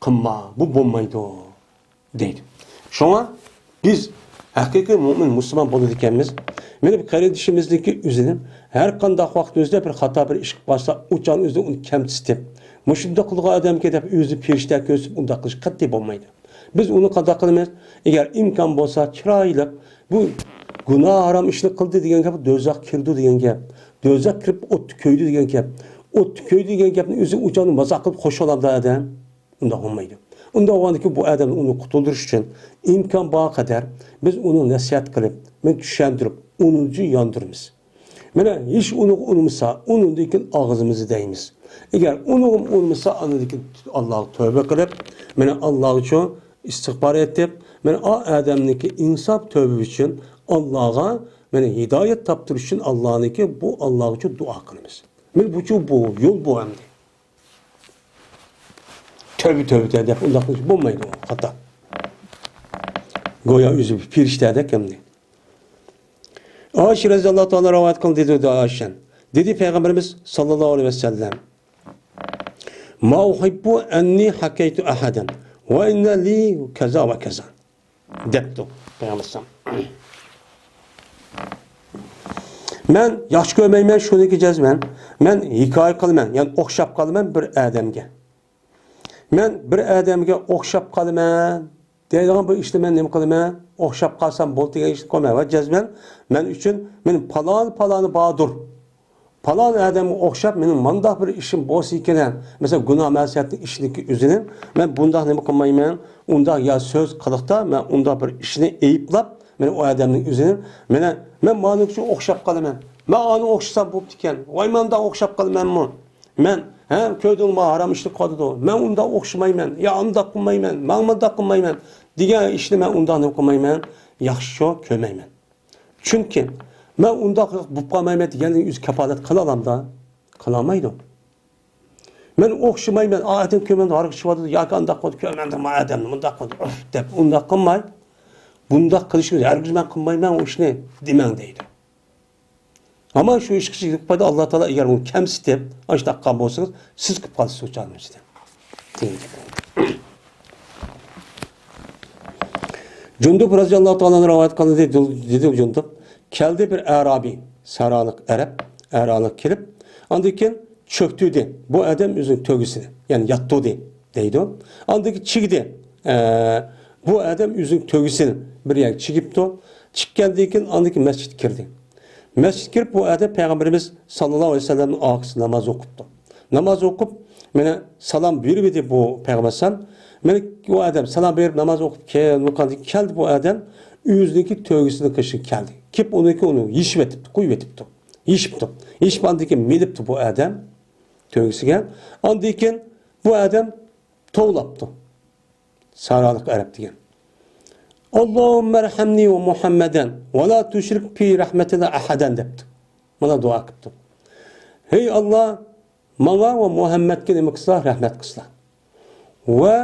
قىلما. بۇ بولمايدۇ. دەيدۇ. شۇڭا بىز ھەقىقىي مۆمىن مۇسۇلمان بولىدىكەنمىز. مانا بىر قېرىندىشىمىزنىڭكى ئۆزىنى ھەر قانداق ۋاقىتتا ئۆزىدە بىر خاتا بىر ئىش قىلىپ قالسا، ئۇ چاغنى ئۆزىنى ئۇنى كەمسىتىپ، مۇشۇنداق قىلغان ئادەمكەن دەپ ئۆزىنى پېرىشتە كۆرسىتىپ ئۇنداق قىلىش قەتئىي بولمايدۇ. بىز ئۇنى قانداق قىلىمىز؟ ئەگەر ئىمكان بولسا چىرايلىق، بۇ گۇناھ ھارام ئىشنى قىلدى دېگەن گەپ، دوزاخقا كىرىدۇ دېگەن گەپ، دوزاخقا كىرىپ ئوتتا كۆيىدۇ دېگەن گەپ، ئوتتا كۆيىدۇ دېگەن گەپنى ئۆزى ئۇ چاغنى مازاق قىلىپ خوش بولامدا ئادەم؟ ئۇنداق بولمايدۇ. ئۇنداق بولغاندىكىن بۇ ئادەمنى ئۇنى قۇتۇلدۇرۇش ئۈچۈن ئىمكان بار قەدەر بىز ئۇنى نەسىھەت قىلىپ، مەن چۈشەندۈرۈپ، ئۇنىڭ ياندۇرىمىز. مانا ھېچ ئۇنىغا ئۇنىمىسا، ئۇنىڭدىن كېيىن ئاغزىمىزنى دەيمىز. ئەگەر ئۇنىغا ئۇنىمىسا، ئاندىن كېيىن ئاللاغا تەۋبە قىلىپ، مانا ئاللاغا ئۈچۈن ئىستىغپار ئېيتىپ، مانا ئا ئادەمنىڭكى ئىنساپ تەۋبە ئۈچۈن ئاللاغا، مانا ھىدايەت تاپتۇرۇش ئۈچۈن ئاللانىڭكى بۇ ئاللاغا ئۈچۈن دۇئا قىلىمىز. مانا بۇچۇ بۇ يول بۇ ئەمدى. تەۋبە، تەۋبە، تەۋبە دەپ ئۇنداق قىلىش بولمايدۇ، خاتا. گويا ئۆزى بىر پېرىشتەدەك ئەمدى. ئائىشە رەزىياللاھۇ تائالا رىۋايەت قىلدى، دېدى ئائىشە. دېدى پەيغەمبىرىمىز ساللاللاھۇ ئەلەيھى ۋەسەللەم، ما ئۇھىببۇ ئەننى ھەكەيتۇ ئەھەدەن ۋە ئىننە لى كەزا ۋە كەزا. دەپتۇ پەيغەمبەر ئەلەيھىسسالام. مەن ياخشى كۆرمەيمەن شۇنىكى جەزمەن. مەن ھېكايە قىلىمەن، يەنى ئوخشاپ قالىمەن بىر ئادەمگە. مەن بىر ئادەمگە ئوخشاپ قالىمەن دەيدىغان بىر ئىشنى مەن نېمە قىلىمەن؟ ئوخشاپ قالسام بولدى دېگەن ئىشنى قىلمايمەن. ۋە جەزمەن مەن ئۈچۈن مېنىڭ پالان پالانى باردۇر. پالان ئادەمگە ئوخشاپ مېنىڭ مانداق بىر ئىشىم بولسا ئىكەن، مەسىلەن، گۇناھ مەسىيەتنىڭ ئىشىنىڭكى ئۆزىنى مەن بۇنداق نېمە قىلمايمەن، ئۇنداق يا سۆز قىلىقتا مەن ئۇنداق بىر ئىشنى ئەيىبلاپ، مەن ئۇ ئادەمنىڭ ئۆزىنى، مانا، مەن مانىڭ ئۈچۈن ئوخشاپ قالىمەن. مەن ئانىڭغا ئوخشىسام بوپتىكەن. ۋاي، مانداق ئوخشاپ قالىمەنمۇ؟ مەن، ھە، كۆردۈڭمۇ، ھارام ئىشلىق قالىدۇ. مەن ئۇنداق ئوخشىمايمەن. يا ئانداق قىلمايمەن. ماڭ مانداق قىلمايمەن دېگەن ئىشنى مەن ئۇنداق نېمە قىلمايمەن. ياخشى كۆرمەيمەن. چۈنكى مەن ئۇنداق بولۇپ قالمايمەن دېگەننى ئۆزى كاپالەت قىلالامدا؟ قىلالمايدۇ. مەن ئوخشىمايمەن، ئا، ئادەم كۆرمەمدە ھارغا چىقىۋاتىدۇ ياكى ئانداق قىلىدۇ، كۆرمەمدە ما ئادەمنى مۇنداق قىلىدۇ، ئۇف دەپ ئۇنداق قىلماي، بۇنداق قىلىشنى ھەرگىز مەن قىلمايمەن ئۇ ئىشنى دېمەڭ دەيدۇ. ئەمما شۇ ئىشقا چېكىنىپ قويدى، ئاللا تائالا ئەگەر ئۇنى كەمسىتىپ، ئاشۇنداق قىلغان بولسىڭىز، سىز قىلىپ قالىسىز ئۇ چاغنىڭ ئىچىدە. جۇندۇب رەزىياللاھۇ تائالا ئەنھۇ رىۋايەت قىلىندى، دېدى جۇندۇب، كەلدى بىر ئەرابىي، سەھرالىق ئەرەب، ئەرابىي كېلىپ، ئاندىن كېيىن چۆكتۈردى بۇ ئادەم ئۆزىنىڭ تۆگىسىنى، يەنى ياتتۇردى دەيدۇ. ئاندىن كېيىن چىگدى، ئە، بۇ ئادەم ئۆزىنىڭ تۆگىسىنى بىر يەرگە چىگىپتۇ. چىققاندىن كېيىن ئاندىن كېيىن مەسچىتكە كىردى. مەسچىتكە كىرىپ، بۇ ئادەم پەيغەمبىرىمىز ساللاللاھۇ ئەلەيھى ۋەسەللەمنىڭ ئارقىسىدا ناماز ئوقۇپتۇ. ناماز ئوقۇپ، مانا سالام بېرىۋىدى بۇ پەيغەمبەر ئەلەيھىسسالام. مانا بۇ ئادەم سالام بېرىپ ناماز ئوقۇپ كەل-، كەلدى بۇ ئادەم ئۆزىنىڭكى تۆگىسىنى قىلىشقا كەلدى. كېلىپ ئۇنىڭكى ئۇنى يېشىۋېتىپتۇ، قويۇۋېتىپتۇ. يېشىپتۇ. يېشىپ ئاندىن كېيىن مېلىپتۇ بۇ ئادەم تۆگىسىگە. ئاندىن كېيىن بۇ ئادەم توۋلاپتۇ. سەھرالىق ئەرەب دېگەن. اللهم ارحمني ومحمدا ولا تشرك في رحمتنا أحدا دەپتۇ. مانا دۇئا قىپتۇ. ھەي ئاللا، ماڭا ۋە مۇھەممەدكە نېمە قىلسىلا، رەھمەت قىلسىلا. ۋە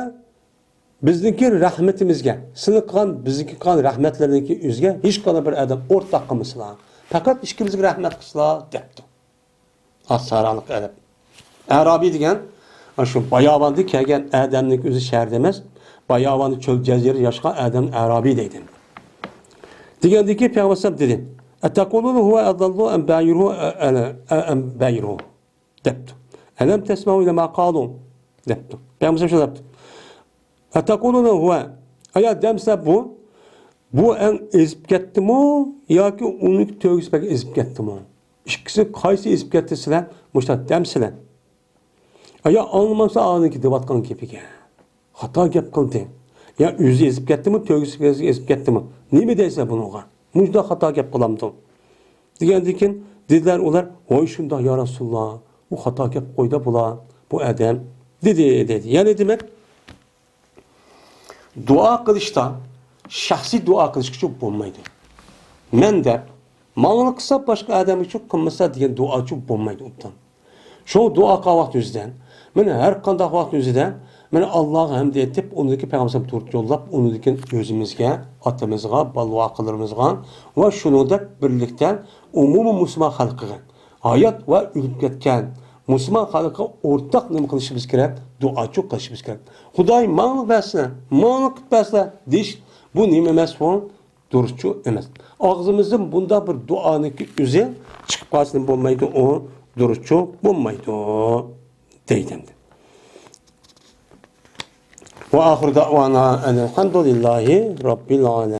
بىزنىڭكى رەھمىتىمىزگە، سىلى قىلغان، بىزنىڭكى قىلغان رەھمەتلىرىنىڭكى ئۆزىگە ھېچقانداق بىر ئادەم ئورتاق قىلمىسىلا. پەقەت ئىككىمىزگە رەھمەت قىلسىلا دەپتۇ. سەھرالىق ئەرەب. ئەرابىي دېگەن، شۇ باياۋاندىن كەلگەن ئادەمنىڭ ئۆزى شەھەردە ئەمەس، باياۋان چۆل جەزىرە ياشىغان ئادەم ئەرابىي دەيدۇ. دېگەندىن كېيىن پەيغەمبەر ئەلەيھىسسالام دېدى، أتقولون هو أضل أم بعيره، أم بعيره؟ دەپتۇ. ألم تسمعوا إلى ما قالوا؟ دەپتۇ. پەيغەمبەر شۇنداق دەپتۇ. أتقولون هو، ئايا دەمسىلەر بۇ، بۇ ئەڭ ئېزىپ كەتتىمۇ ياكى ئۇنىڭ تۆگىسى بەك ئېزىپ كەتتىمۇ؟ ئىككىسى قايسى ئېزىپ كەتتى سىلەر؟ مۇشۇنداق دەمسىلەر. ئايا ئاڭلىمامسىلەر ئانىڭكى دەۋاتقان گېپىگە؟ خاتا گەپ قىلدى. يا ئۆزى ئېزىپ كەتتىمۇ، تۆگىسى ئېزىپ كەتتىمۇ؟ نېمە دەيسىلەر بۇنىڭغا؟ مۇشۇنداق خاتا گەپ قىلامدۇ؟ دېگەندىن كېيىن دېدىلەر ئۇلار، ۋاي شۇنداق يا رەسۇلاللا، ئۇ خاتا گەپ قويدى بۇلار، بۇ ئادەم، دېدى، دېدى. يەنى دېمەك، دۇئا قىلىشتا شەخسىي دۇئا قىلىشقىچۇ بولمايدۇ. مەن دەپ، ماڭىلا قىلسا باشقا ئادەمگىچۇ قىلمىسا دېگەن دۇئاچۇ بولمايدۇ ئوبدان. شۇ دۇئا قىلغان ۋاقىت ئۆزىدە، مانا ھەر قانداق ۋاقىت ئۆزىدە، مانا ئاللاغا ھەمد ئېيتىپ، ئۇنىڭدىن كېيىن پەيغەمبەر دۇرۇت يوللاپ، ئۇنىڭدىن كېيىن ئۆزىمىزگە، ئاتىمىزغا، بالىۋاقىلىرىمىزغا ۋە شۇنىڭدەك بىرلىكتە ئومۇمىي مۇسۇلمان خەلقىگە، ھايات ۋە ئۆلۈپ كەتكەن مۇسۇلمان خەلقىگە ئورتاق نېمە قىلىشىمىز كېرەك؟ دۇئاچۇ قىلىشىمىز كېرەك. خۇداي ماڭا بەرسىلە، ماڭا قىلىپ بەرسىلە دېيىش، بۇ نېمە ئەمەس بۇ؟ دۇرۇسچۇ ئەمەس. ئاغزىمىزدىن بۇنداق بىر دۇئانىڭكى ئۆزى چىقىپ قالسا نېمە بولمايدۇ، ئۇ دۇرۇسچۇ بولمايدۇ دەيدۇ ئەمدى. وآخر دعوانا أن الحمد لله رب العالمين.